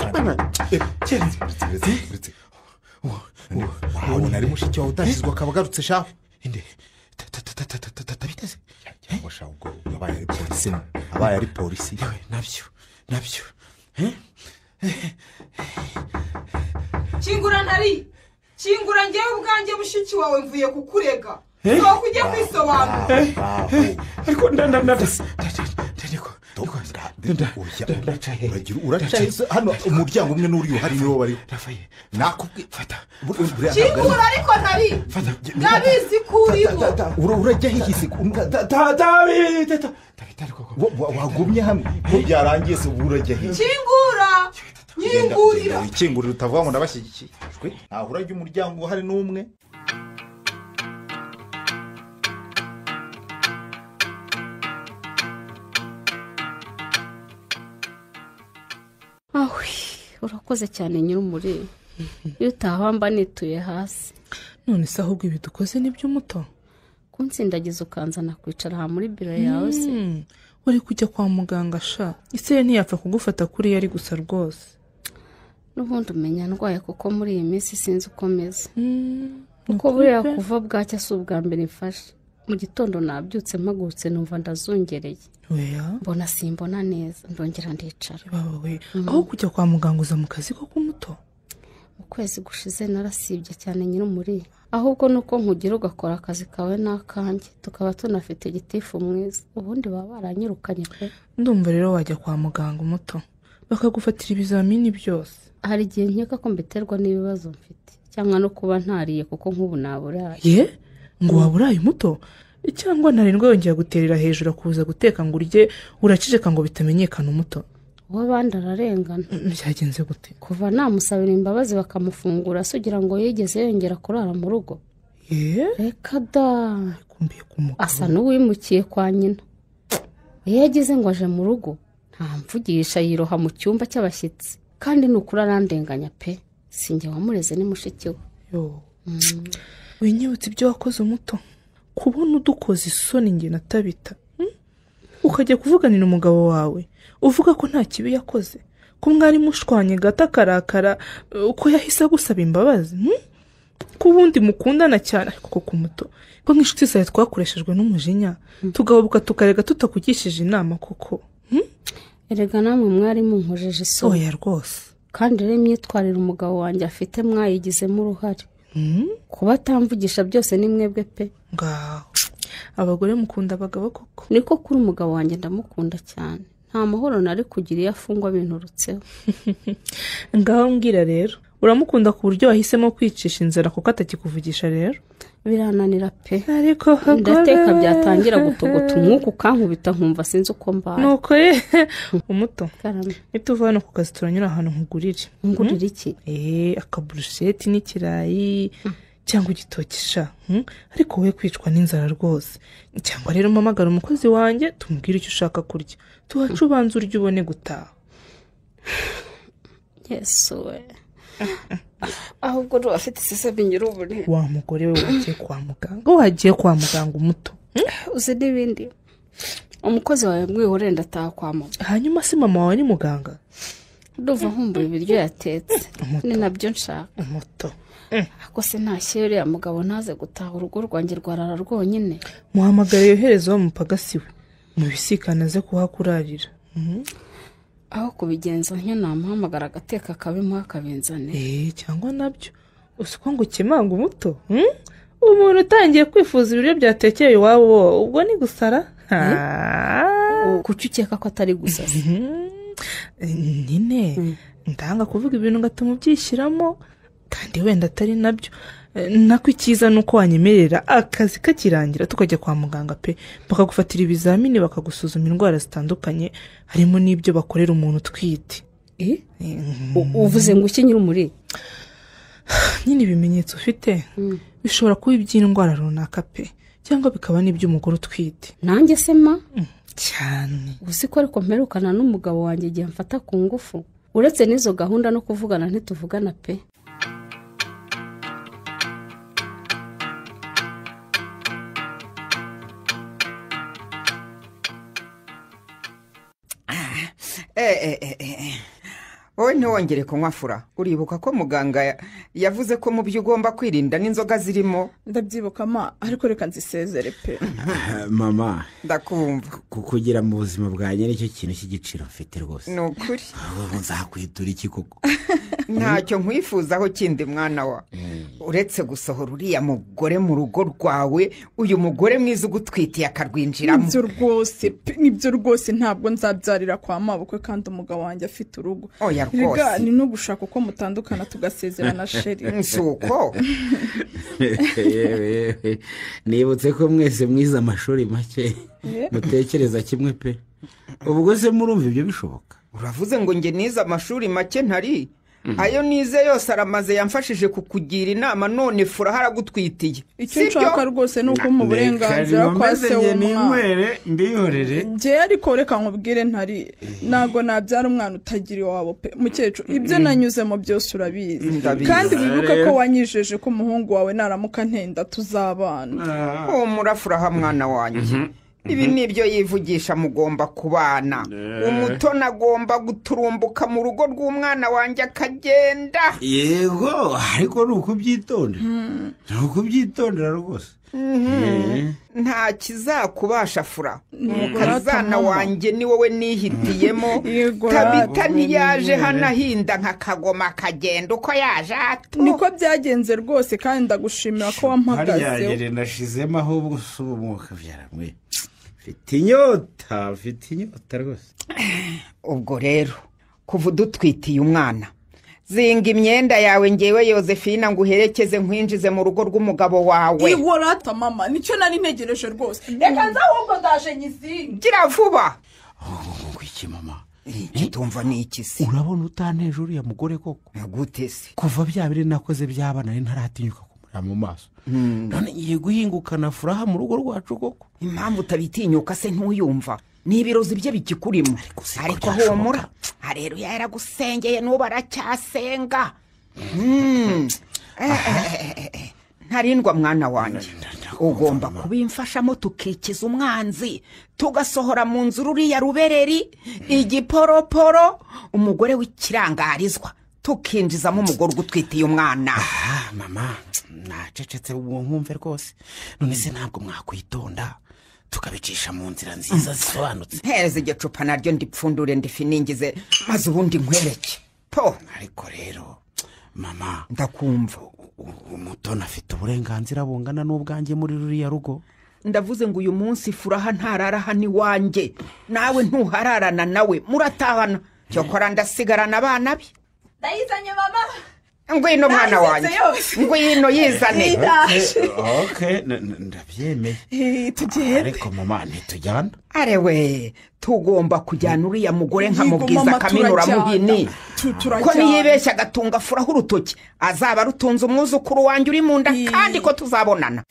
Speaker 6: Wabona ari mushiki wawe utashyizwe akaba agarutse shaho.
Speaker 7: Inde Tabita se?
Speaker 6: Cyangwa shaho ubwo abaye ari polisi. Abaye ari polisi.
Speaker 7: Nabyo.
Speaker 4: Kingura ntari. Kingura ngewe ubwanjye mushiki wawe mvuye kukurega. Nuko ujye kwisobanura.
Speaker 7: Ariko
Speaker 6: Uraca hano umuryango umwe n'uri uhari niwo bariho. Nakubwiye fata.
Speaker 9: Kingura ariko ntari. Ndabizi ko urimo.
Speaker 6: Urajya hihise. Wagumye hamwe ko byarangiye se urajya hehe?
Speaker 9: Kingura. Nyingurira.
Speaker 6: Ikingurira utavuga ngo ndabashyigikiye. Ntaho urajya umuryango uhari n'umwe.
Speaker 1: Urakoze cyane nyir'umuri. Iyo utahamba nituye hasi.
Speaker 8: None se ahubwo ibi dukoze nibyo muto?
Speaker 1: Kunsindagiza ukanzana kwicara aha muri biro yawe se.
Speaker 8: Uri kujya kwa muganga sha. Ise ntiyapfa kugufata kuri yari gusa rwose.
Speaker 1: N'ubundi umenya ndwaye kuko muri iyi minsi sinzi uko meze. Kuko buriya kuva bwacya si ubwa mbere mfashe. Mu gitondo nabyutse mpagurutse numva ndazungereye. Mbona simbona neza ndongera ndicara.
Speaker 8: Aho kujya kwa muganga uza mu kazi ko kumuto.
Speaker 1: Mu kwezi gushize narasibye cyane nyir'umuri. Ahubwo nuko nkugira ugakora akazi kawe n'akanjye tukaba tunafite gitifu mwiza. Ubundi baba baranyirukanye pe.
Speaker 8: Ndumva rero wajya kwa muganga umuto bakagufatira ibizamini byose.
Speaker 1: Hari igihe nkeka ko mbiterwa n'ibibazo mfite cyangwa no kuba ntariye kuko nk'ubu naburaye.
Speaker 8: Ye? Ngo waburaye umuto? Cyangwa ntarindwa yongera guterera hejuru akuza guteka ngo urye uraceceka ngo bitamenyekana umuto.
Speaker 1: Uw'abandi ararengana.
Speaker 8: Byagenze gute?
Speaker 1: Kuva namusabira imbabazi bakamufungura sugira ngo yigeze yongera kurara mu rugo. Reka da. Asa n'uwimukiye kwa nyina. Iyo yagize ngo aje mu rugo ntamvugisha yiroha mu cyumba cy'abashyitsi. Kandi ni ukuri arandenganya pe. Sinjye wamureze ni mushiki we.
Speaker 8: Winyibutse ibyo wakoze umuto. Kubona udukoze isoni nge natabita. Ukajya kuvuganira umugabo wawe uvuga ko nta kibi yakoze, ko mwari mushwanye gato akarakara, uko yahise agusaba imbabazi, ko ubundi mukundana cyane. Ariko koko muto, ko nk'inshuti zawe twakoreshejwe n'umujinya tugahubuka tukarega tutakugishije inama koko.
Speaker 1: Erega namwe mwari munkojeje isoni.
Speaker 8: Oya rwose.
Speaker 1: Kandi rero imyitwarire umugabo wanjye afite mwayigizemo uruhare. Kuba atamvugisha byose ni mwebwe pe.
Speaker 8: Ngaho abagore mukunda abagabo koko.
Speaker 1: Niko kuri umugabo wanjye ndamukunda cyane. Nta mahoro nari kugira iyo afungwa binturutseho.
Speaker 8: Ngaho mbwira rero, uramukunda ku buryo wahisemo kwicisha inzara kuko atakikuvugisha rero?
Speaker 1: Birananira pe.
Speaker 8: Ariko
Speaker 1: ndateka byatangira gutogota umwuka ukankubita nkumva sinzi uko mbaye.
Speaker 8: Nuko ye umuto. Nituva hano ku kazi turanyura ahantu nkugurire.
Speaker 1: Ngurira iki?
Speaker 8: Akaburusheti n'ikirayi. Cyangwa igitoki sha. Ariko wowe kwicwa n'inzara rwose. Cyangwa rero mpamagara umukozi wanjye tumubwire icyo ushaka kurya. Tuhace ubanza urya ubone gutaha.
Speaker 1: Yesu we. Ahubwo ndo afite iseseme nyir'ubure.
Speaker 8: Wa mugore we wagiye kwa muganga. Wagiye kwa muganga umuto.
Speaker 1: Uzi n'ibindi. Umukozi wawe mwihorere ndataha kwa mama.
Speaker 8: Hanyuma se mama wawe ni muganga?
Speaker 1: Ndumva nkumbuye ibiryo yatetse. Ni nabyo nshaka.
Speaker 8: Umuto.
Speaker 1: Ako se ntashye uriya mugabo ntaze gutaha urugo rwanjye rwarara rwonyine.
Speaker 8: Muhamagare yohereza wa mupagasi we mubisikana aze kuhakurarira.
Speaker 1: Aho kubigenza nkyo namuhamagara agateka akabimuha akabinzanira.
Speaker 8: Cyangwa nabyo uzi ko ngo ukemanga umuto. Umuntu utangiye kwifuza ibiryo byatekeye iwabo ubwo ni gusara.
Speaker 1: Kuki ukeka ko atari gusasa?
Speaker 8: Nyine ndanga kuvuga ibintu ngatuma ubyishyiramo kandi wenda atari nabyo. Nako icyiza nuko wanyemerera akazi kakirangira tukajya kwa muganga pe, bakagufatira ibizamini bakagusuzuma indwara zitandukanye harimo n'ibyo bakorera umuntu utwite.
Speaker 1: Uvuze ngo iki nyir'umuri?
Speaker 8: Nyine ibimenyetso ufite bishobora kuba iby'indwara runaka pe, cyangwa bikaba n'iby'umugore utwite.
Speaker 1: Nanjye se ma
Speaker 8: cyane.
Speaker 1: Uzi ko ariko mperukana n'umugabo wanjye igihe mfata ku ngufu. Uretse n'izo gahunda no kuvugana ntituvugana pe.
Speaker 3: Wowe ntiwongere kunywa fura. Uribuka ko muganga yavuze ko mu byo ugomba kwirinda n'inzoga zirimo?
Speaker 9: Ndabyibuka ma, ariko reka nzisezere pe.
Speaker 7: Mama,
Speaker 3: ndakumva.
Speaker 7: Kukugira mu buzima bwanjye nicyo kintu cy'igiciro mfite rwose.
Speaker 3: Ni ukuri.
Speaker 7: Nzakwitura iki koko?
Speaker 3: Ntacyo nkwifuzaho kindi mwana wa. Uretse gusohora uriya mugore mu rugo rwawe, uyu mugore mwiza ugutwitiye akarwinjiramo.
Speaker 9: Nibyo rwose, nibyo rwose, ntabwo nzabyarira kwa mabukwe kandi umugabo wanjye afite urugo.
Speaker 3: Oya rwose.
Speaker 9: Ni no gushaka uko mutandukana tugasezerana sheri.
Speaker 3: Suko.
Speaker 7: Nibutse ko mwese mwize amashuri make mutekereza kimwe pe. Ubwo se murumva ibyo bishoboka?
Speaker 3: Uravuze ngo nge nize amashuri make ntari? Ayo nize yose aramaze yamfashije kukugira inama, none Furaha aragutwitiye.
Speaker 9: Icyo nshaka rwose ni uko mu burenganzira kwa se w'umwana
Speaker 7: mbihorere.
Speaker 9: Njye ariko reka nkubwire ntari, ntabwo nabyara umwana utagira iwabo pe. Mukecuru, ibyo nanyuzemo byose urabizi, kandi wibuke ko wanyijeje ko umuhungu wawe naramuka ntenda tuzabana.
Speaker 3: Humura Furaha mwana wanjye, ibi nibyo yivugisha, mugomba kubana. Umutoni agomba guturumbuka mu rugo rw'umwana wanjye akagenda.
Speaker 7: Yego, ariko ni ukubyitondera, ni ukubyitondera rwose.
Speaker 3: Nta kizakubasha Fura, umukazana wanjye ni wowe nihitiyemo. Tabita ntiyaje hano ahinda nka kagoma akagenda uko yaje ato.
Speaker 9: Niko byagenze rwose, kandi ndagushimira ko wampagazeho.
Speaker 7: Nashizemo ahubwo si umwuka byaramwe. Mfite inyota, mfite inyota rwose.
Speaker 3: Ubwo rero kuva udutwitiye umwana, zinga imyenda yawe ngewe Yozefina nguherekeze nkwinjize mu rugo rw'umugabo wawe.
Speaker 9: Iworata mama, nicyo nari ntegereje rwose. Reka nza ahubwo ndaje nyizinga.
Speaker 3: Gira vuba.
Speaker 7: Ngwiki mama.
Speaker 3: Kitumva ni iki se?
Speaker 7: Urabona utanteje uriya mugore koko?
Speaker 3: Gute se?
Speaker 7: Kuva bya biri nakoze byabana nari ntaratinyuka kumureba mu maso. None ngiye guhingukana Furaha mu rugo rwacu koko?
Speaker 3: Impamvu utabitinyuka se ntuyumva? Ni ibirozi bye bikikurimo. Ariko humura, rero yaragusengeye n'ubu aracyasenga. Ntarindwa mwana wanjye, ugomba kubimfashamo tukikiza umwanzi, tugasohora mu nzu ruriya rubereri igiporoporo, umugore w'ikirangarizwa, tukinjizamo umugore ugutwitiye umwana.
Speaker 7: Mama, nacecetse uwo nkumve rwose. None se ntabwo mwakwitonda tukabicisha mu nzira nziza zisobanutse?
Speaker 3: Mpereza igicupa naryo ndipfundure ndifiningize maze ubundi nkwereke. Po.
Speaker 7: Ariko rero mama,
Speaker 3: ndakumva.
Speaker 7: Umutoni afite uburenganzira bungana n'ubwanjye muri ruriya rugo.
Speaker 3: Ndavuze ngo uyu munsi Furaha ntarara hano iwanjye, nawe ntuhararana nawe, muratahana. Cyokora ndasigarana abana be.
Speaker 9: Ndayizanye mama.
Speaker 3: Ngwino mwana wanjye, ngwino yizane.
Speaker 7: Okay, ndabyemeye.
Speaker 9: Tugende.
Speaker 7: Ariko mama ntitujyana.
Speaker 3: Arewe, tugomba kujyana uriya mugore nkamubwiza kaminura muhini. Ko niyibeshya agatunga Furaha urutoki, azaba rutunze umwuzukuru wanjye uri mu nda, kandi ko tuzabonana.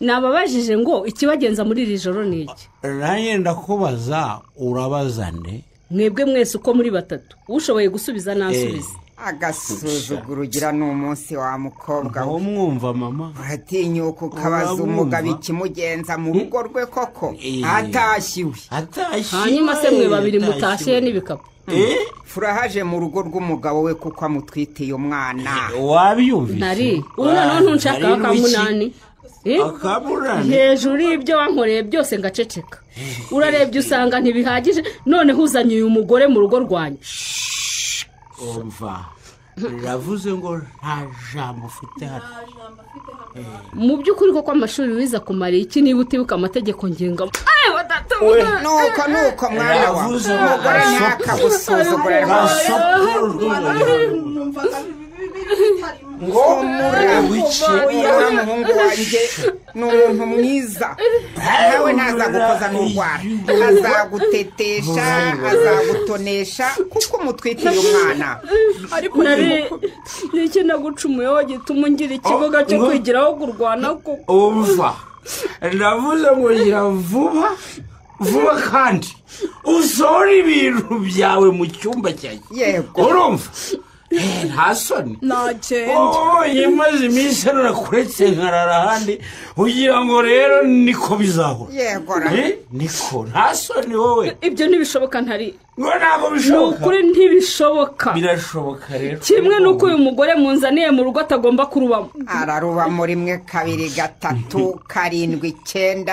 Speaker 1: Nababajije ngo ikibagenza muri iri joro ni iki?
Speaker 7: Nanjye ndakubaza, urabaza nde?
Speaker 1: Mwebwe mwese uko muri batatu, ushoboye gusubiza nasubize.
Speaker 3: Agasuzuguro ugira ni umunsi wa mukobwa we.
Speaker 7: Umwumva mama?
Speaker 3: Uratinyuka ukabaza umugabo ikimugenza mu rugo rwe koko? Atashyiwe.
Speaker 1: Hanyuma se mwe babiri mutashye n'ibikapu?
Speaker 3: Furahaje mu rugo rw'umugabo we kuko amutwitiye umwana.
Speaker 7: Wabyumvise?
Speaker 1: Ntari, ubu noneho ntunshaka akamunani. Hejuru y'ibyo wankoreye byose ngaceceka. Urarebye usanga ntibihagije, noneho uzanye uyu mugore mu rugo rwanjye.
Speaker 7: Umva, ravuze ngo nta jambo ufite hano.
Speaker 1: Mu by'ukuri koko amashuri wiza kumara iki niba utibuka amategeko ngenga?
Speaker 3: Nuko nuko mwana wa umugore ntakagusuzugure rwose. Ngo mura muhungu wanjye ni umuntu mwiza, nawe ntazagukoza n'urwara, azagutetesha, azagutonesha kuko umutwitiye umwana.
Speaker 1: Ariko niki nagucumuyeho gituma ungira ikibuga cyo kwigiraho kurwana koko?
Speaker 7: Umva, ndavuze ngo gira vuba vuba kandi usohora ibintu byawe mu cyumba cyanjye.
Speaker 3: Yego.
Speaker 7: Urumva? Nta soni.
Speaker 9: Nagenda.
Speaker 7: Imaze iminsi narakuretse nkarara ahandi ugira ngo rero niko bizahora.
Speaker 3: Yego.
Speaker 7: Niko nta soni wowe.
Speaker 1: Ibyo ntibishoboka ntari.
Speaker 7: Ngo ntabwo bishoboka.
Speaker 1: Ni ukuri ntibishoboka.
Speaker 7: Birashoboka rero.
Speaker 1: Kimwe nuko uyu mugore munzaniye mu rugo atagomba kurubamo.
Speaker 3: Ararubamo 1 2 3 7 9 10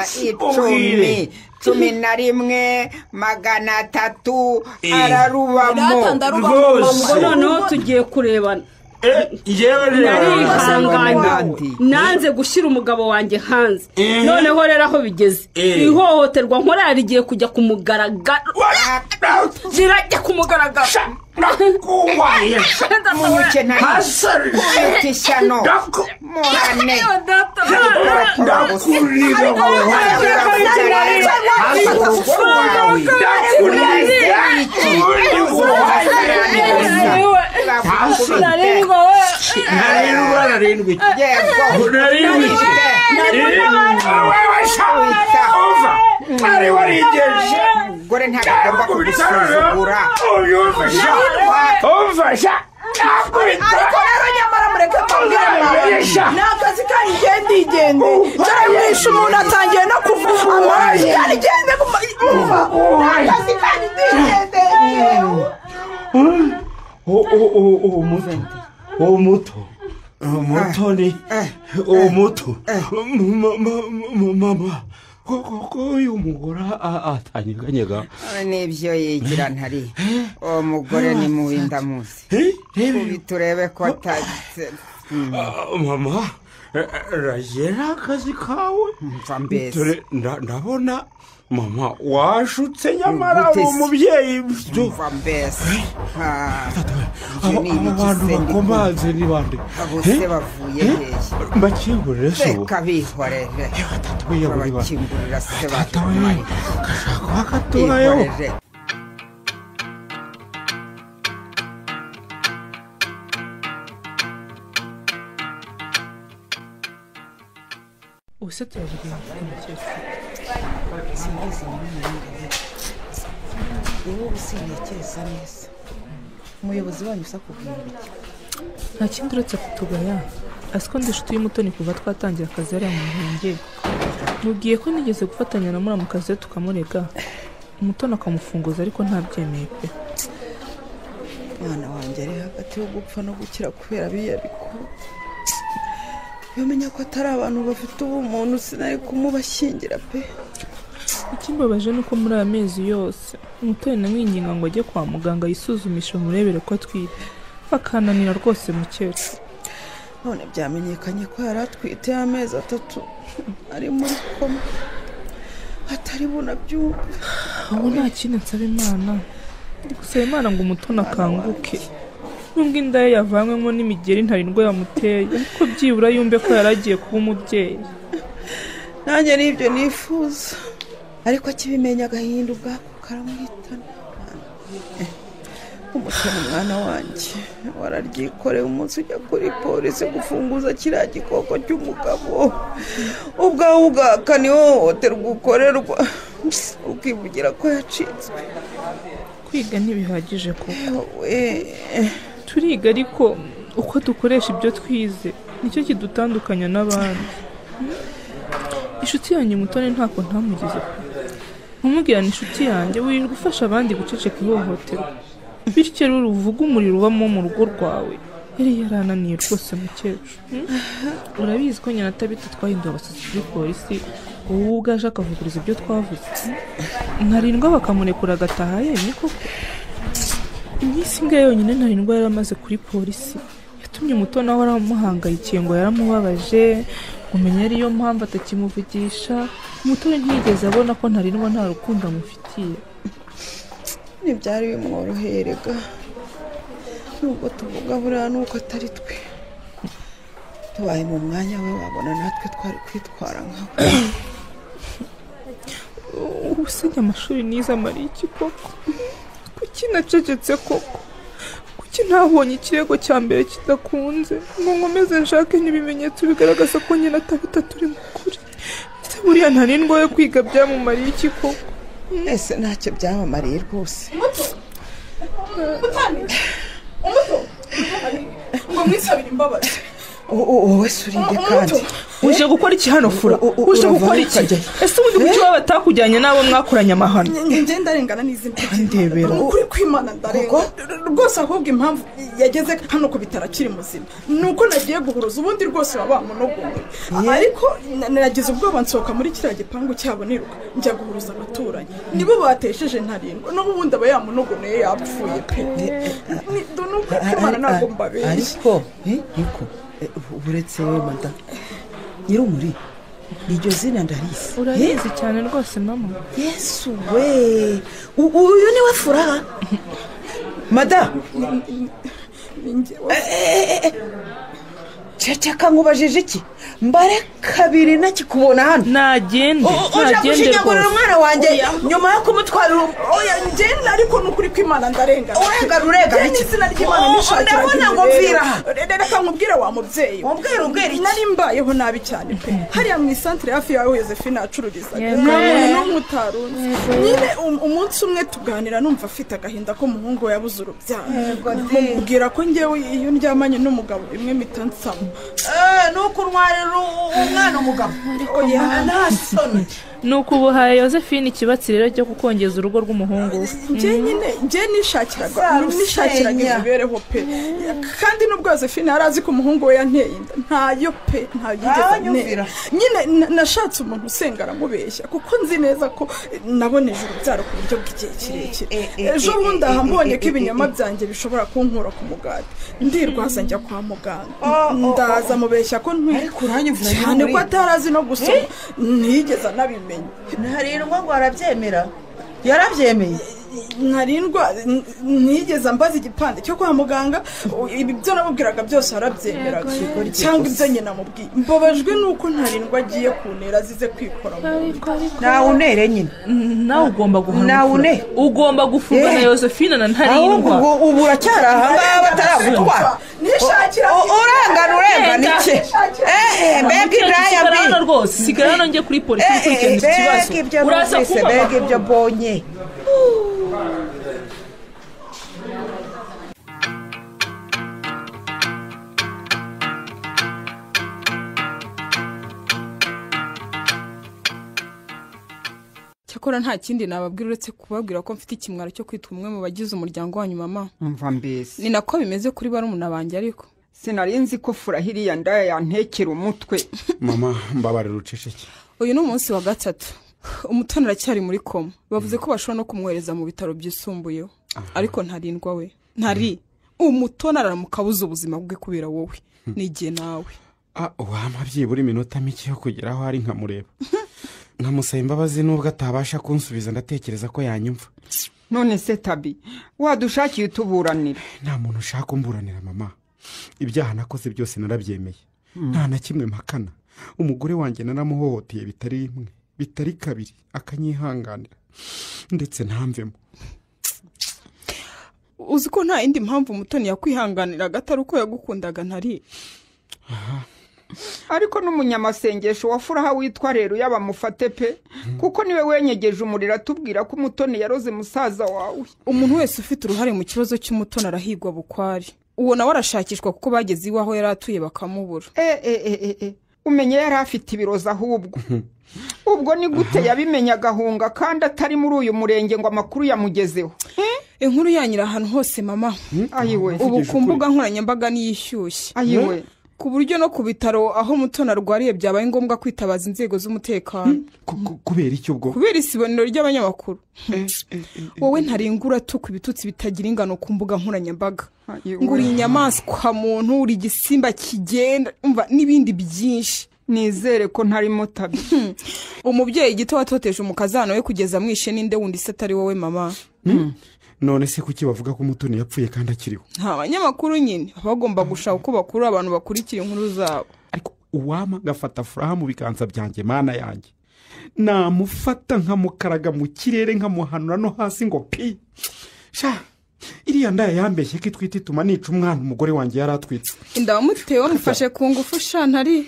Speaker 3: 11 300 ararubamo.
Speaker 1: Ubwo noneho tugiye kurebana. Narihanganye nanze gushyira umugabo wanjye hanze. Noneho rero aho bigeze ihohoterwa nkorera rigiye kujya ku mugaragaro. Rirajya ku mugaragaro.
Speaker 3: Munyuke ntari ishyano murane. Umugore ntabwo agomba kugusuzugura.
Speaker 12: Ariko rero nyamara mureke mbabwire mwawe ni akazi kanyu igenda igende dore mwishe umuntu atangiye no kuvuga amaraso kandi igende umva ni akazi kanyu igende.
Speaker 7: Umuto mama koko uyu mugore atanyeganyega
Speaker 3: nibyo yigira ntari. Uwo mugore ni mubi ndamuzi. Turebe ko atatse.
Speaker 7: Mama ragera akazi kawe. Dore ndabona mama washutse nyamara uwo mubyeyi.
Speaker 3: Mva mbese.
Speaker 7: Abo bantu bakomanze ni bande?
Speaker 3: Abo se bavuye hehe?
Speaker 7: Mbakingurire se ubu?
Speaker 3: Reka bihorere. Babakingurira se batumare.
Speaker 7: Gashaka bakaturayo.
Speaker 8: Ubuse turabigenza umukecuru.
Speaker 5: Simbizi nyine wowe usintekereza neza. Umuyobozi wanyu usa kubwira ibiki?
Speaker 8: Nta kindi uretse kutugaya. Asiko ndi inshuti y'Umutoni kuva twatangira akazi hariya mu murenge. Mubwiye ko nigeze gufatanya na muramukazi we tukamurega. Umutoni akamufunguza ariko ntabyemeye pe.
Speaker 5: Mwana wanjye ari hagati yo gupfa no gukira kubera biriya bikorwa. Yamenya ko atari abantu bafite ubumuntu sinari kumubashyingira pe.
Speaker 8: Ikimbabaje ni uko muri aya mezi yose Umutoni namwinginga ngo ajye kwa muganga yisuzumishe bamurebere ko atwite, akananira rwose mukecuru.
Speaker 5: None byamenyekanye ko yari atwite y'amezi 3 ari muri koma atari bunabyumve.
Speaker 8: Ubu nta kindi nsaba Imana, ndi gusaba Imana ngo Umutoni akanguke. Nubwo inda ye yavanywemo n'imigeri ntarindwa yamuteye, ariko byibura yumve ko yari agiye kuba umubyeyi.
Speaker 5: Nanjye nibyo nifuza, ariko akibimenya agahinda ubwako karamuhitana. Umutoni mwana wanjye wararyikoreye umunsi ujya kuri polisi gufunguza kiriya gikoko cy'umugabo, ubwawe ugahakana ihohoterwa ukorerwa ukivugira ko yacitswe.
Speaker 8: Kwiga ntibihagije koko. Turiga ariko uko dukoresha ibyo twize nicyo kidutandukanya n'abandi. Inshuti yanjye Umutoni ntako ntamugize pe. Nkumubwira ni inshuti yanjye wirirwa ufasha abandi guceceka ihohoterwa, bityo rero uvuga umuriro ubamo mu rugo rwawe. Yari yarananiye rwose mukecuru. Urabizi ko nyina Tabita twahinduye abasazi kuri polisi, wowe ubwaje akavuguriza ibyo twavuze. Ntarindwa bakamurekura agataha yemye koko. Iminsi imbwa yonyine Ntarindwa yari amaze kuri polisi yatumye Umutoni ahora amuhangayikiye ngo yaramubabaje, umenya ariyo mpamvu atakimuvugisha. Umutoni ntiyigeze abona ko Ntarindwa nta rukundo amufitiye.
Speaker 5: Ntibyari bimworoheye rega, nubwo tuvuga buriya nuko atari twe. Tubaye mu mwanya we wabona natwe twari kwitwara nkawe.
Speaker 8: Ubusenya amashuri nize amariye iki koko? Kuki nacecetse koko? Kuki ntabonye ikirego cya mbere kidakunze ngo nkomeze nshake n'ibimenyetso bigaragaza ko nyina Tabita turi mu kuri? Ese buriya Ntarindwa we kwiga byamumariye iki koko?
Speaker 5: Ese ntacyo byamamariye rwose.
Speaker 9: Umuto ngo mwisabire imbabazi.
Speaker 5: Wowe se urinde kandi.
Speaker 8: Uje gukora iki hano Fura? Uje gukora iki? Ese ubundi kuki baba batakujyanye n'abo mwakoranye amahano?
Speaker 9: Njye ndarengana n'izina ry'Imana. Ukuri kw'Imana ndarengana rwose. Ahubwo impamvu yageze hano ku bitaro akiri muzima ni uko nagiye guhuruza, ubundi rwose baba bamunogoye. Ariko nagize ubwoba nsohoka muri kiriya gipangu cyabo niruka njya guhuruza abaturanyi, nibo batesheje Ntarindwa, n'ubundi aba yamunogoneye yapfuye pe. Ni ukuri kw'Imana ntabwo mbabeshya.
Speaker 5: Ariko niko uretse we mada Nyirumuri, iryo zina ndarizi.
Speaker 8: Urabizi cyane rwose mama.
Speaker 5: Yesu we, uyu niwe Furaha mada? Ceceka, nkubajije iki? Mbare kabiri nakikubona hano.
Speaker 8: Nagende,
Speaker 5: uje gushinyagurira umwana wanjye nyuma yo kumutwara.
Speaker 9: Oya njye, ariko ni ukuri kw'Imana ndarengana.
Speaker 5: Urengana urengana iki?
Speaker 9: Izina ry'Imana nishakira.
Speaker 5: Ndabona ngo mvira aha.
Speaker 9: Reka nkubwire wa mubyeyi.
Speaker 5: Umbwire ubwire iki?
Speaker 9: Nari mbayeho nabi cyane pe. Hariya mu isantere hafi yawe Josephine acururizaga. Nta muntu n'umwe utarunze. Nyine umunsi umwe tuganira numva afite agahinda ko umuhungu we yabuze urubyaro. Mubwira ko njyewe iyo ndyamanye n'umugabo imwe mpita nsama.
Speaker 5: Nuko urwarira umwana umugabo. Oya nta soni.
Speaker 8: Nuko ubuhaye Josephine ikibatsi rero cyo kukongeza urugo rw'umuhungu we.
Speaker 9: Njye nyine njye nishakiraga imibereho pe. Kandi nubwo Josephine yari azi ko umuhungu we yanteye inda, ntayo pe, ntayo yigeze antera. Nyine nashatse umuntu usenga aramubeshya, kuko nzi neza ko naboneje urubyaro ku buryo bw'igihe kirekire. Ejo bundi aha mbonye ko ibinyoma byanjye bishobora kunkura ku mugati, ndirwaza njya kwa muganga, ndaza mubeshya ko ntwite, cyane ko atarazi no gusoma, ntiyigeze anabimenya.
Speaker 5: Ntarindwa ngo arabyemera? Yarabyemeye.
Speaker 9: Ntarindwa ntiyigeze ambaza igipande cyo kwa muganga, ibyo namubwiraga byose arabyemeraga, cyangwa ibyo nyina amubwiye. Mbabajwe nuko Ntarindwa agiye kuntera azize kwikora mu nda.
Speaker 5: Nawe unere nyine.
Speaker 8: Nawe ugomba guhanwa. Ugomba gufungwa na Josephine na Ntarindwa.
Speaker 5: Ahubwo ubu uracyari aha ngaha bataragutwara.
Speaker 9: Nishakira
Speaker 5: urengana urengana iki? Mbega indaya mbi.
Speaker 8: Hano rwose sigara hano njye kuri polisi gukurikirana iki kibazo. Uraza kumva
Speaker 5: mbega ibyo mbonye.
Speaker 4: Cyakora nta kindi nababwira uretse kubabwira ko mfite ikimwaro cyo kwitwa umwe mu bagize umuryango wanyu mama.
Speaker 3: Umva mbese.
Speaker 4: Ni nako bimeze kuri barumuna banjye, ariko
Speaker 3: sinari nzi ko Furaha iriya ndaya yantekera umutwe.
Speaker 2: Mama mbabarira uceceke.
Speaker 4: Uyu ni umunsi wa gatatu Umutoni aracyari muri koma. Bavuze ko bashobora no kumwohereza mu bitaro byisumbuyeho. Ariko Ntarindwa we, ntari Umutoni aramuka abuze ubuzima bwe kubera wowe n'igihe nawe.
Speaker 2: Wampa byibura iminota mike yo kugera aho ari nkamureba, nkamusaba imbabazi nubwo atabasha kunsubiza, ndatekereza ko yanyumva.
Speaker 3: None se Tabi, wadushakiye utuburanira?
Speaker 2: Nta muntu ushaka kumburanira mama. Ibyaha nakoze byose narabyemeye, nta na kimwe mpakana. Umugore wanjye naramuhohoteye bitari rimwe bitari kabiri, akanyihanganira ndetse ntamvemo.
Speaker 4: Uzi ko nta indi mpamvu Umutoni yakwihanganiraga atari uko yagukundaga Ntari.
Speaker 3: Ariko n'umunyamasengesho wa Furaha witwa rero yabamufate pe, kuko niwe wenyegeje umuriro atubwira ko Umutoni yaroze musaza wawe.
Speaker 4: Umuntu wese ufite uruhare mu kibazo cy'Umutoni arahigwa bukwari. Uwo nawe arashakishwa kuko bageze iwe aho yari atuye bakamubura.
Speaker 3: Umenye yari afite ibiroza ahubwo. Ubwo ni gute yabimenya agahunga kandi atari muri uyu murenge ngo amakuru yamugezeho?
Speaker 4: Inkuru yanyira ahantu hose mama.
Speaker 3: Ayiwe.
Speaker 4: Ubu ku mbuga nkoranyambaga niyishyushye.
Speaker 3: Ayiwe.
Speaker 4: Ku buryo no ku bitaro aho Mutoni arwariye byabaye ngombwa kwitabaza inzego z'umutekano.
Speaker 2: Kubera iki ubwo?
Speaker 4: Kubera isibonero ry'abanyamakuru. Wowe Ntarindwa uratukwa ibitutsi bitagira ingano ku mbuga nkoranyambaga. Ngo uri inyamaswa muntu, uri igisimba kigenda, umva n'ibindi byinshi.
Speaker 3: Nizere ko ntarimo Tabi.
Speaker 4: Umubyeyi gito watoteje umukazana we kugeza mwishe ninde wundi se atari wowe mama?
Speaker 2: None se kuki bavuga ko Umutoni yapfuye kandi akiriho?
Speaker 4: Nta banyamakuru nyine bagomba gushaka uko bakura abantu bakurikira inkuru zabo.
Speaker 2: Ariko uwama gafata Furaha mu biganza byanjye mana yanjye, namufata nkamukaraga mu kirere nkamuhanura no hasi ngo pi. Sha
Speaker 14: Iriya ndaya yambeshye ko itwite ituma nica umwana umugore wanjye yaratwitse.
Speaker 4: Inda wamuteye wamufashe ku ngufu sha Ntari.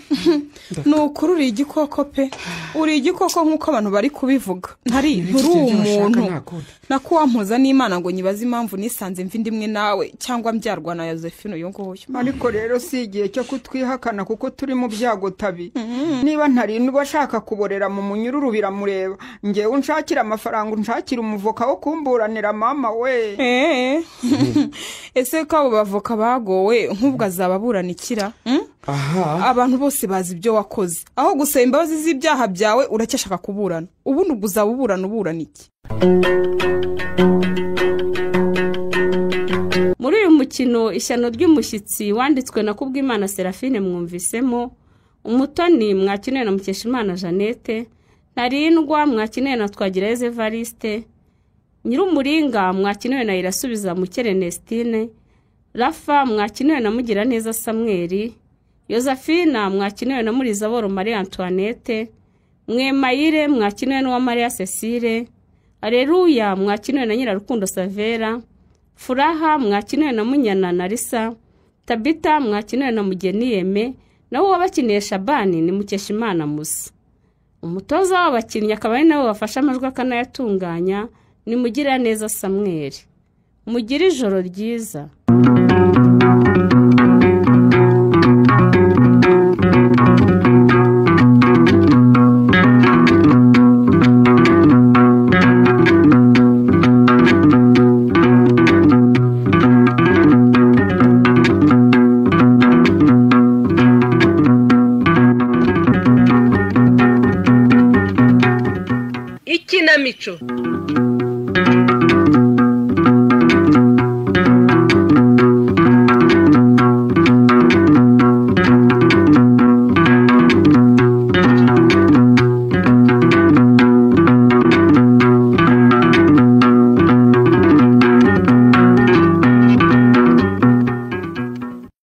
Speaker 4: Ni ukuri uri igikoko pe, uri igikoko nk'uko abantu bari kubivuga. Ntari, nturi umuntu. Nako wampuza n'Imana ngo nyibaze impamvu nisanze mva indi imwe nawe cyangwa mbyarwa na Josephine uyu nguyu.
Speaker 3: Ariko rero si igihe cyo kutwihakana kuko turi mu byago tabi. Niba Ntari nuba ashaka kuborera mu munyururu biramureba. Ngewe unshakira amafaranga, unshakira umuvoka wo kumburanira mama we.
Speaker 4: Ese ko abo bavoka bagowe nk'ubwo azababuranira? Abantu bose bazi ibyo wakoze, aho gusaba imbabazi z'ibyaha byawe uracyashaka kuburana. Ubundi ubwo uzaba uburana uburana iki?
Speaker 1: Muri uyu mukino Ishyano ry'Umushyitsi wanditswe na Kubwimana Serafine mwumvisemo Umutoni mwakinwe na Mukeshimana Jeannette, Ntarindwa mwakinwe na Twagirayezu Evariste, Nyirumuringa mwakinwe na Irasubiza Mukerenestine, Rafa mwakinwe na Mugiraneza Samuel, Josephina mwakinwe na Murizaboro Marie Antoinette, Mwemayire mwakinwe na Maria Cecile, Aleluya mwakinwe na Nyirarukundo Savera, Furaha mwakinwe na Munyana Narisa, Tabita mwakinwe na Mugeni Yeme, nawe wabakiniye Shabani ni Mukeshimana Musa. Umutoza w'abakinnyi akaba ari nawe wafashe amajwi akanayatunganya ni Mugiraneza Samuel. Mugire ijoro ryiza.
Speaker 15: Ikinamico.